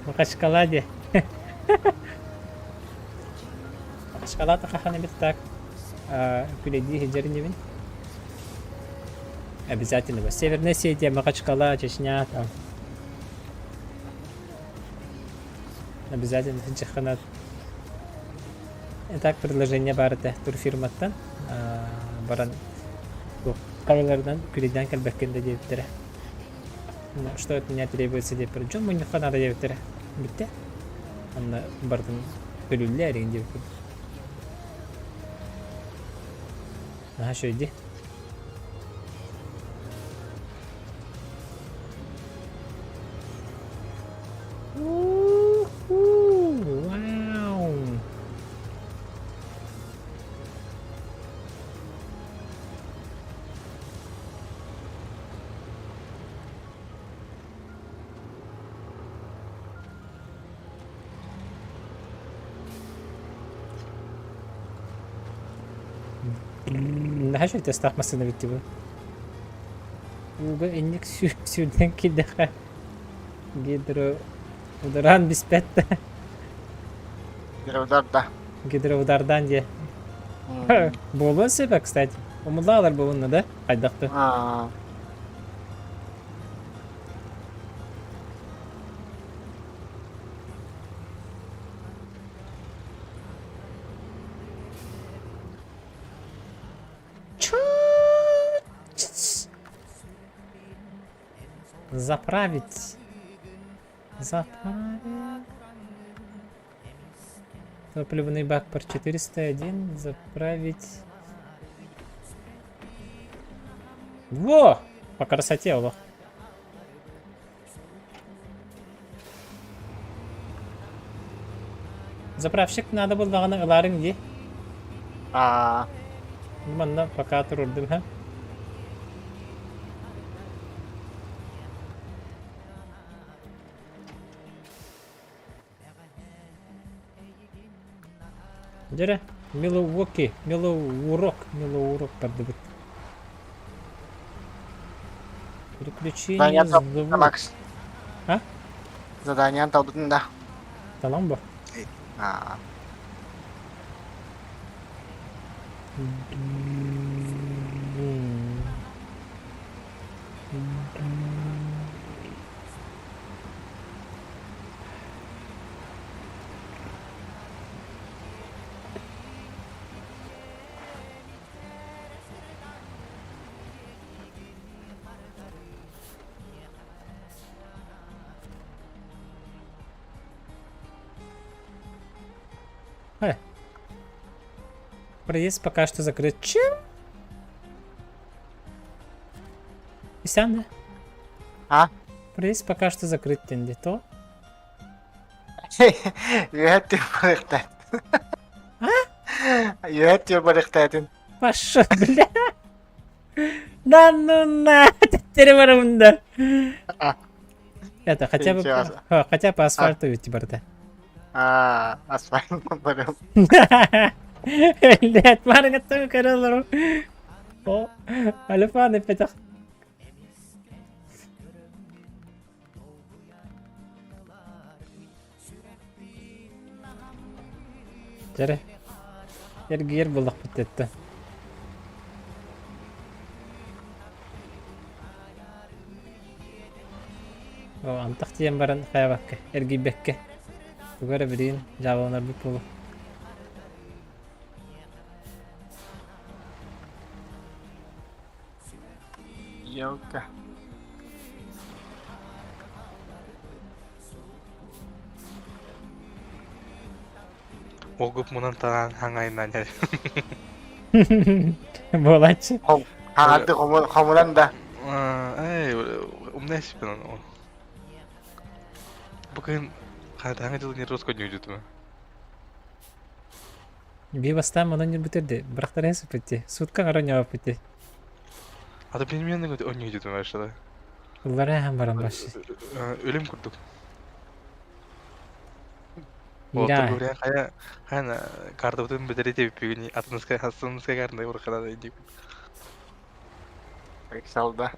Махачкала диэ. Махачкалата хахан эбит так күлэдии сылдьар инибин. Обязательно. Северная Осетия, Махачкала, Чечня там. Обязательно сылдьаххына Так предложение баар этэ турфирматтан баран хайаларынан күлэйдээн кэлбэккин да диэбиттэрэ. Что от меня требуется диэппэр дьон мунньахха наада диэбиттэрэ. Бүттэ. Онно барытын төлүүллэр эрин диэбиппит. Наһаа үчүгэй дии. Вау! Наһаа үчүгэй тыастаах массыына эбит дии бу. Ууга инник сүүрдэн киирдэххэ гидро удараан биспэт да. Гидроудар да. Гидроудардаан диэ. Буолуон сөп, кстати. Умуллаалар буолунна да? Хайдах да. Заправить. Заправить. Топливный бак пар 401. Заправить. Во! По красоте, олох. Заправщик надо буллаҕына ылаарыҥ дии. Аа. Манна пока турурдум ха. Дьэрэ, Милуоки, Милоурок, Милоурок бардыбыт. Переключение звук. Макс. А? Задание талбытын да. Талан бу. Аа. Э. Проезд пока что закрыт. Чем? Исян, да? А? Проезд пока что закрыт, тенди то. Үөһэ түр А? Үөһэ түр барыхтаатын. Пошел, бля. Да ну на, теперь барымда. Это хотя бы хотя по асфальту ведь барда. А, асфальт барым. Блять, марга көрөлөр. О, алифан эпетах. Дьэрэ, эргийэр буоллахпыт этэ. Оо, антах тиийэн баран хайаабакка, эргийбэккэ. Тугу эрэ билигин дьаабыланарбыт буолуо. Елка. Огуп мунан танаан хаҥайынан эрэ. Буолааччы. Хаҥарды хомунан да. Эй, умна испин оны. кыһын хаһааҥҥы дьыл нервоз көрдүүрдүтүмэ. Би бастаан манан ньурбутэрди, бырахтарыһа сыппытти, сутка ҥара ньооппутти. А то билимиэн онньуйдутум вообще. Ыллара аһан баран башшы. Өлүм курдук. Ира. Говоря, хайа хайа картабытын бүтэрите бүгүн атыныска хасыныска карта урхана дип. Ыксалда.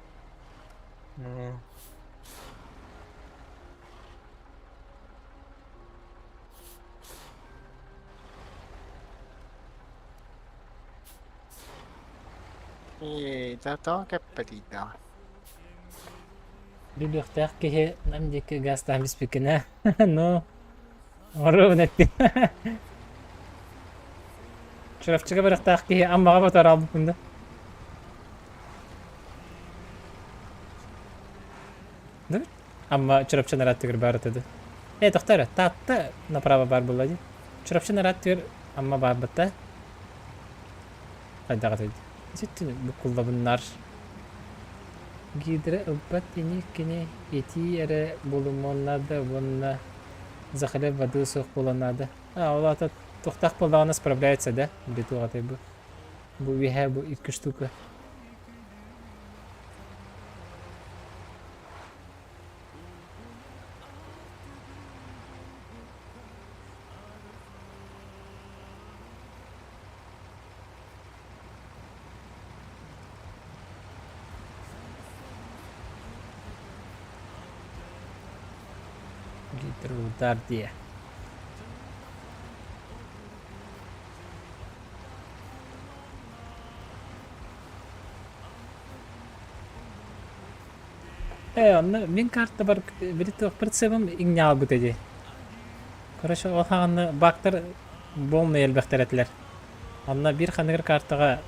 Ээ, зато кэппэтийдэҕэ. Бүлүөхтээх киһи нам диэки газтаан биспиккинэ, ну, оруобун эттин. Чурапчыга барыахтаах киһи Аммаҕа батар албыппын да. Да? Амма Чурапчы нарааттыгар баар этэ да. Э, тохтоо эрэ, Таатта направо баар буолла дии. Чурапчы нарааттыгар Амма баар батта. Хайдах этэй? Ситтин буккуллабыннар. Гидра ылбат ини кини итии эрэ булумуон наада уонна захалев воды суох буолуон наада. А, ол аата туохтаах буоллаҕына справляется да? Или туох этэй бу? Бу үөһээ бу икки штука. Гидроудар диэ. Ээ, онно мин картабар били туох прицебым иҥнэҕалбыта дии. Короче, ол хаҕанна бактар полный элбэхтэр этилэр. Онно биир ханыгыр картаҕа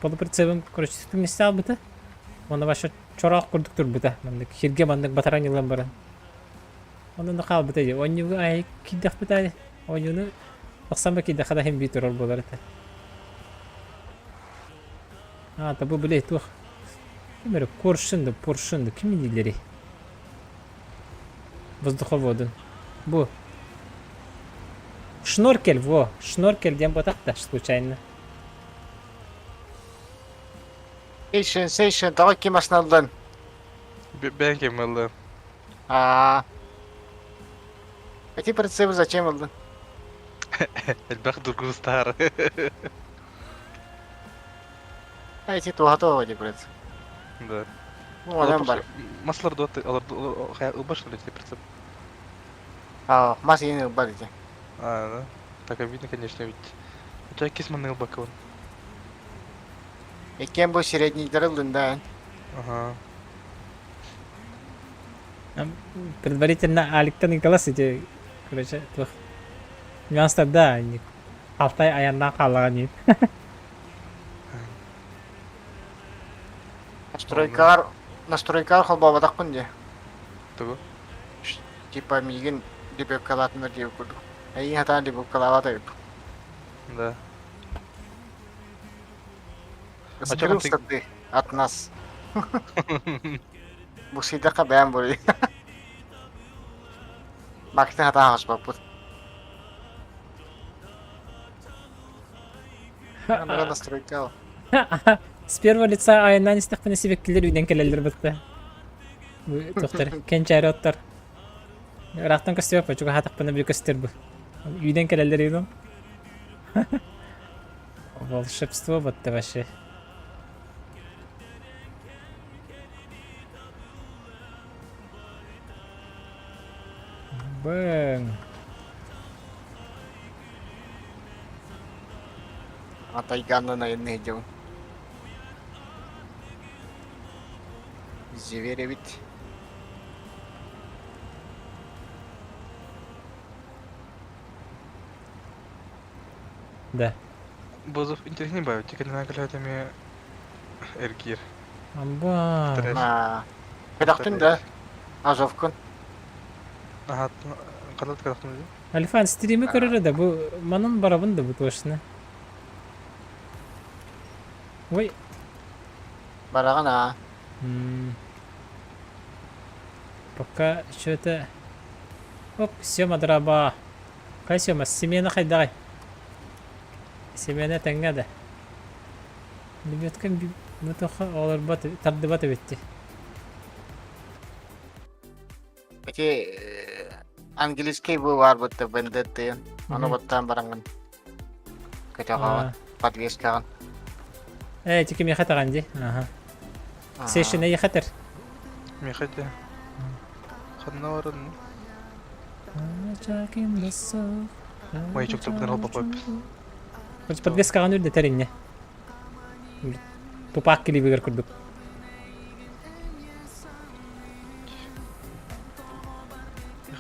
полуприцебым короче түмүстэ албыта. Уонна вообще чороох курдук турбута. Маннык сиргэ маннык батаран ылан баран. Онон да хаалбыта дии. Оонньууга ай киирдэхпит аайы оонньууну тахсан ба киирдэххэ да иһин бии турар буолар этэ. А, табу били туох ким эрэ Коршун да Поршун да ким дииллэрий? Воздуховодун. Бу. Шноркель, во. Шноркель диэн буотах да случайно. Сейшен, сейшен, тоҕо ким асналлан? Бэйэҥ ким ыллым? Аа. Эти прицепы зачем ыллын? Элбэх дургустаар. Эти туһата эти прицеп. Да. Ну, онон бар. Маслар дуот алар ылбаш что ли эти прицеп? Аа, мас иин ылбар ити. А, да. Так обидно, конечно, ведь. Хотя кис манны ылбакка он. Иккиэн бу среднийдары ыллын да. Ага. Предварительно Аликтан ыыталас ити, короче, туох нюанстарда Алтай айаннаан хааллаҕа дии. Настройкалар настройкалар холбооботохпун дии. Тугу? Типа миигин дебеккалаатыннар диэбит курдук. Эйиин сатаан дебеккалаабат эбиппин. Да. Скрылся ты от нас. Буксуйдахха бэйэм буруй. Максим сатаан хаспаппыт. Камера настройкал. С первого лица айаннаан истэхпинэ сибэккилэр үүнэн кэлэллэр бытта. Туохтар кэнчээри оттор. Ыраахтан көстүбэт чугаһаатахпына били көстөр бу. Үүнэн кэлэллэр юном. Волшебство вот вообще. Бэҥ. А тайганнан айанныыр дьон. Зверь эбит. Да. Бозов интереснее баҕайы, тикэннээн эмиэ эргиир. Амба. Трэш. Аа, Кэтэхтин да? Азовкун. Аха, ханна кэтэхтин дии? Алифан стримы көрөрө да бу манан барабын да бу точно. Ой. Бараҕын аа. Пока что-то... Оп, Сема драба. Хай Сема, Семена хайдаҕай? Семена тэҥҥэ да. Лебедка бутоха олорбот, тардыбат эбитти. Ити английский бу баар бутта бендеттыын. Ону баттаан бараҥҥын. Көтөҕөҕүн, подвескаҕын. Э, ити кимиэхэ таҕан дии? Аха. Сешин эйиэхэ этэр. Миэхэ этэ. Ханна баран? Ой, чуктурбутун холбоппут. Короче, подвескаҕын үрдэтэр инньэ. Тупаак килибигэр курдук.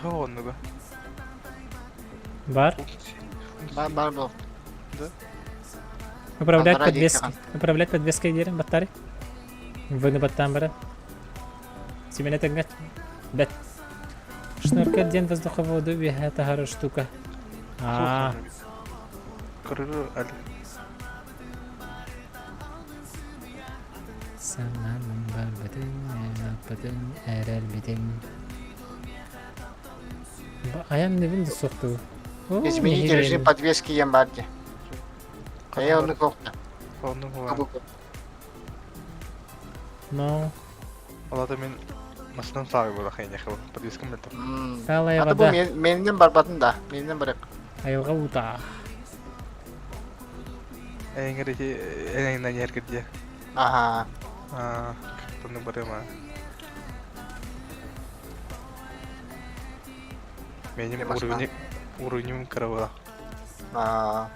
Оннуга. Бар. Бар бар был. Да. Управлять подвеской. Управлять подвеской диэрин баттары. Выны баттаан баран. Симэнэ тэҥҥэ бэт. Шнурка диэн воздуховоду үөһэ таһарар штука. Аа. Көрөрү али. Сананым барбытын, аппытын, эрэлбитин. Айан небин да суохтуу. Изменить режим подвески ем бар дии. Хайа оннук суохта. Оннук буолар. Но. Ол мен масынан саабы буола хайнехе подвескам билтем. Талая Ата бу вода. менинен барбатын да. Менинен барып. Айылга ута. Эңер ити эңнен еркирде. Аха. Аа, тонну барыма. Меним уровень уровнем карабала. Аа.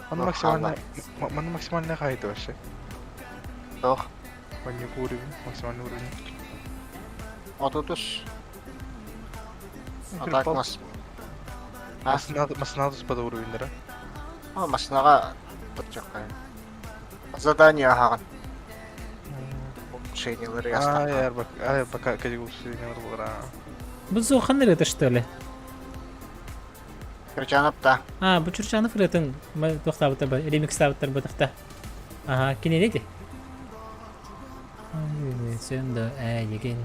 Маны максимально маны максимально хайты вообще. Тох. Маннык уровень, максимальный уровень. 33. А так мас. Масына туспада уровеньдера. А масынаға бытчакка. Задание аһаҕын. Улучшениелары Ай, бак, ай, пока кэдик улучшениелар булар. Бу зохан ырыта что ли? Чурчанов да. А, бу Чурчанов ырыатын туохтаабыттар ба, ремикстаабыттар бытахта. Ага, кинини ити. Сен да эйигин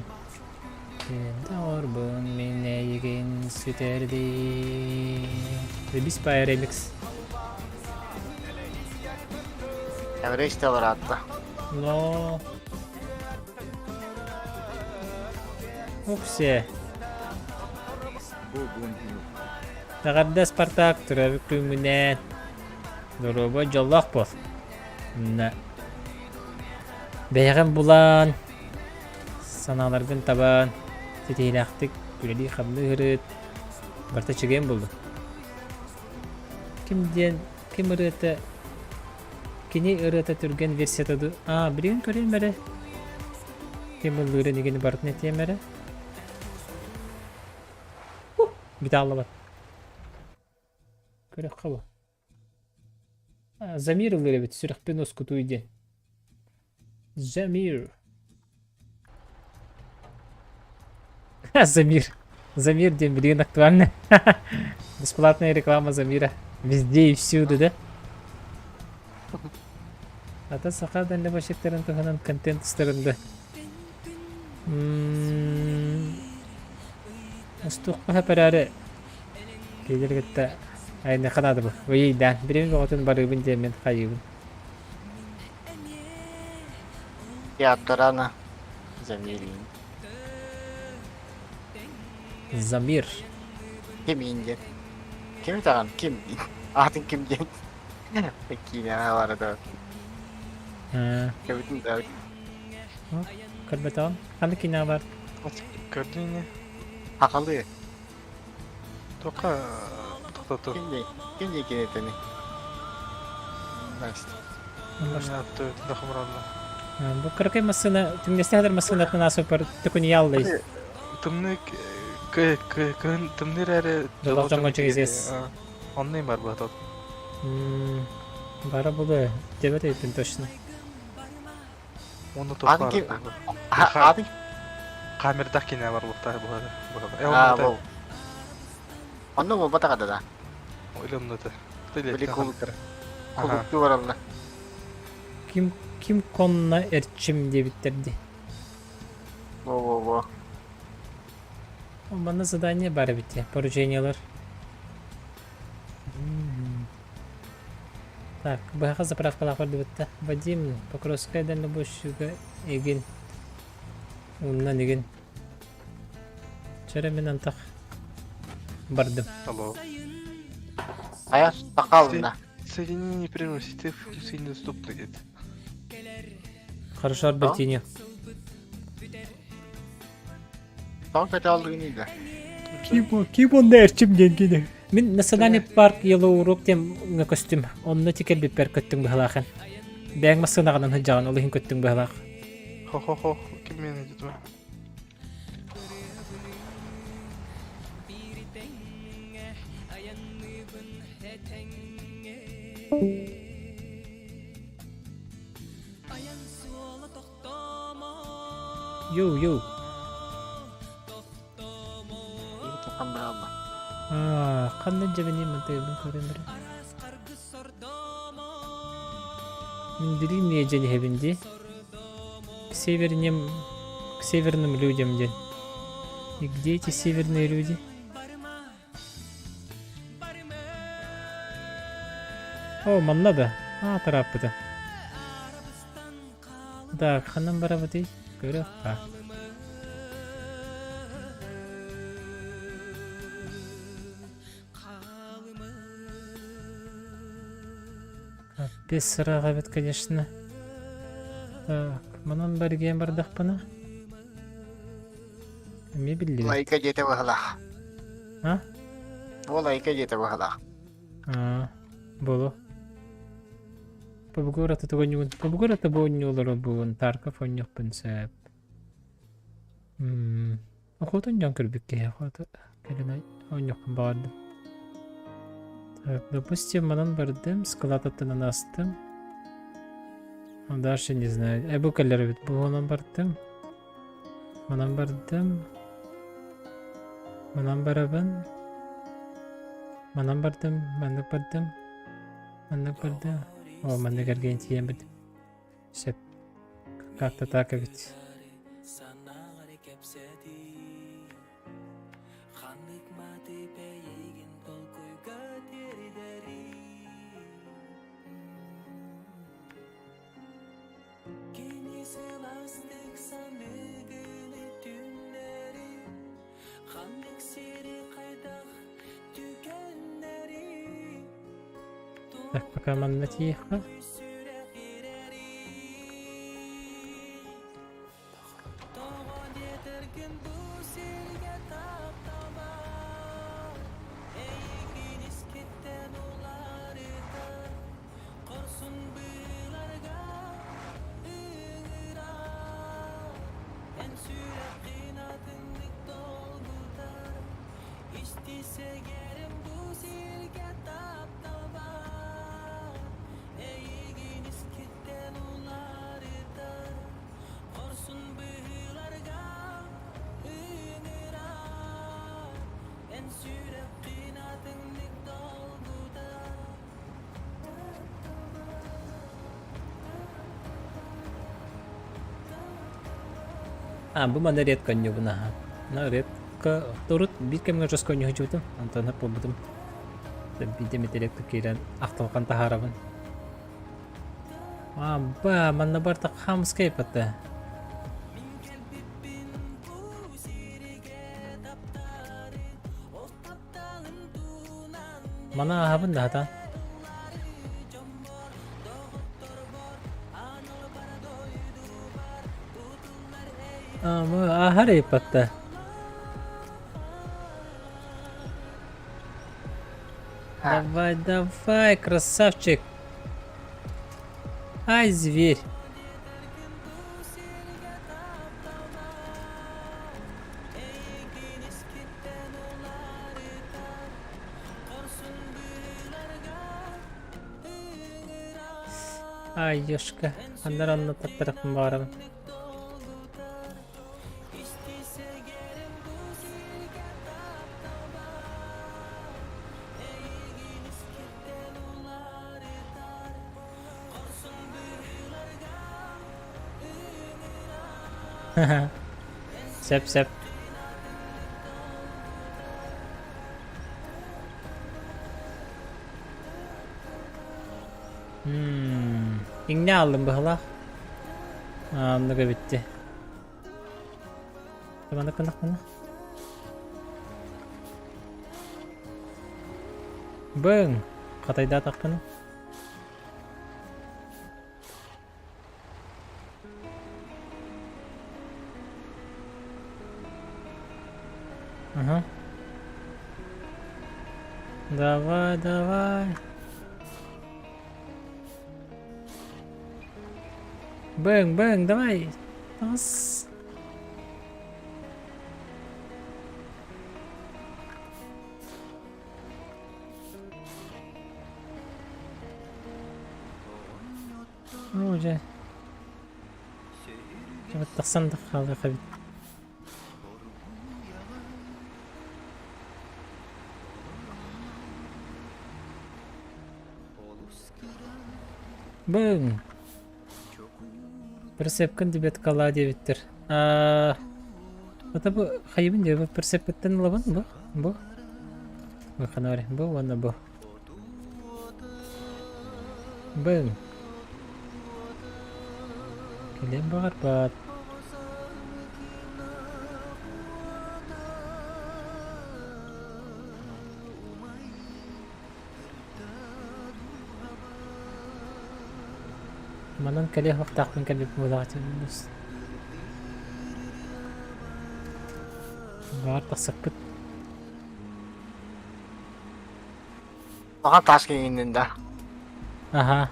Орбун мин эйигин сүтэрди. Ребис пай ремикс. Эверест алар атта. Но... Упсе. Эҕэрдэ Спартак төрөөбүт күҥҥүнэн доруобай дьоллоох буол. Инна бэйэҕин булан, санааларгын табан, ситиһиилээхтик үлэлии-хамныы ыһырыт, барыта үчүгэйин буллун. Ким диэн, ким ырыата, кини ырыата түргэн версията ду? Аа, билигин көрүөм эрэ. Ким ыллыырын игини барытын этиэм эрэ. Бүтэ аллабат. Көрөххө бу. Замир ыллыыр эбит, сүрэхпин ускутуй диэн. Замир. Замир. Замир диэн билигин актуальный. Бесплатная реклама Замира. Везде и всюду, да? Ата саха дальнобойщиктарын туһунан контент устарында. Устуохха сөп Кинилэр кытта айныха наада бу. Ыйдаан, бириэмэ бөҕөтүн барыыбын диэммин хайыыбын. Театрана Замирин. Замир. Ким диэн? Ким таҕан? Ким? Аатын ким диэн? Киинэҕэ бара да. Кэбитин да. Көрбөтөҕүм. Ханнык киинэҕэ бар? Көрдүн ини. Хахалы. Тока тоқтату. Ким не? Ким не кинетени? Настя. Бу кыракый массыына, түҥнэстэ хатар массыынатын асыпар төкүнүйаллай. Тымныы кыһын тымныы эрээри Дьоллоох дьоҥҥо чэгизэс. Онно бар бата. Бара булу, дебет өйпүн точно. Оны Атын ким? Атын Камердах кине бар буохтаах буһада. Аа, бу. Онно буолбатах да. Ойломнута. Били кулуктуу бараллар. Ким ким конно эрчим диэбиттэр дии. Во-во-во. Манна задание баар эбит дии, поручениелар. Так, быһаха заправкалаах бардыбытта. Вадим, Покровская дальнобойщига игин. Уннан игин. Чөрө мин антах бардым. Алло. Айа сакалына. Соединение прервалось, ты функции недоступны где-то. Хорошо, Альбертини. Тоҕо көтөөллүгүн да. Ким онно эрчим диэн кини. Мин национальный парк Yellow диэн көстүм. Онно тикэлбиппэр көттүҥ быһалаахын. Бэйэҥ массыынаҕынан сылдьаҕын, ол иһин көттүҥ быһалаах. Хо-хо-хо, ким меня найдет? Йоу, йоу. Аа, ханна дьэбинии мантыыбын көрөн бэрэ. Мин билигин миэдьэн иһэбин дии. К северним, к северным людям диэн. И где эти северные люди? О, манна да. Аа, тарааппыта. Так, ханан барабытый? Көрүөххэ. Капец ыраах эбит, конечно. Так, манан баргиэн бардахпына. Эмиэ биллибэт. Лайка диэтэ быһалаах. А? Бу лайка диэтэ быһалаах. Аа, болу. Побугур аты тугунньугун. Побугур аты бу онньуулары бугун Тарков онньохпун сөп. М Охотун дьон көрбүт киһи охота кэлин оонньуохпун баҕардым. Так, допустим, манан бардым, склад аттынан астым. А дальше не знаю. Бу кэллэр эбит. Бу онон бардым. Манан бардым. Манан барабын. Манан бардым. Маннык бардым. Маннык бардым. О, маннык эргийэн тиийэн бардым. Сөп. Как-то так эбит. Так, пока манна тиийиэххэ. А, бу манна редко онньуубун аһа. На редко урут биир кэмҥэ жестко онньуу сылдьыбытым, онтон буолбутум. Биирдэ эмит редко киирэн ахтылҕан таһаарабын. А, ба, манна барыта хамскай пата. Маны ааһабын да хата. Ааһар ыйыппатта. Давай, давай, красавчик. Ай, зверь. Ай, ёшка, аннар анна таттарахпын баҕарабын. Сөп, сөп. Иҥнэ ааллым быһалаах. Оннук эбитти. Манна кынахпына. Быҥ! Хатайдаатахпына. Ага. Давай, давай. Бэҥ, бэҥ, давай. Тас. Оо дьэ. Тахсан да хаалыах эбит. Быҥ. Прицепкын дебеткалаа диэбиттэр. Аа, это бу хайыбын диэ бу прицепкыттан ылабын бу бу бу ханары бу уонна бу Быҥ. Кэлиэн баҕарбат. Манан кэлиэ суохтаахпын кэлбиппин буолаҕа Баҕар тахсыппыт. Аҕа таас киҥиннин да. Аха.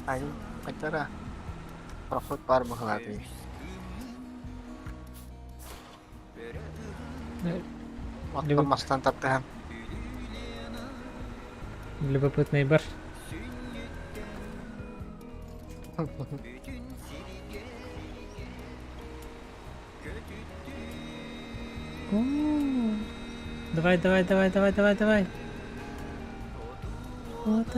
Ай, қайтара. Проход бар быһылаатый. Оттон мастан тартыһан. Любопытный бар. Давай, давай, давай, давай, давай, давай. Вот.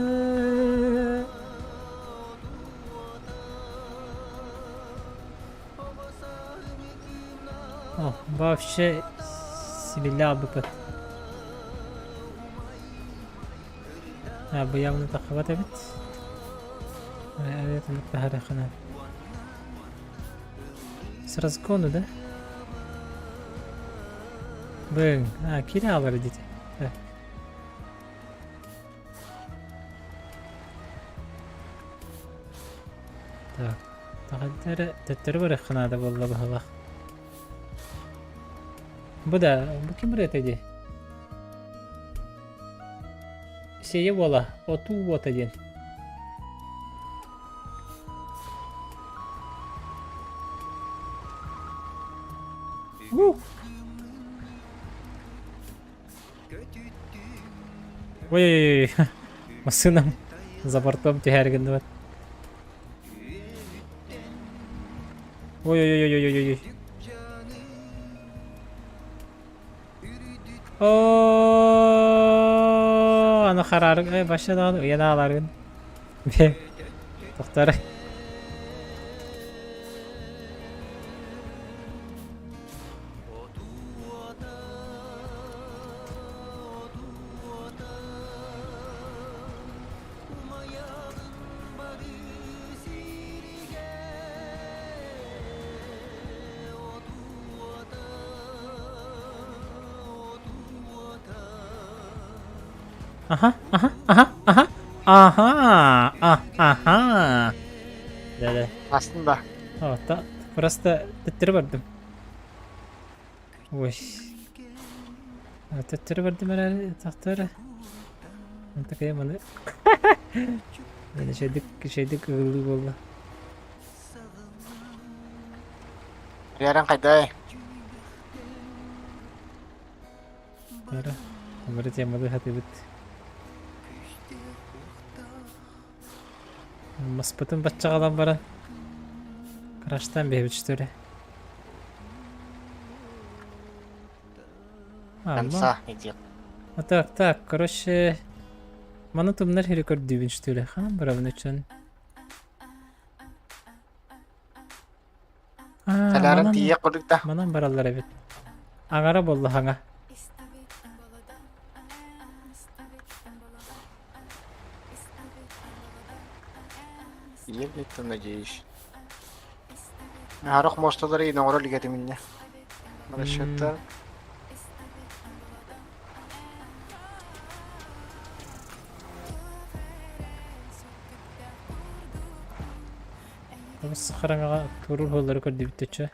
О, вообще сибилля быпыт. А, бу явно таххабат эбит. Это таһарахана. С разгону, да? Бың. А, кире алар идите. Так. Так. Таҕаддары төттөрү барыахха наада буолла быһалаах. Бу да, бу ким ырыата дии? Сиэйэ буола, отуу уота диэн. Ой-ой-ой, массыынам за бортом түһээри гынныбат. Ой-ой-ой-ой-ой-ой. Оо, аны хараарыҥ, э, башня даҕаны ыйан ааларгын. Бе, тохтор. Аха, аха, аха, аха, аха, а, аха. Да-да. Астын да. О, та, просто төттөрү бардым. Ой. Төттөрү бардым эрээри, тахтары. Такая маны. Мен шайдык, шайдык ыгылыы буолла. Яран хайдай. Ара, бары темалы хатыбыт. Маспытын баччаҕалан баран краштан биһибит что ли? Конца идет. А так, так, короче, маны тумнар хири көрдүүбүн что ли? Хаан барабын үчүн. Аа, Сэлээрэн манан, тиийиэх курдук да. манан бараллар эбит. Аҥара буолла хаҥа. Ел надеюсь. Харах муосталары оҥоро илик этим инньэ. Расчеттар. Олус хараҥаҕа туоруур уоллары көрдүбүт төччө.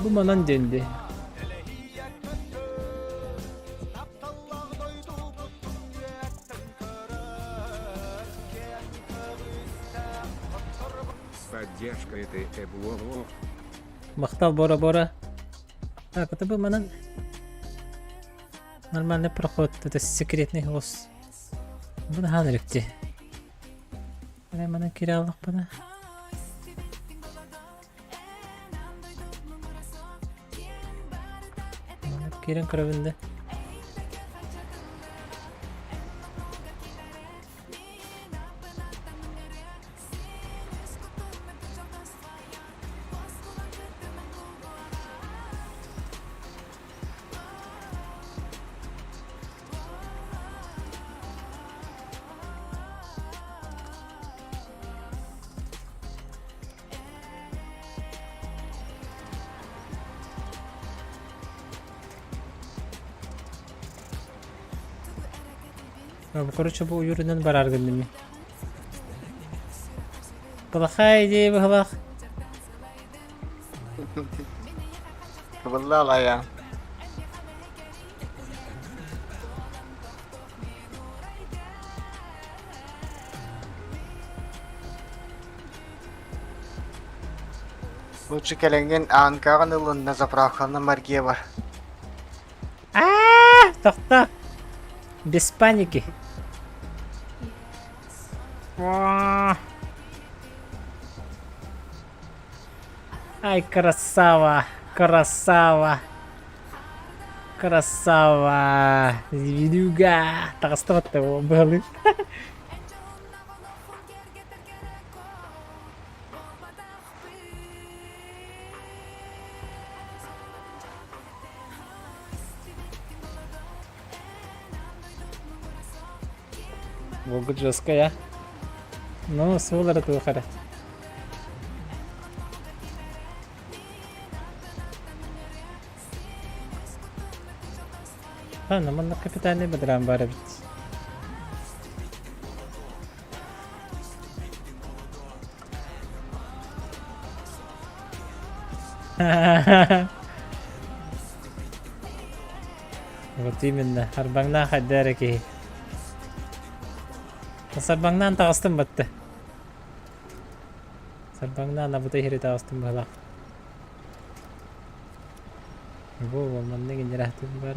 Бу манан диэн дии. Поддержка этой эбуолу. Махтал бора-бора. Так, это бы манан нормальный проход, это секретный голос. Бу наһаа ынырыкти. Арай манан киирэ аллахпына. Киирэн көрөбүн да. Короче, бу уйурунан барар гынным. Плохая идея быһылах. Кыбылла алая. Лучше кэлэҥҥин аанкаҕын ылынна заправканы маргиа бар. Аа, тохто. Без паники. Ай, красава, красава. Красава. Видюга. Таҕыстыбатта быһалыы. Волга жесткая. Ну, суолара туох эрэ. Ладно, манна капитальный бадран баар эбит. Вот именно, арбаҥнаах хайда эрэ киһи. Сарбаҥнаан таҕыстым батты. Сарбаҥнаан абытай иһири таҕыстым быһалаах. Бу манна генератор бар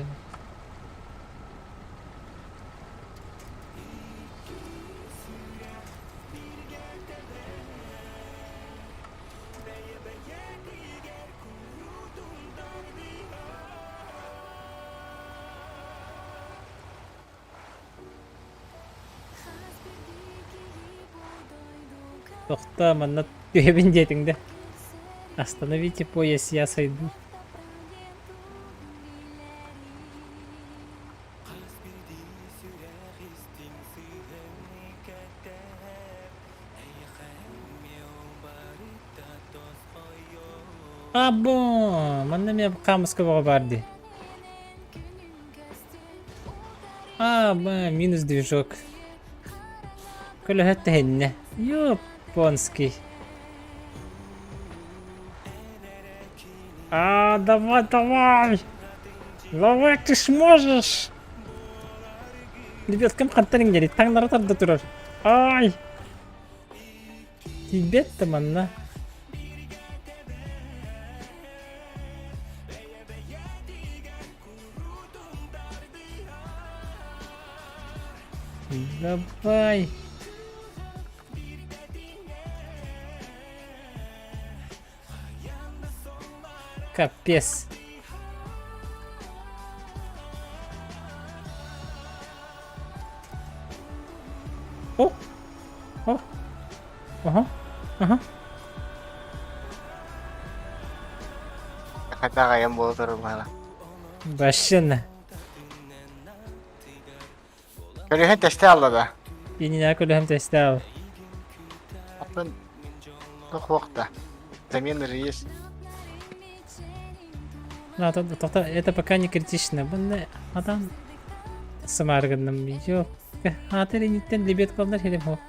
Тохтоо, манна түһэбин диэтиҥ да. Остановите поезд, я сойду. Або, манна эмиэ хаамыска бөҕө баар дии. А, минус движок. Көлөһө тэһиннэ. Японский. А, давай, давай! Давай, ты сможешь! Ребят, ким хантан иҥнэри таҥнара тарда турар. Ай! Тиийбэт да манна. Давай. Капец. О! О! Ага. Ага. Хата айан буола турар баара. Вообще. Көлөһүн тэстэ алла да. Иннинэ көлөһүм тэстэ ал. Атын туох да. Замена же есть. Это пока не критично. Бунна адам сымаргынным. Yok. Хатыр иниттен лебет коллар херем хо.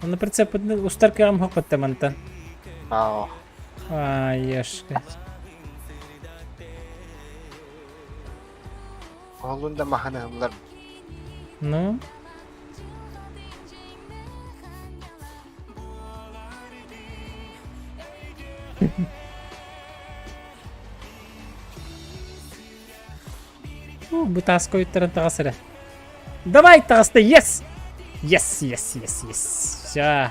Оны прицеп устар кыам хокотта мантан. Аа. Ай, ешка. Олун да маханы Ну? Бу тааска уйуттаран таҕыс эрэ. Давай таҕыста, yes! Yes, yes, yes, yes. Все.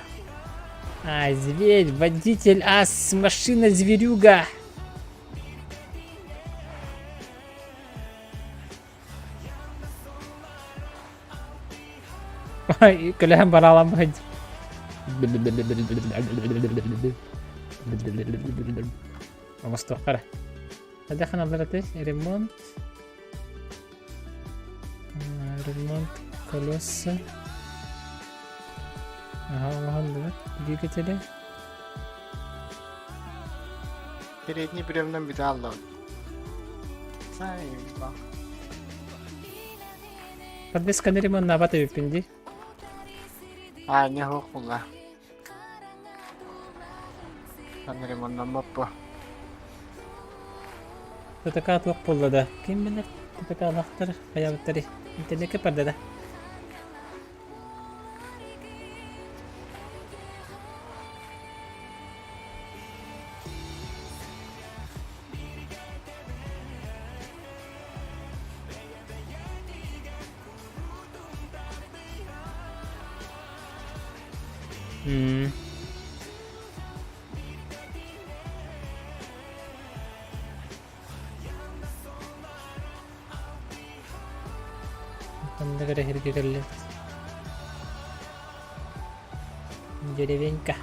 Ай, зверь, водитель, ас, машина, зверюга. Көлөһөн бараалам Оҥостуохха эрэ. Хайдах аллараты ремонт. Ремонт колеса. Ага, оҥоһуллубут. Двигатели. Передний бревном бүтэ аллабыт. Подвесканы ремонтнаабат эбиппин дии. Аа, не суох буолла. Аны ремоннаммаппа. ТТК туох буолла да? Ким билэр? ТТК алахтар хайабыттары. Интернетке барда да. М. Ханна эрэ сиргэ кэллибит. Деревенька.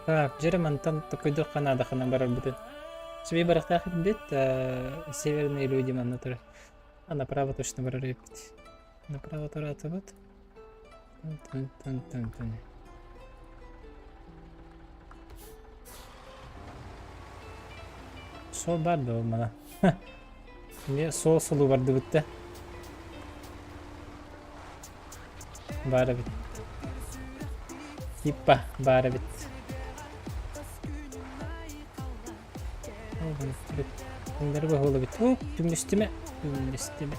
Так, дьэ мантан токуйдуохха наада ханан барарбытын. Себе барахтаах бит, северные люди манна турар. А направо точно барар эбит. Направо тураатыбыт. Тын-тын-тын-тын. Сол бар да ол мана. Не сол солу барды бітті. Баар эбит. Типа баар эбит. Кинилэри баһылабыт. О, түмнүстүмэ. Түмнүстүмэ.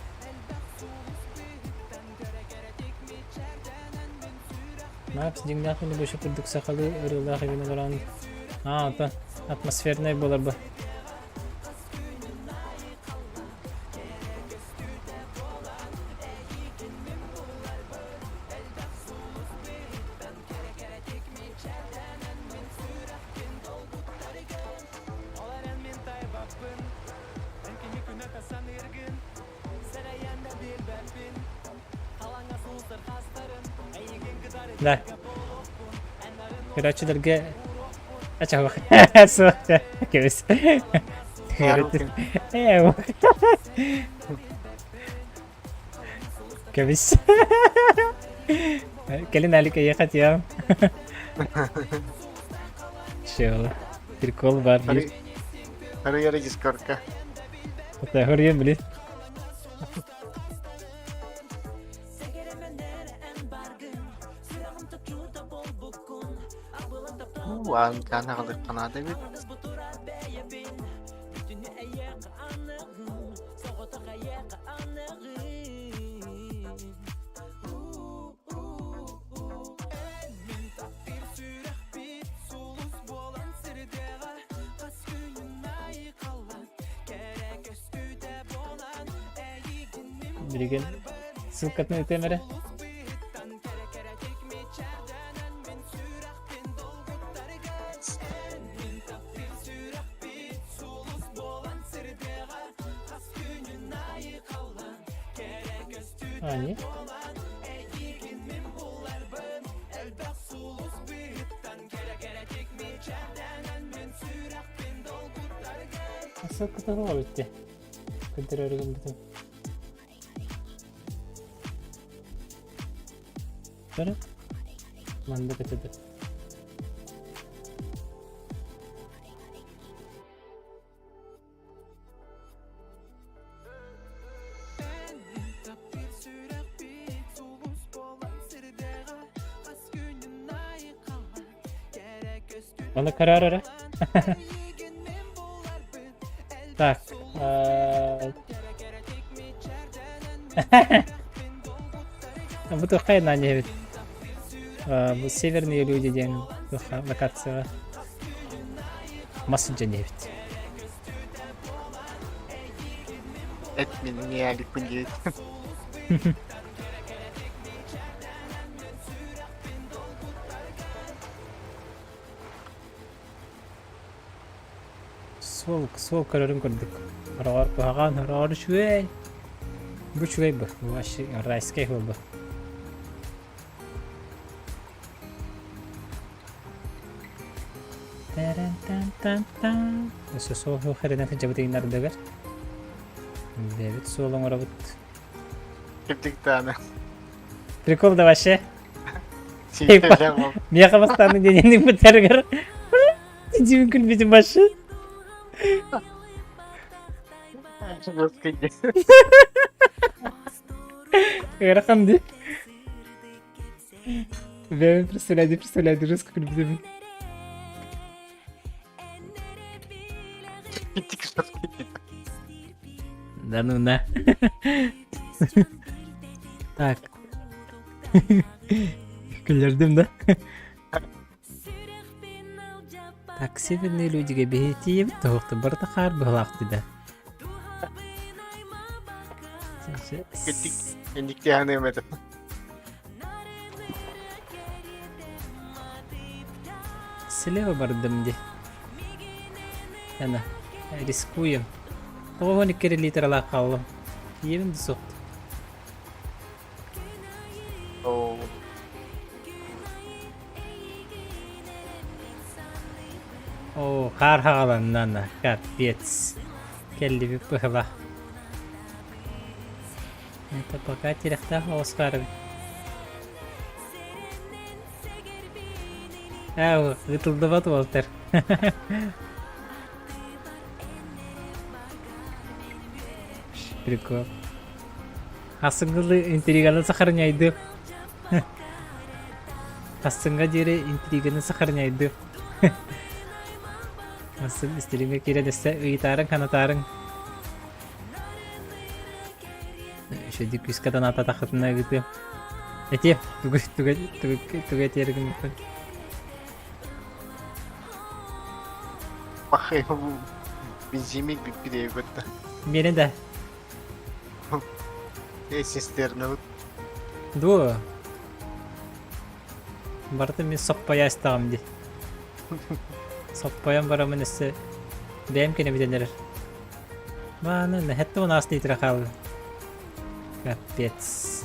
Макс дьиҥнээх күнү бу курдук сахалыы ырыалаах игин олорон аа оттон атмосфернай буолар бу. Да. Көрөөччүлэргэ ачаҕах суох кэбис. Ээ Кэбис. Кэлин Алик эйиэхэ тиэм. Чего? Прикол бар биир. Харыйары дискордка. Харыйан били. Уан канаҕалык канаада эбит. Билигин ссылкатын ыытыам эрэ. Они? Ссылка того битте. Көдөрөрүгүн бүтүн. Көрө. Манды көтөдө. Оны көрөр эрэ. Так. Бу туохха наан эбит. Бу северные люди диэн туохха локацияҕа мас сылдьан эбит. Эт мин не диэт. Суол, суол көрөрүн көрдүк. Хороҕор куһаҕан, хороҕор үчүгэй. Бу үчүгэй бу. Бу вообще райскай суол бу. Тан-тан-тан. Өссө суол суох эрэнэн сылдьабыт ыйынардыгар. Бэйэбит суол оҥоробут. Кирдик дааны. Прикол да вообще. Миэхэ бастааны диэн бытарыгар Дим күлбүтүм башы. Ыарахан дии. Бэйэм представляю, представляю, жестко күлбүтүм. Да ну на. Так. Күллэрдим да. Так, северные людигэ биһи тиийэбит барыта хаар быһылаах да. Индиктианыым этэ. Слева бардым ди. Ана, рискуем. 92 литралаах хааллым. Тиийэбин да суох. Оо, хаар хаҕаланна, капец. Кэллибит быһыла. Это пока тирэхтээх оҕус баар эбит. Ээ, ытылдыбат уолтар. Прикол. Ассыҥҥылыы интриганы сохраняйдым. Ассыҥҥа диэри интриганы сохраняйдым. Асын истилиҥҥэ киирэн өссө ыйытаарыҥ, ханатаарыҥ. Үчүгэйдик күүскэ танаататаххытына ыытыам. Этиэм, тугу тугу тугу тугу этиэр гыммыппын. Пахай бензимик бүппүт эбит. Миэнэ да. Эй, цистернабыт. Дуо? Барыта мин соппойа истэҕим дии. Соппойон бараммын өссө бэйэм кэнэбитэн эрэр. Мааны нэһэттэ унаас литра хаалла. Капец.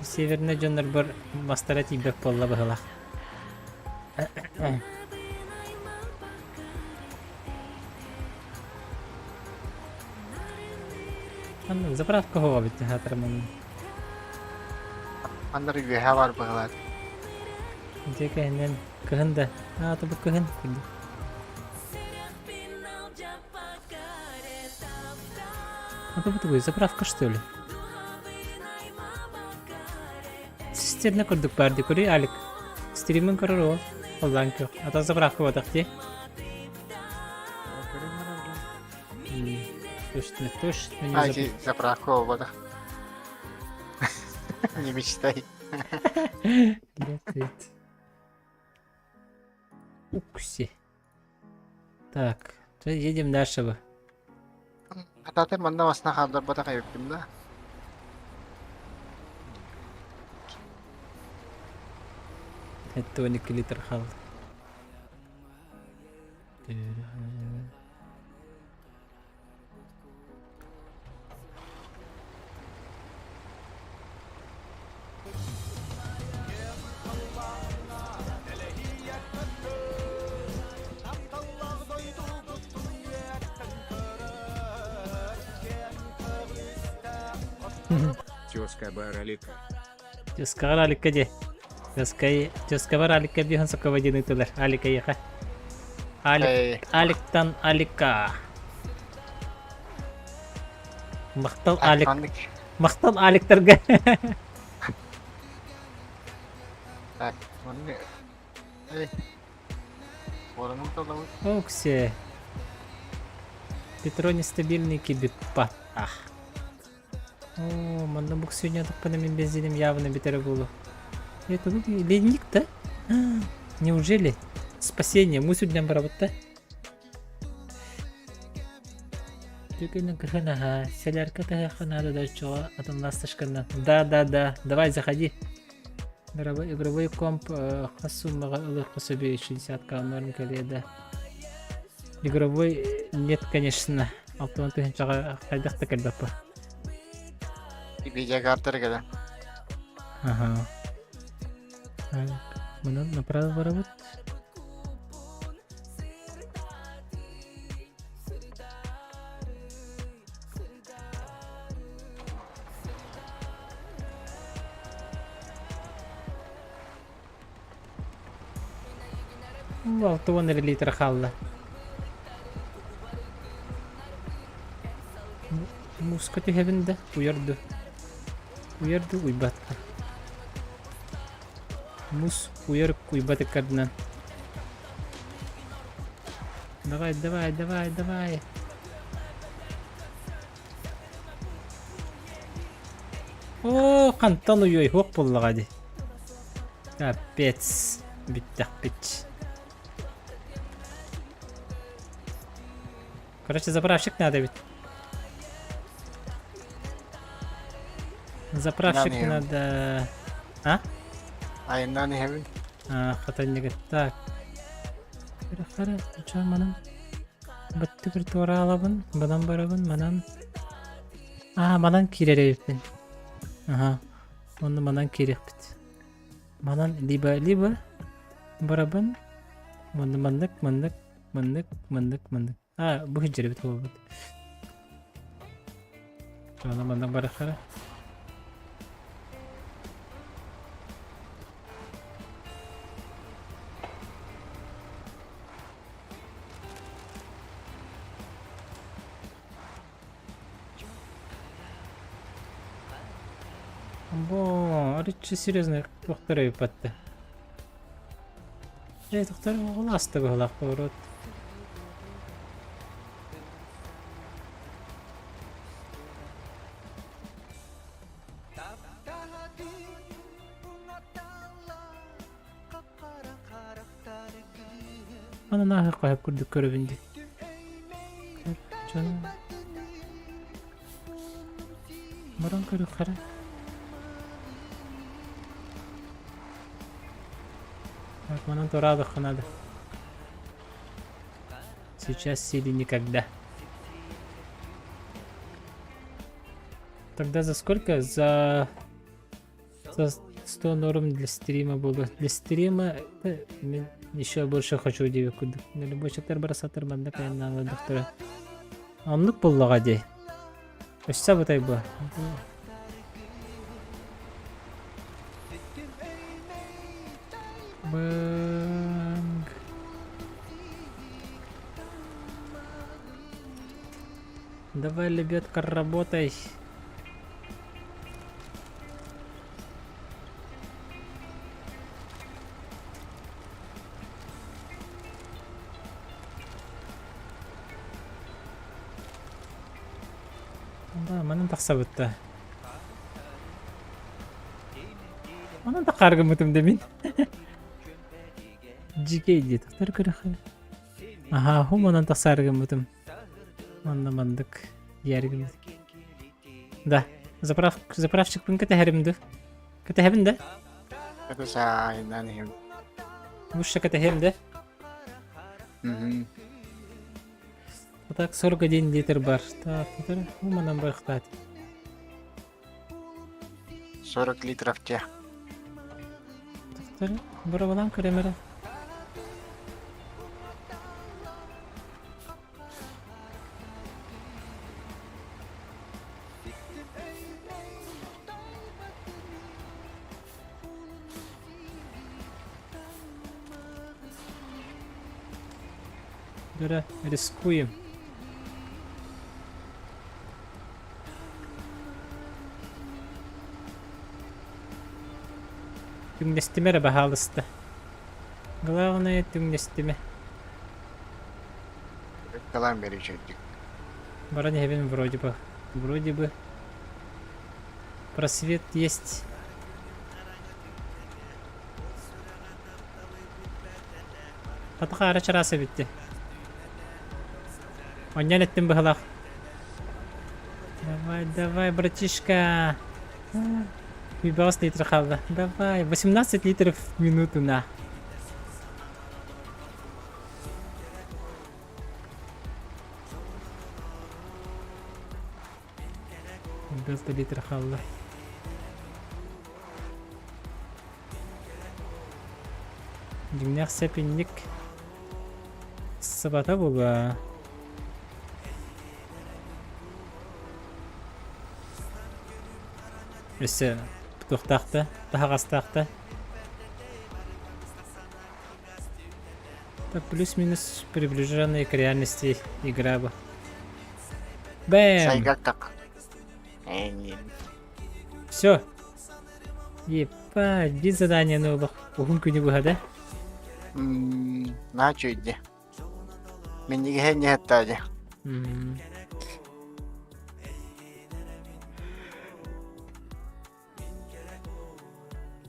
Северный дьоннорбор мастара тиийбэт буолла быһылаах. Анна заправка хоҕо бит хатырмын. Аннары үөһэ бар быһылаат. Дьэ кэһинэн кыһын да. Аата бу кыһын курдук. А то такой заправка что ли? Цистерна курдук баар дии көрүй Алик. Стримин көрөр ол. Оллаан көх. Ата заправка батах дии. Точно, точно не А, эти заправка обота. Не мечтай. Летит. Укси. Так, едем дальше бы. Хатааты манна басна хаалларбатах эбиппин да. Это 12 литр хал. Тезка Баралика. Тезкаҕар Аликка дьэ. Тезка тезкабар Аликка биһан сокова диэн ыытылар. Алика эйиэхэ. Алик Аликтан Алика. Махтал Алик. Махтал Аликтарга. Так, маннык. Эй. Воронун толабыт. Оксе. Петро нестабильный кибиппатах. О, манна бу сегодня таппана мин бензиним явно битэрэ буолуо. Это бу ледник да? Неужели? Спасение, мы сегодня барабыт да? Түкүнү кыһын аха, солярка таһыахха наада да чоҕо атын ласточканан. Да, да, да, давай заходи. Игровой, игровой комп хас суммаҕа ылыахха сөбүй 60 норм кэлиэ да. Игровой нет, конечно. 60 тыһыынчаҕа хайдах да кэлбэппин. Видеокартар кэлэ. Ага. Так, манан направо барабыт. 60 эрэ литр хаалла. Мууска түһэбин да, уйар ду. Уйар ду, уйбат. Муус уйар уйбат ыккардынан. Давай, давай, давай, давай. Оо, хантан уйуой, хуох буоллаҕа дии. Капец, бүттэхпит. Короче, заправщик надо ведь. Заправщик надо... А? Айаннаан иһэбин. А, хатанньыгыт. Так. Хара, чё манан? Баттыгыр туораалабын, банан барабын, манан. А, манан киирэр эбиппин. Ага. Онно манан киириэхпит. Манан либо либо барабын. Манна маннык, маннык, маннык, маннык, маннык. А, бу сылдьарбыт буолбут. Аны маннык барахара. Бо, арыччы серьезно тохтор эбиппатта. Э, тохтор оҕол аста быһылаах поворот. Манан ааһыахха сөп курдук көрөбүн дии. Дьон баран көрүөххэ Так, манан туораадахха надо. Сейчас или никогда. Тогда за сколько? За 100 норм для стрима было. Для стрима еще больше хочу диэбит курдук. Любойчиктар барасаттар манна кайнаала доктора. Оннук буллаҕа дии. Өссө абытай бу. Банг. Давай, лебедка, работай. Да, манан тахсабыт да. Манан да харгыммытым да мин. Дьикэй дии тахтар көрөхө. Аха, ху манан тахсааргыммытым. Манна мандык дияргыммыт. Да, заправ, заправщикпын кэтэһэрим ду. Кэтэһэбин да? Кэтэсаайынан иһим. Муша кэтэһэм да? Мгм. А так 41 литр бар. Так, литр, ну, манан барахтаат. 40 литров те. Тахтары, бұрабалан көремері. Дөрө, рискуем. Түҥнэстимэ эрэ баһаалыста. Главное түҥнэстимэ. Калаан бери үчүгдүк. Баран иһэбин вроде бы. Вроде бы. Просвет есть. Хата хаара чараас эбитти. Онньон эттим быһалаах. Давай, давай, братишка. 20 литров хаалла. Давай, 18 литров в минуту на. Дөлтө литр хаалла. Дьиҥнээх сэпинник сыбата буолуо. Өссө туохтаах да, таһаҕастаах да. Так плюс-минус приближенные к реальности игра бы. Бэм! Сайгак так. Эйин. Все. Епа, биир заданиены олох уһун күнү быһа да? Наһаа үчүгэй Минньигэһэ инниһэттээ дии.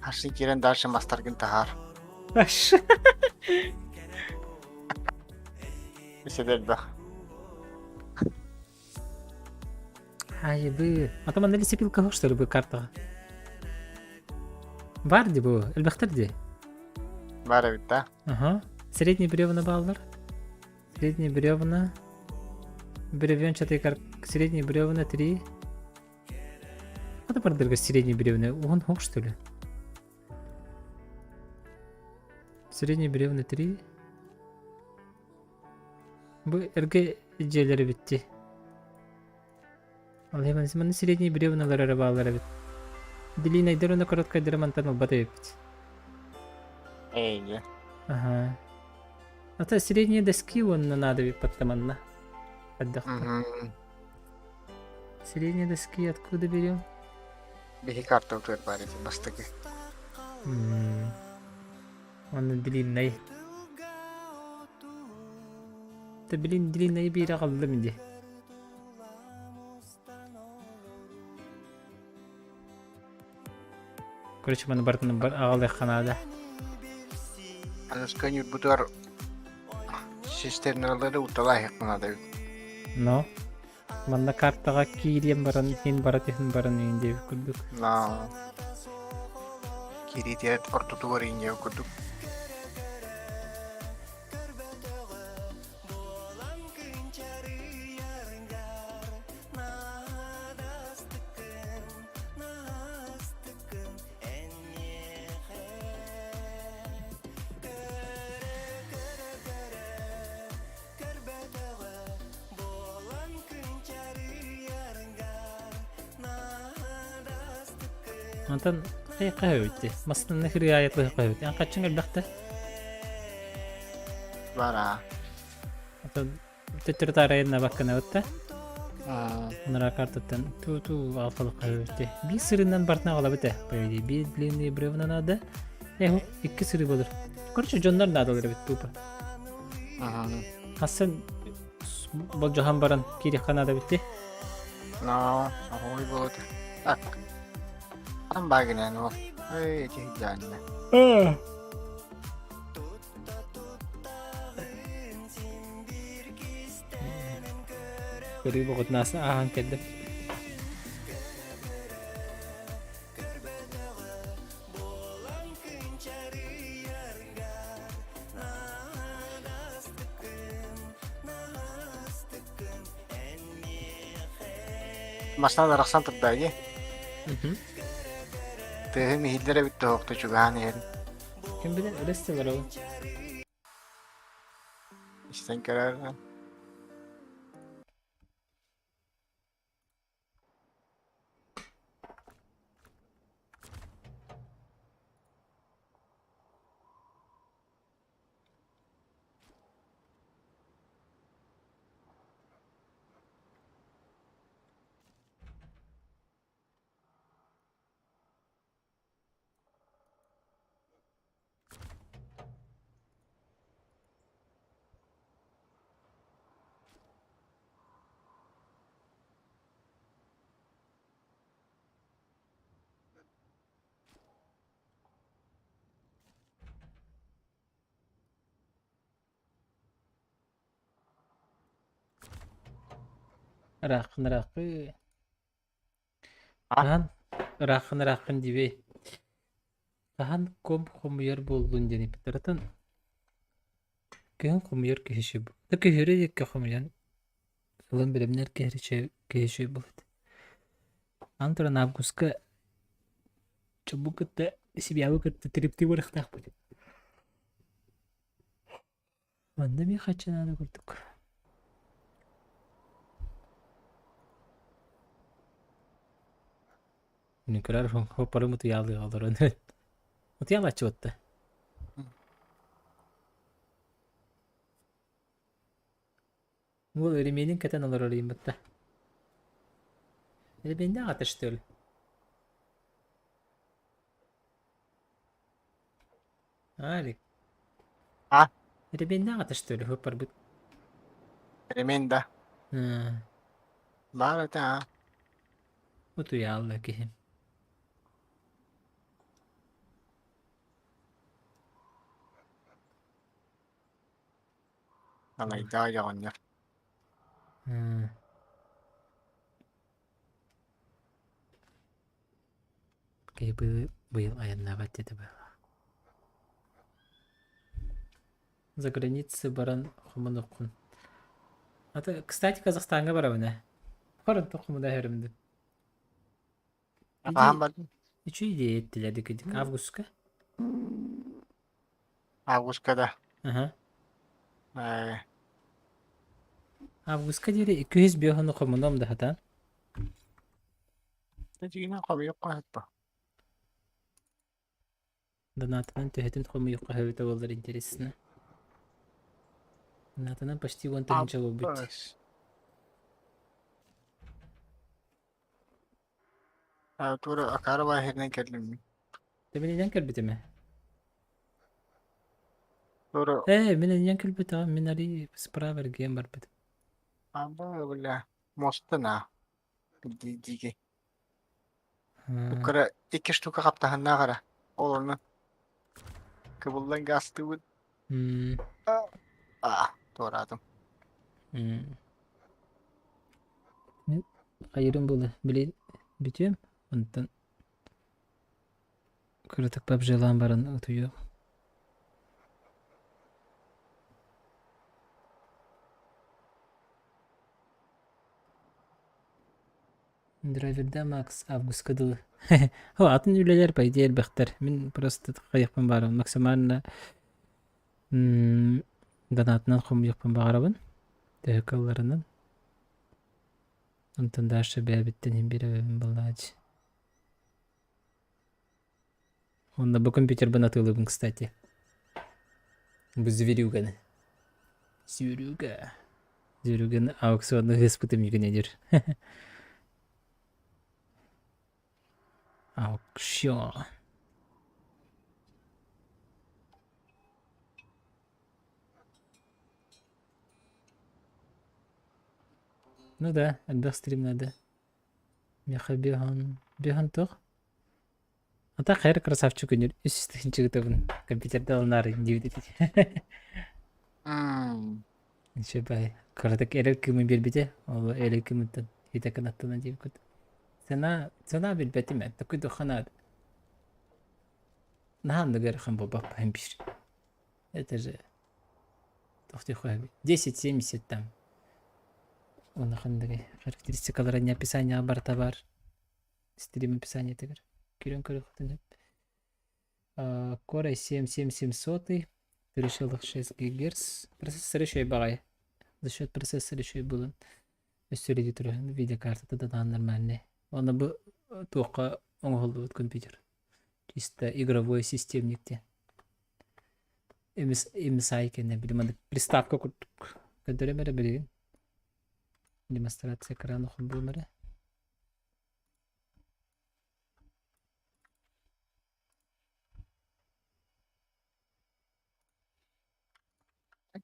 Арсын киирэн дальше мастаргын таһаар. Аш. Үсэ элбэх. Айыбы. А то манна лесопилка что ли бу картаҕа? Бар ди бу, элбэхтэр ди. Бар эбит да. Ага. Средний бревна бааллар. Средний бревна. Бревенчатый кар... Средний бревна 3. Хата бардырга средний бревна. Он хок что ли? Средний бревна 3. Бу эргэ дьиэлэр эбит дии. Ол иһин манна средний бревналар эрэ бааллар эбит. Длиннайдар уонна короткайдары мантан ылбат эбиппит. Эйге. Аха. Ата средние доски уонна надо эбит манна. Отдохта. Средние доски откуда берем? Биһи карта утуйар баар этим бастакы. Уонна длинный. Да блин, длинный биирэ аҕаллым дии. Короче, маны барытын аҕалыахха наада. Аныска ньурбутугар цистерналары уталаахыахха наада эбит. Но манна картаҕа киириэн баран иһин бара түһэн баран иһин диэбит курдук. Но киириитигэр ортотугар иҥиэ курдук. Онтон хайа эбитти. Массыынаны хырыаайатлыһы эбит. Эн хаччыҥ элбэхтэ. Бара. Ото төттөрү таарайын бакканабытта. Анараа картаттан ту-ту алфалык эбитти. Биир сырынан бартына аҕалабыт э. По идее, биир длинный бревна надо. Эху, икки сыры болur. Короче, дьоннор наадалар эбит тупо. Хассан болдьоһон баран киириэххэ наада эбит Но, ой вот. Так. Там багина, ну. Эй, эти идеально. Көрүү боҕутунаас ааһан кэллим. Масынан арахсан турда дии. Тыаһым иһиллэр эбит тоһохто чугаһаан иһэрин. Ким билэр өлөстөлөр ол. Истэн көрөр. Ырааххын ырааххы. А? Хаһан ырааххын ырааххын диибэй. Хаһан ком хомуйар буоллун диэн ыйыппыттарыттан күһүн хомуйар киһи үчүгэй буолуо. Да күһүөрү диэки хомуйан ылан бэлэмнэр киһи үчүгэй буолуо этэ. Аны туран августка чубу кытта семьябы кытта триптии барыахтаахпыт. Манна эмиэ хаччы наада курдук. Мин көрөр хоппорум утуйаалыы олорон. Утуйаалааччы батта. Уол ременин кэтэн олорор батта. Ременнээх ата что ли? Алик. А? Ременнээх ата что ли хоппорбут? Ремень да. Баар этэ а. Утуйаалла киһим. Алайдаа оҕонньор. Киһи быйыл айаннаабат диэтэ быһыылаах. За границы баран хомунуккун. А кстати, Казахстаҥҥа барабын ээ. Хорон хомуна иһэрим Хаһан бардын? Үчүгэй идея эттилэр дикидик. Августка. Августка да. Аха. Э, Августка диэри 205 ону хомунуом да хатаан. Дьиҥинэн хомуйуохха сөп дуо? Донатынан төһөтүн хомуйуохха сөбүтэ буоллар интересно. Донатынан почти уон тыһыынча буолбут. Абыс. А, тура акаары баһырынан кэллим. Мин инэн кэлбитим ээ. Тура Ээ, мин инэн кэлбитэҕим, мин арый справа эргийэн барбытым. аба бля мостана диги. Кыра икки штука хаптаһыннаах эрэ. Ол онно кыбыллан гаастыыбыт. Аа, туораатым. Мин хайырым буолла, били бүтүөм, онтон кыратык пабжелаан баран утуйуом. Драйверда Макс августка дылы. О, атын үлэлэр по идее элбэхтэр. Мин просто хайыахпын баарабын. Максимально донатынан хомуйуохпун баҕарабын. Төһө кыалларынан. Онтон дальше бэйэбиттэн иһин биэрэбин буоллааччы. Онно бу компьютербын атыылыыбын, кстати. Бу зверюганы. Зверюга. Зверюганы аукционы ыспытым югенедир. Аукцион. Ну да, элбэх стрим надо. Миэхэ биһон... Биһон туох? А так хайыр красавчик күнүр үс тыһыынчыгытабын компьютерда ылынаары диэбит этэ. М, Ничего кыратык эрэл кыымы биэрбитэ. Ол эрэл кыымыттан хитэ кынаттана диэбит. Цена, цена билбэтим ээ. Такой духана наһаа ыарахан буолбаппын биир. Это же 10.70 там. Улахан характеристикалара не описание барыта баар. Стрим описаниетыгар. Кирен көрүөххүтүн сөп. Core i7 7700, 3,6 ГГц. Процессор еще и баҕайы. За счет процессора еще и булан. Өссө редиторы видеокартата да нормальный. Оны бу туохха оҥоһуллубут компьютер. Чисто игровой системник диэн. MSI кэннэ били маннык приставка курдук көрдөрөм эрэ билигин. Демонстрация экрана холбуом эрэ.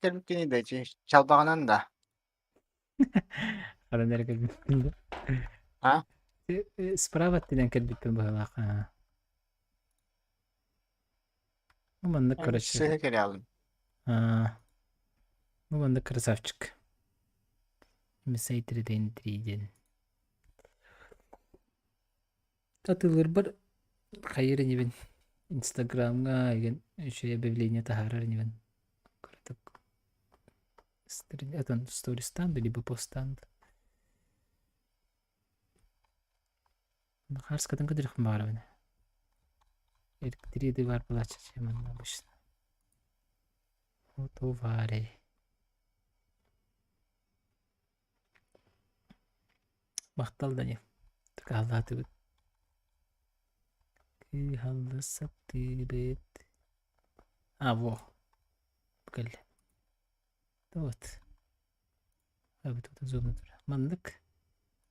Кэлбиккиний да ити чалбаҕынан да. Ханан эрэ кэлбиппин да. А? Справа өттүнэн кэлбиппин быһыылаах. Ну, маннык, короче. Сыһы кэлэҕин. Ну, маннык красавчик. MSI 3 диэн. Атыылыырбар хайыыр инибин Инстаграмҥа игин үчүгэй объявление таһаарар инибин. Кыратык атын стористаан да либо постаан да. Хаарскатын көтүрүхпүн баҕарабын. Электрии баар буолааччы манна обычно. Фотоварей. Махтал Данил. Тыкааллаатыбыт. Кыһалла сатыыбыт. А, во. Кэллэ. Вот. Маннык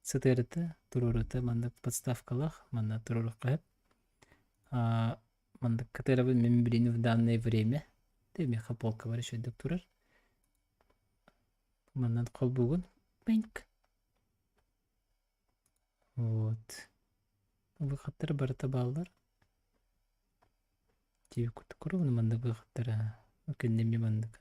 сытыарыта, туруорута маннык подставкалаах, манна туруоруохха сөп. Маннык кытыарабын мин билигин в данное время. Миэхэ полкабар үчүгэйдик турар. Манан холбуугун. Пинк. Вот. Выходтара барыта бааллар. Тиби курдук курубун маннык выходтара. Кэнними маннык.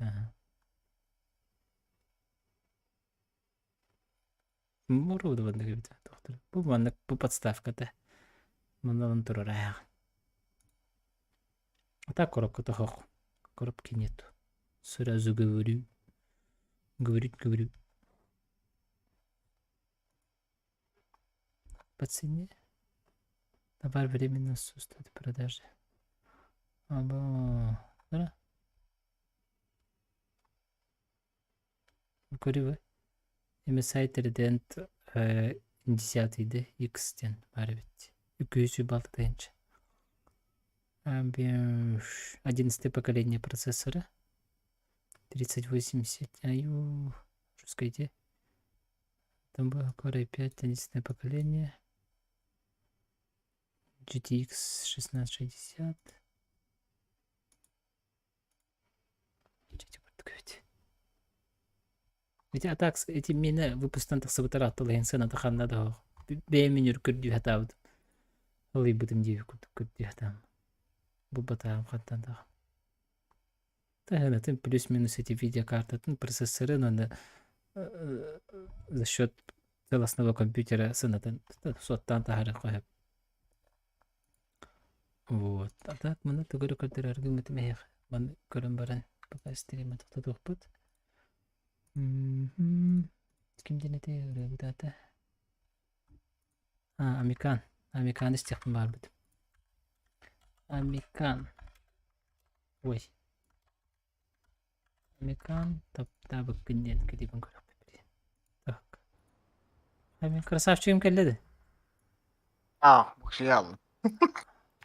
Оборудованный эбит доктор. Бу маннык бу подставката. Манан турар ааҕын. А так коробка тоһох. Коробки нету. Сразу говорю. Говорить говорю. По цене. Товар временно отсутствует в продаже. Або... Да? Көрүбү. MSI Trident десятыйды X диэн баар эбит. Үкүүсү балтытыынча. Одиннадцатое поколение процессора. 3080. Аю, что сказать? Там было Core i5, одиннадцатое поколение. GTX 1660. Ити атак ити миэнэ выпустан тахсыбытар аттылыһын сыаната ханна да суох. Бэйэм минүр көрдүү сатаабытым. Ылыйбытым диэби курдук көрдүү сатаам. Булбатаҕым хантан даҕаны. Таһынатын плюс-минус эти видеокартатын, процессорын уонна за счет целостного компьютера сыанатын суоттаан таһаарыахха сөп. Вот. А так маны тугу эрэ көрдөрөр гыммытым эһиэхэ. Маны көрөн баран пока стрима тохтотуохпут. Ким диэн этэй ырыабыт аата? А, Амикан. Амикан истиэхпин баҕарбытым. Амикан. Ой. Амикан таптаабыккын диэн клибин көрөхпүт. Так. Амин красавчигым кэллэ да? А, буксуйалым.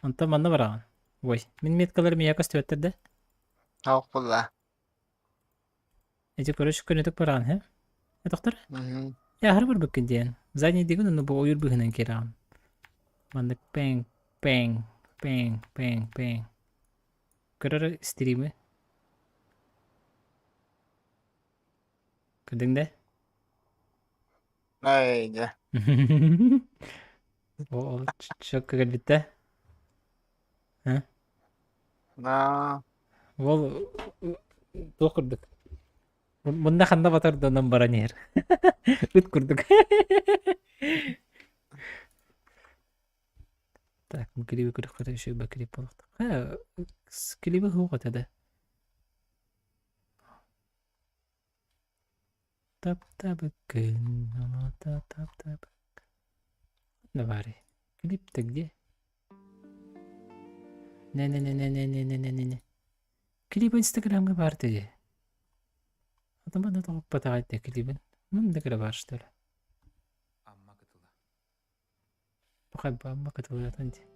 Онтон манна бараҕын. Ой, мин меткаларым ийэ көстүбэттэр да? Суох буолла. Эти короче көнөтүк бараҕын һэ? Этохтор? Яһар барбыккын диэн. Задний дигин ону бу ойуур быһынан кирэҕин. Маннык пэҥ, пэҥ, пэҥ, пэҥ, пэҥ. Көрөр стримы. Көрдүҥ да? Ай, дьэ. Ол чөккө кэлбиттэ. А? На. Ол туох курдук. Мунна ханна батар да онон баран иһэр. Ыт курдук. Так, клиби көрөххө еще бы клип буолуохтаах. Клиби суох этэ да. Тап-табыккын, тап-тап. Давай. Клип-то где? Не-не-не-не-не-не-не-не-не. Клип Инстаграмга баар дии. Атаман тоҕуппатаҕай да клибин. Мында кыра баар что ли? Амма кытыла. Пахай Амма кытылыгатын дии.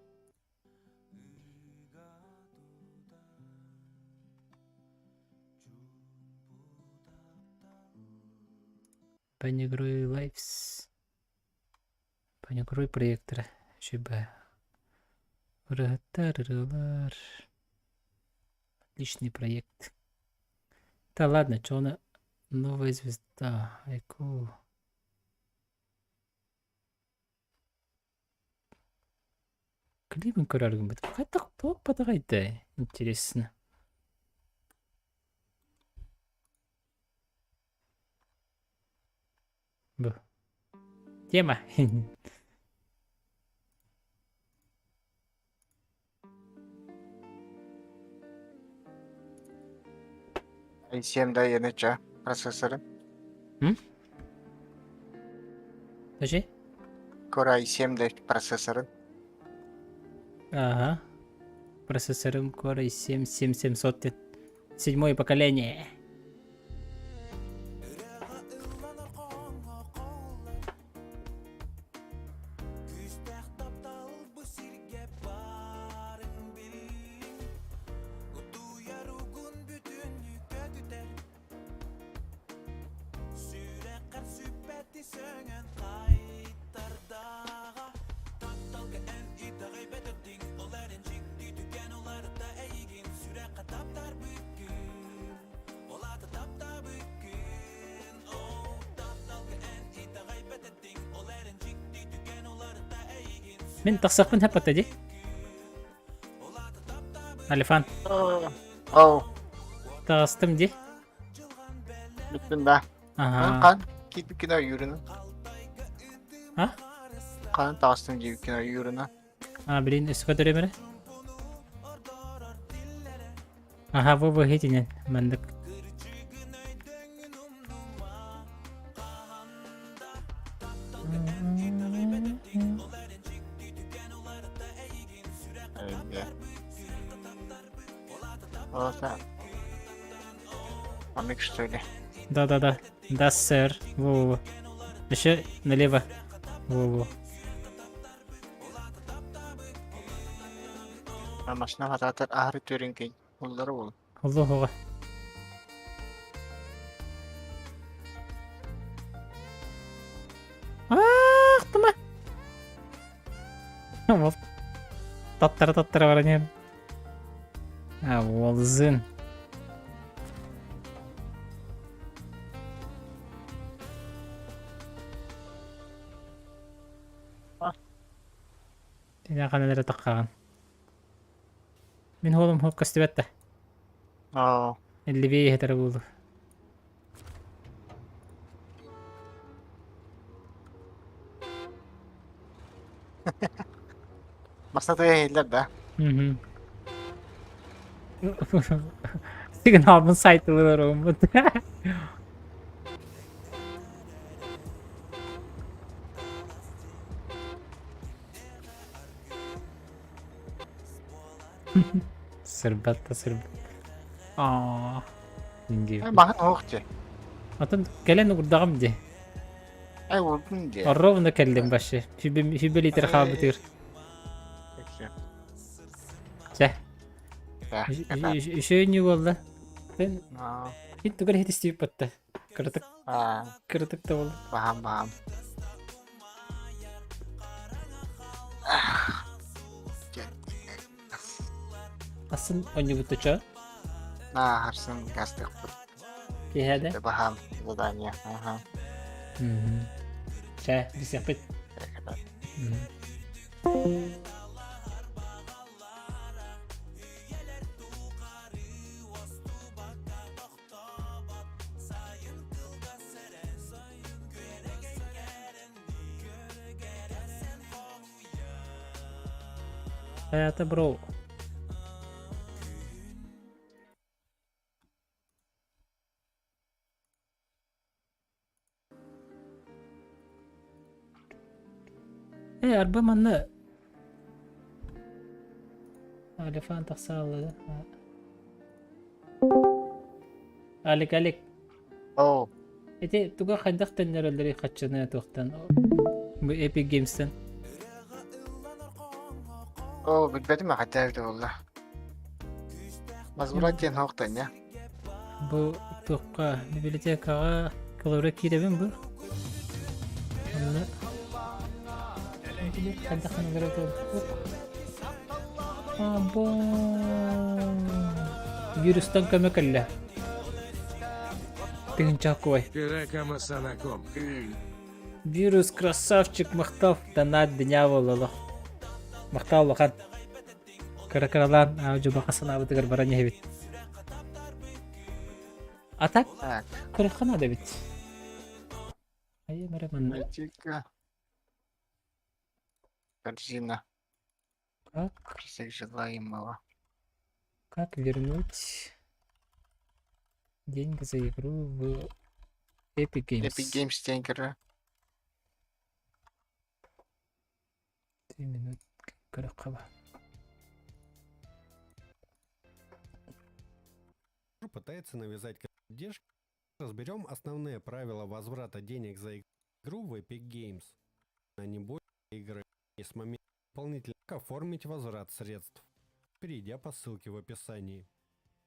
Панигрой Лайфс. Панигрой проектора. Шиба. Ырыһыттар, ырыалар. Отличный проект. Да ладно, что она... Новая звезда. Айку. Клибин көрөр гыммыт. Хайдах туох батаҕайдай? Интересно. Тема. i7 да ЕНЧ процессоры. М? Подожди. Core i7 да процессоры. Ага. Процессорым Core i7 7700. Седьмое поколение. Мин тахсахпын хаппата дии. Алифан. Оу. Таҕыстым дии. Бүттүн да. Аха. Хан киирбиккин ойуурун. А? Хан таҕыстым диэбиккин ойуурун. А, блин, өссө көтөрүм эрэ. Аха, бу бу хитинен маннык. Маннык что ли? Да-да-да. Да, сэр. Во-во-во. Еще налево. Во-во. Машина хатаатар аһары төрүҥкэй уллара буолу. Оллоһуга. Аах, тума. Ол таттара таттара баран иһэн. А, уолзын. Тина ханан эрэ таххаҕын. Мин уолум хоп көстүбэт да. Оо. Эллибиэ иһэтэрэ буолуо. Бастатыга иһиллэр да. Мгм. Сигналбын сайтылар ууммут. Сырбат да сырбат. Аа. Инди. Маһын оһох дии. Атын кэлэн угурдаҕым дии. Ай уурдун дии. Ровно кэллим вообще. Сүбэ сүбэ литр хаалбытыгар. Чэ. Еще не буолла. Мен хит тугар хит истип батта. Кыратык. Кыратык да буолла. Баһам баһам. Асын оонньуубут чо? Аа, харсын гастыкпыт. Киэһээдэ? Баһаам задание. Аха. Чэ, билсиэхпит. Хайата бро. Э, арба манна Алифан тахсаалла да. Алик, Алик. Оо. Ити туга хайдах төннөрөллөрүй хаччыны туохтан бу Epic Games'тен? Оо, билбэтим хайдах эбитэ буолла. Мазмурат диэн суохтан дьэ. Бу туохха библиотекаҕа кылыра киирэбин бу. Онно хайдах гына Або Вирустан көмө кэллэ. Тыһынча кой. Вирус красавчик махтал донат дня буолла Махтал улахан. Кыра-кыралаан дьубаха санаабытыгар баран иһэбит. А так, Так. көрөххө наада эбит. Айым эрэ манна. Мальчика. Корзина Как, всех желаемого. как вернуть деньги за игру в Epic Games? Epic Games диэн көрө. 3 минут көрөххө Пытается навязать поддержку. Разберем основные правила возврата денег за игру в Epic Games. А не более игры. И с момента дополнительно оформить возврат средств, перейдя по ссылке в описании.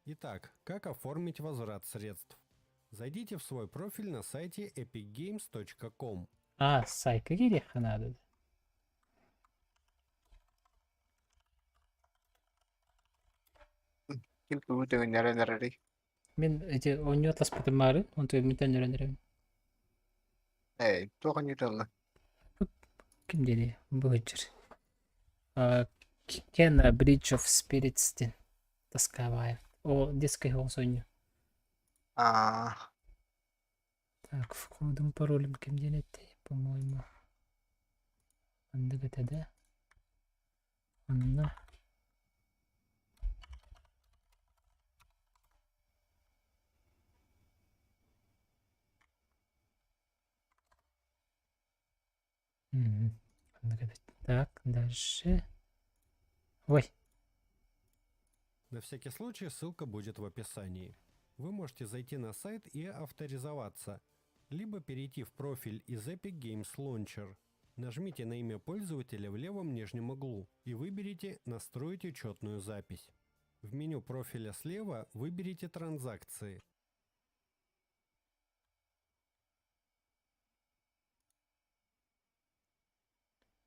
Итак, как оформить возврат средств? Зайдите в свой профиль на сайте epicgames.com. А, сайтка киириэххэ наада. Ким тугу төгүннэрэн эрэрий? Мин эти оонньуу атласпытым маары, онтуйбун төннөрөн эрэбин. Ээ, туох оонньуута Ким диэний? Бу сылдьар. Kena Bridge of Spirits диэн таскаабаев. О, детский оҕус оонньуу. Аа, Так, входом паролем ким диэн этэй, по-моему. Маннык этэ да? Онно. Мгм. Маннык эбит. Так, дальше. Ой, На всякий случай ссылка будет в описании. Вы можете зайти на сайт и авторизоваться, либо перейти в профиль из Epic Games Launcher. Нажмите на имя пользователя в левом нижнем углу и выберите «Настроить учетную запись». В меню профиля слева выберите «Транзакции».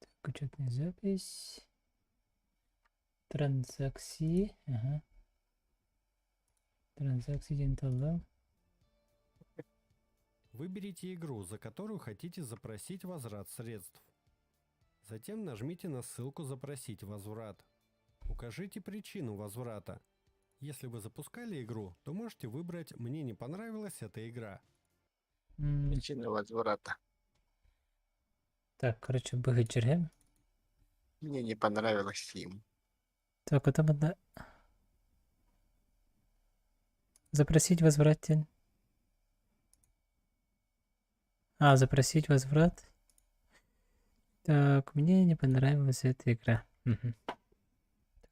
Так, учетная запись. Транзакции. Ага. Транзакции диэн таллым. Выберите игру, за которую хотите запросить возврат средств. Затем нажмите на ссылку «Запросить возврат». Укажите причину возврата. Если вы запускали игру, то можете выбрать «Мне не понравилась эта игра». Причина возврата. Так, короче, быһыдьырһым. Мне не понравилось им. Так, потом одна... Запросить возврат. А, запросить возврат. Так, мне не понравилась эта игра. Мгм.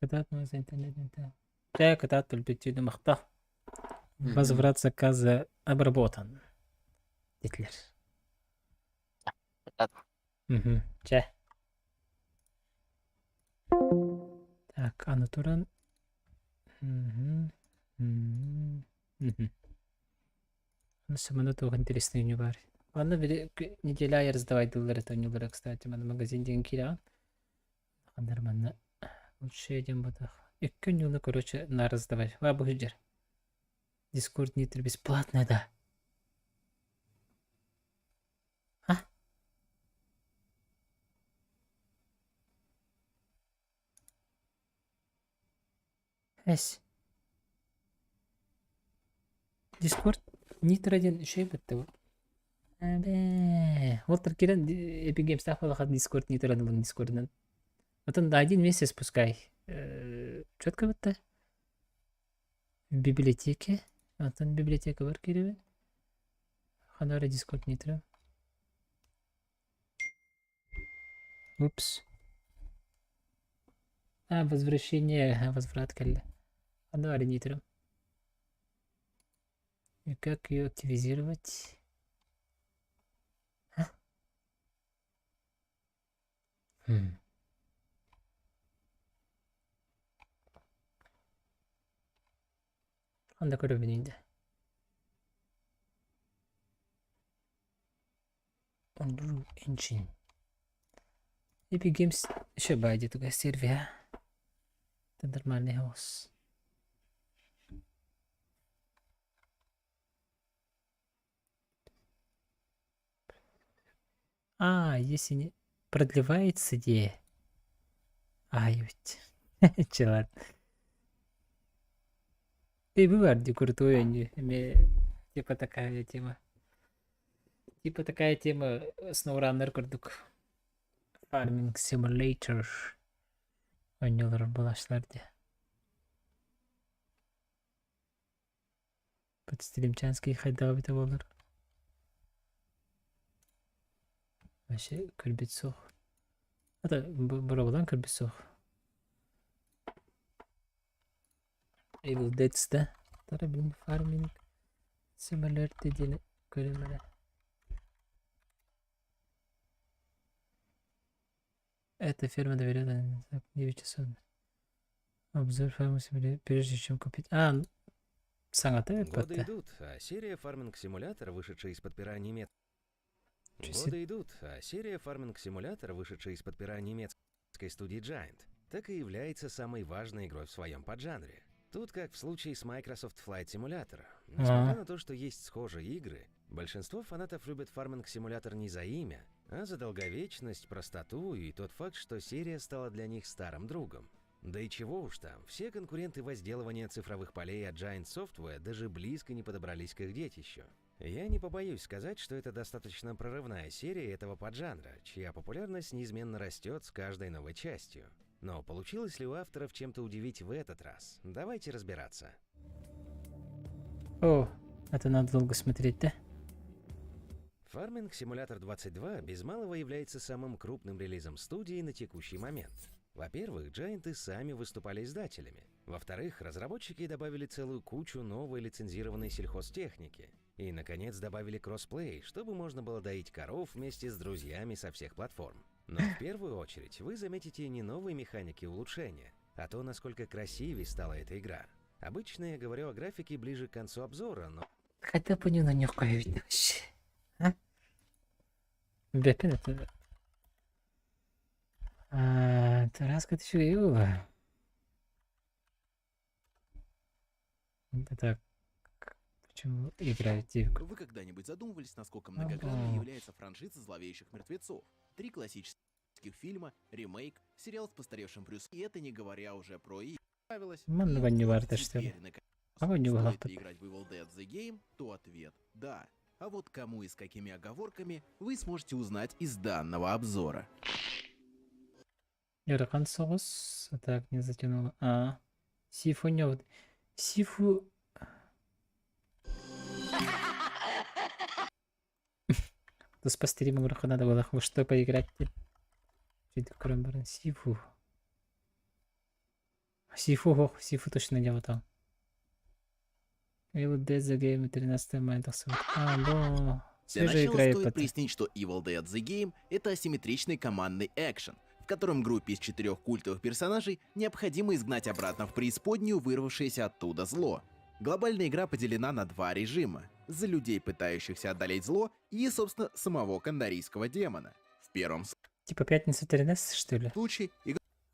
Тогда за интернет. Так, это махта. Возврат заказа обработан. Гитлер. Мгм. Чэ. Так, аны туран. Мгм. Мгм. Мгм. Ну, саманы туох интересный не бар. Аны били неделя аайы раздавайдыыллар это оонньуулара, кстати, маны магазин диэн киирэҕин. Нормально. Лучше диэн батах. Икки оонньууну, короче, на раздавать. Ва бу сылдьар. Дискорд Nitro бесплатно, да. А? Эс. Дискорд Nitro диэн үчүгэй бытта бу. Эбээ. Вот кирен Epic Games таах буоллахха Discord Nitro ылын Discord'ынан. Отон да один месяц пускай. Четко бытта. В библиотеке. Онтон библиотека бар киирэбин. Ханара Discord Nitro. Упс. А, возвращение, ага, возврат кэллэ. Ханара Nitro. И как ее активизировать? А? Хм. Ханна көрөбүн да. Unreal Engine. Epic Games еще баайы туга сервиһа. Это нормальный хаос. А, если не продлевается идея. Ай, ведь. Чэ, ладно. Ты бывает крутой, они типа такая тема. Типа такая тема SnowRunner курдук. Farming Simulator оонньуулар буолааччылар дии. Подстримчанский хайдах эбитэ буолар? Вообще көрбүт суох. Это боробулан көрбүт суох. Evil Dead да. Тара блин Farming Simulator диэни көрүм эрэ. Эта ферма доверяет 9 часов. Обзор фермы Simulator прежде чем купить. А, саҥата Годы эппэтэ. идут, а серия Farming Simulator, вышедшая из-под пера немец... Часы. Годы идут, а серия Farming Simulator, вышедшая из-под пера немецкой студии Giant, так и является самой важной игрой в своем поджанре. Тут, как в случае с Microsoft Flight Simulator, несмотря А. на то, что есть схожие игры, большинство фанатов любят Farming Simulator не за имя, а за долговечность, простоту и тот факт, что серия стала для них старым другом. Да и чего уж там, все конкуренты возделывания цифровых полей от Giant Software даже близко не подобрались к их детищу. Я не побоюсь сказать, что это достаточно прорывная серия этого поджанра, чья популярность неизменно растет с каждой новой частью. Но получилось ли у авторов чем-то удивить в этот раз? Давайте разбираться. О, это надо долго смотреть, да? Farming Simulator 22 без малого является самым крупным релизом студии на текущий момент. Во-первых, Giant сами выступали издателями. Во-вторых, разработчики добавили целую кучу новой лицензированной сельхозтехники. И, наконец, добавили кроссплей, чтобы можно было доить коров вместе с друзьями со всех платформ. Но в первую очередь вы заметите не новые механики улучшения, а то, насколько красивее стала эта игра. Обычно я говорю о графике ближе к концу обзора, но Хотя бы не на вообще. А? Бепин это... А, Тараска это Это почему играют девку? Вы когда-нибудь задумывались, насколько многогранной Ага. является франшиза «Зловещих мертвецов»? Три классических фильма, ремейк, сериал с постаревшим Брюс, и это не говоря уже про и нравилось. Манна И ваннюварда, вот что ли? теперь, наконец, А ваннюварда. стоит ли играть в Evil Dead The Game, то ответ «да». А вот кому и с какими оговорками вы сможете узнать из данного обзора. Ыарахан соҕус, а так не затянуло. А, Сифу не Сифу... Туспа стрим надо было во что поиграть. Сифу. Сифу, ох, Сифу точно не вот там. Evil Dead The Game 13 мая тахсыбыт. А, бо. Для Свежая начала игра стоит епата. прояснить, что Evil Dead The Game — это асимметричный командный экшен, в котором группе из четырех культовых персонажей необходимо изгнать обратно в преисподнюю вырвавшееся оттуда зло. Глобальная игра поделена на два режима — за людей, пытающихся одолеть зло, и, собственно, самого кандарийского демона. В первом Типа пятница 13, что ли? случае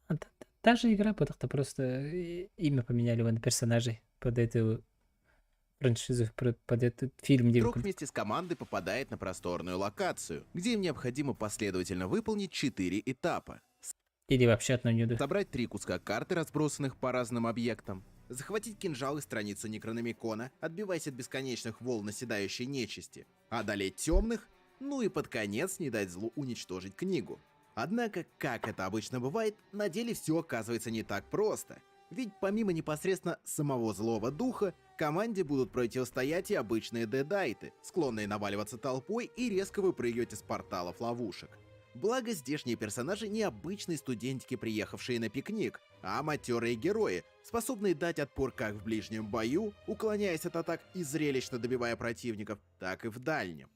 А, та же игра, потому просто имя поменяли вон персонажей под эту франшизу, под этот фильм. игрок вместе с командой попадает на просторную локацию, где им необходимо последовательно выполнить четыре этапа. Или вообще одну не Собрать три куска карты, разбросанных по разным объектам, захватить кинжал и страницу Некрономикона, отбиваясь от бесконечных волн наседающей нечисти, одолеть темных, ну и под конец не дать злу уничтожить книгу. Однако, как это обычно бывает, на деле все оказывается не так просто. Ведь помимо непосредственно самого злого духа, команде будут противостоять и обычные дедайты, склонные наваливаться толпой и резко выпрыгивать из порталов ловушек. Благо, здешние персонажи не обычные студентики, приехавшие на пикник, а матерые герои, способные дать отпор как в ближнем бою, уклоняясь от атак и зрелищно добивая противников, так и в дальнем.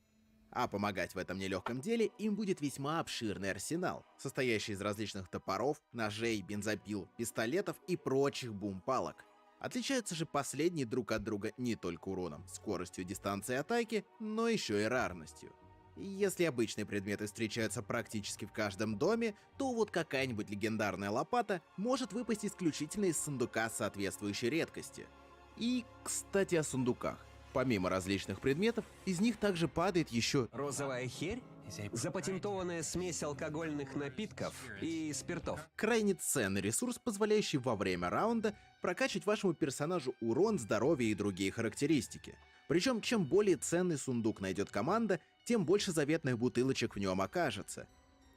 А помогать в этом нелегком деле им будет весьма обширный арсенал, состоящий из различных топоров, ножей, бензопил, пистолетов и прочих бум-палок. Отличаются же последние друг от друга не только уроном, скоростью и дистанцией атаки, но еще и рарностью. Если обычные предметы встречаются практически в каждом доме, то вот какая-нибудь легендарная лопата может выпасть исключительно из сундука соответствующей редкости. И, кстати, о сундуках. Помимо различных предметов, из них также падает еще Розовая херь? Запатентованная смесь алкогольных напитков и спиртов. крайне ценный ресурс, позволяющий во время раунда прокачивать вашему персонажу урон, здоровье и другие характеристики. Причем, чем более ценный сундук найдет команда, тем больше заветных бутылочек в нем окажется.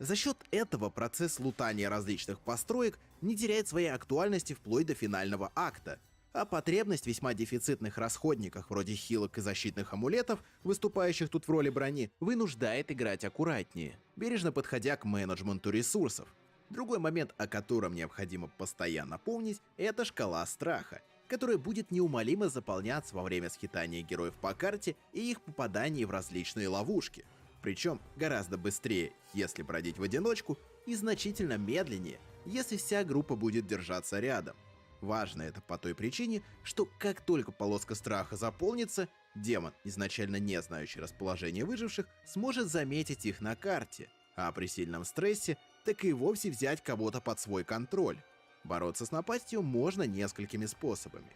За счет этого процесс лутания различных построек не теряет своей актуальности вплоть до финального акта, а потребность в весьма дефицитных расходниках вроде хилок и защитных амулетов, выступающих тут в роли брони, вынуждает играть аккуратнее, бережно подходя к менеджменту ресурсов. Другой момент, о котором необходимо постоянно помнить, это шкала страха, которая будет неумолимо заполняться во время скитания героев по карте и их попадании в различные ловушки. Причем гораздо быстрее, если бродить в одиночку, и значительно медленнее, если вся группа будет держаться рядом. Важно это по той причине, что как только полоска страха заполнится, демон, изначально не знающий расположение выживших, сможет заметить их на карте, а при сильном стрессе так и вовсе взять кого-то под свой контроль. Бороться с напастью можно несколькими способами.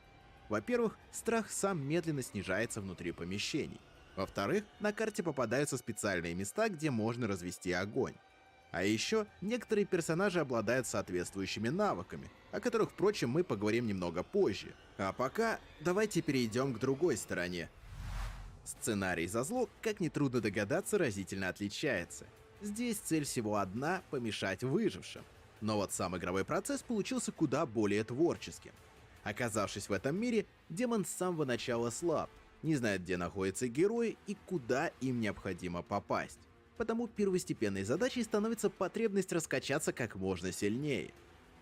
Во-первых, страх сам медленно снижается внутри помещений. Во-вторых, на карте попадаются специальные места, где можно развести огонь. А еще некоторые персонажи обладают соответствующими навыками, о которых, впрочем, мы поговорим немного позже. А пока давайте перейдем к другой стороне. Сценарий за зло, как нетрудно догадаться, разительно отличается. Здесь цель всего одна – помешать выжившим. Но вот сам игровой процесс получился куда более творческим. Оказавшись в этом мире, демон с самого начала слаб, не знает, где находятся герои и куда им необходимо попасть. Потому первостепенной задачей становится потребность раскачаться как можно сильнее.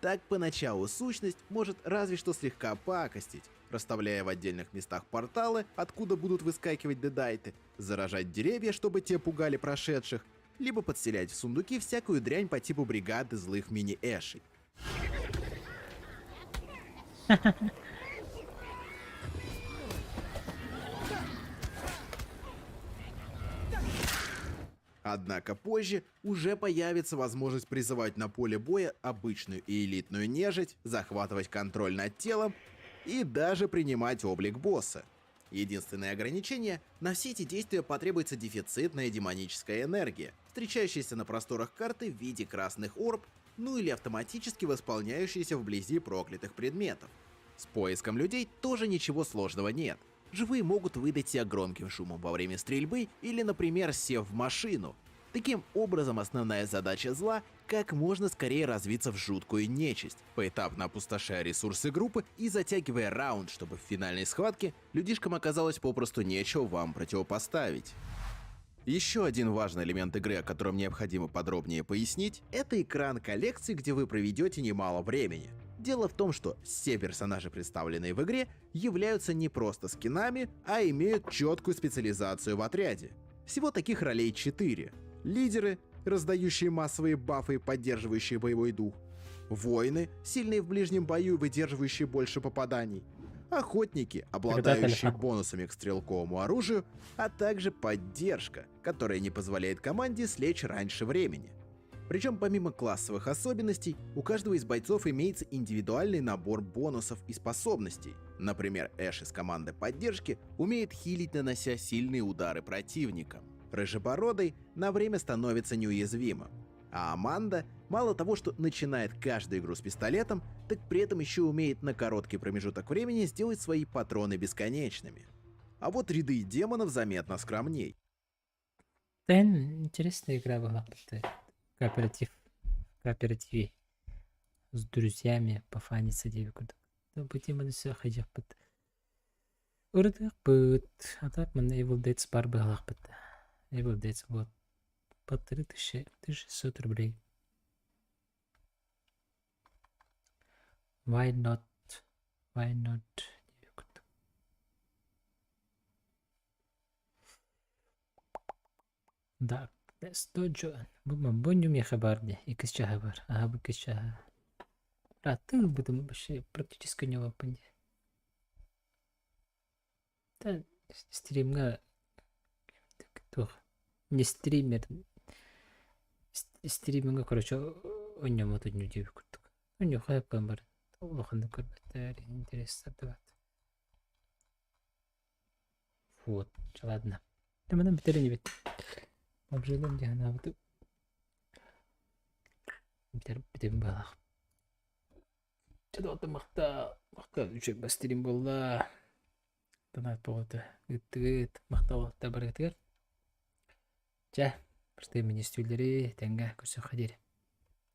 Так поначалу сущность может разве что слегка пакостить, расставляя в отдельных местах порталы, откуда будут выскакивать дедайты, заражать деревья, чтобы те пугали прошедших, либо подселять в сундуки всякую дрянь по типу бригады злых мини-эшей. Однако позже уже появится возможность призывать на поле боя обычную и элитную нежить, захватывать контроль над телом и даже принимать облик босса. Единственное ограничение – на все эти действия потребуется дефицитная демоническая энергия, встречающаяся на просторах карты в виде красных орб, ну или автоматически восполняющаяся вблизи проклятых предметов. С поиском людей тоже ничего сложного нет. Живые могут выдать себя громким шумом во время стрельбы или, например, сев в машину. Таким образом, основная задача зла – как можно скорее развиться в жуткую нечисть, поэтапно опустошая ресурсы группы и затягивая раунд, чтобы в финальной схватке людишкам оказалось попросту нечего вам противопоставить. Еще один важный элемент игры, о котором необходимо подробнее пояснить, это экран коллекции, где вы проведете немало времени. Дело в том, что все персонажи, представленные в игре, являются не просто скинами, а имеют четкую специализацию в отряде. Всего таких ролей 4. Лидеры, раздающие массовые бафы и поддерживающие боевой дух. Воины, сильные в ближнем бою и выдерживающие больше попаданий. Охотники, обладающие бонусами к стрелковому оружию, а также поддержка, которая не позволяет команде слечь раньше времени. Причем помимо классовых особенностей, у каждого из бойцов имеется индивидуальный набор бонусов и способностей. Например, Эш из команды поддержки умеет хилить, нанося сильные удары противникам. Рыжебородый на время становится неуязвимым. А Аманда, мало того, что начинает каждую игру с пистолетом, так при этом еще умеет на короткий промежуток времени сделать свои патроны бесконечными. А вот ряды демонов заметно скромней. Да, интересная игра была. Кооператив. В кооперативе. С друзьями пофаниться диэбит курдук. Бу все хайдьахпыт. Ырытыахпыт. А так манна Evil Dead баар быһалаахпыт. Evil Dead вот. 1500, 1600 рублей. Why not? Why not? диэбит курдук. Да, Dojo. Бу бу миэхэ баар дии, иккис чаһа баар. Аһа бу иккис чаһа. Ырааттыы ылбытым вообще практически ньуоппун дии. Да, стримҥа туох не стример стримиҥҥа короче оонньооммут оонньуу диэбит курдук. Оонньуохха сөп баран улаханнык көрбөттөр, интересовать. Вот, ладно. Манан бүтэр инибит. Обжилым дии санаабытым. Бүтэр бүтэн баҕалаах. Чэ доҕоттор махтал, махтал үчүгэй бастырым буолла. Донат буолта ыыттыгыт, махтал уолаттар барыгытыгар. Чэ, Кыртыы министүүлэри тэҥҥэ көрсөххө диэри.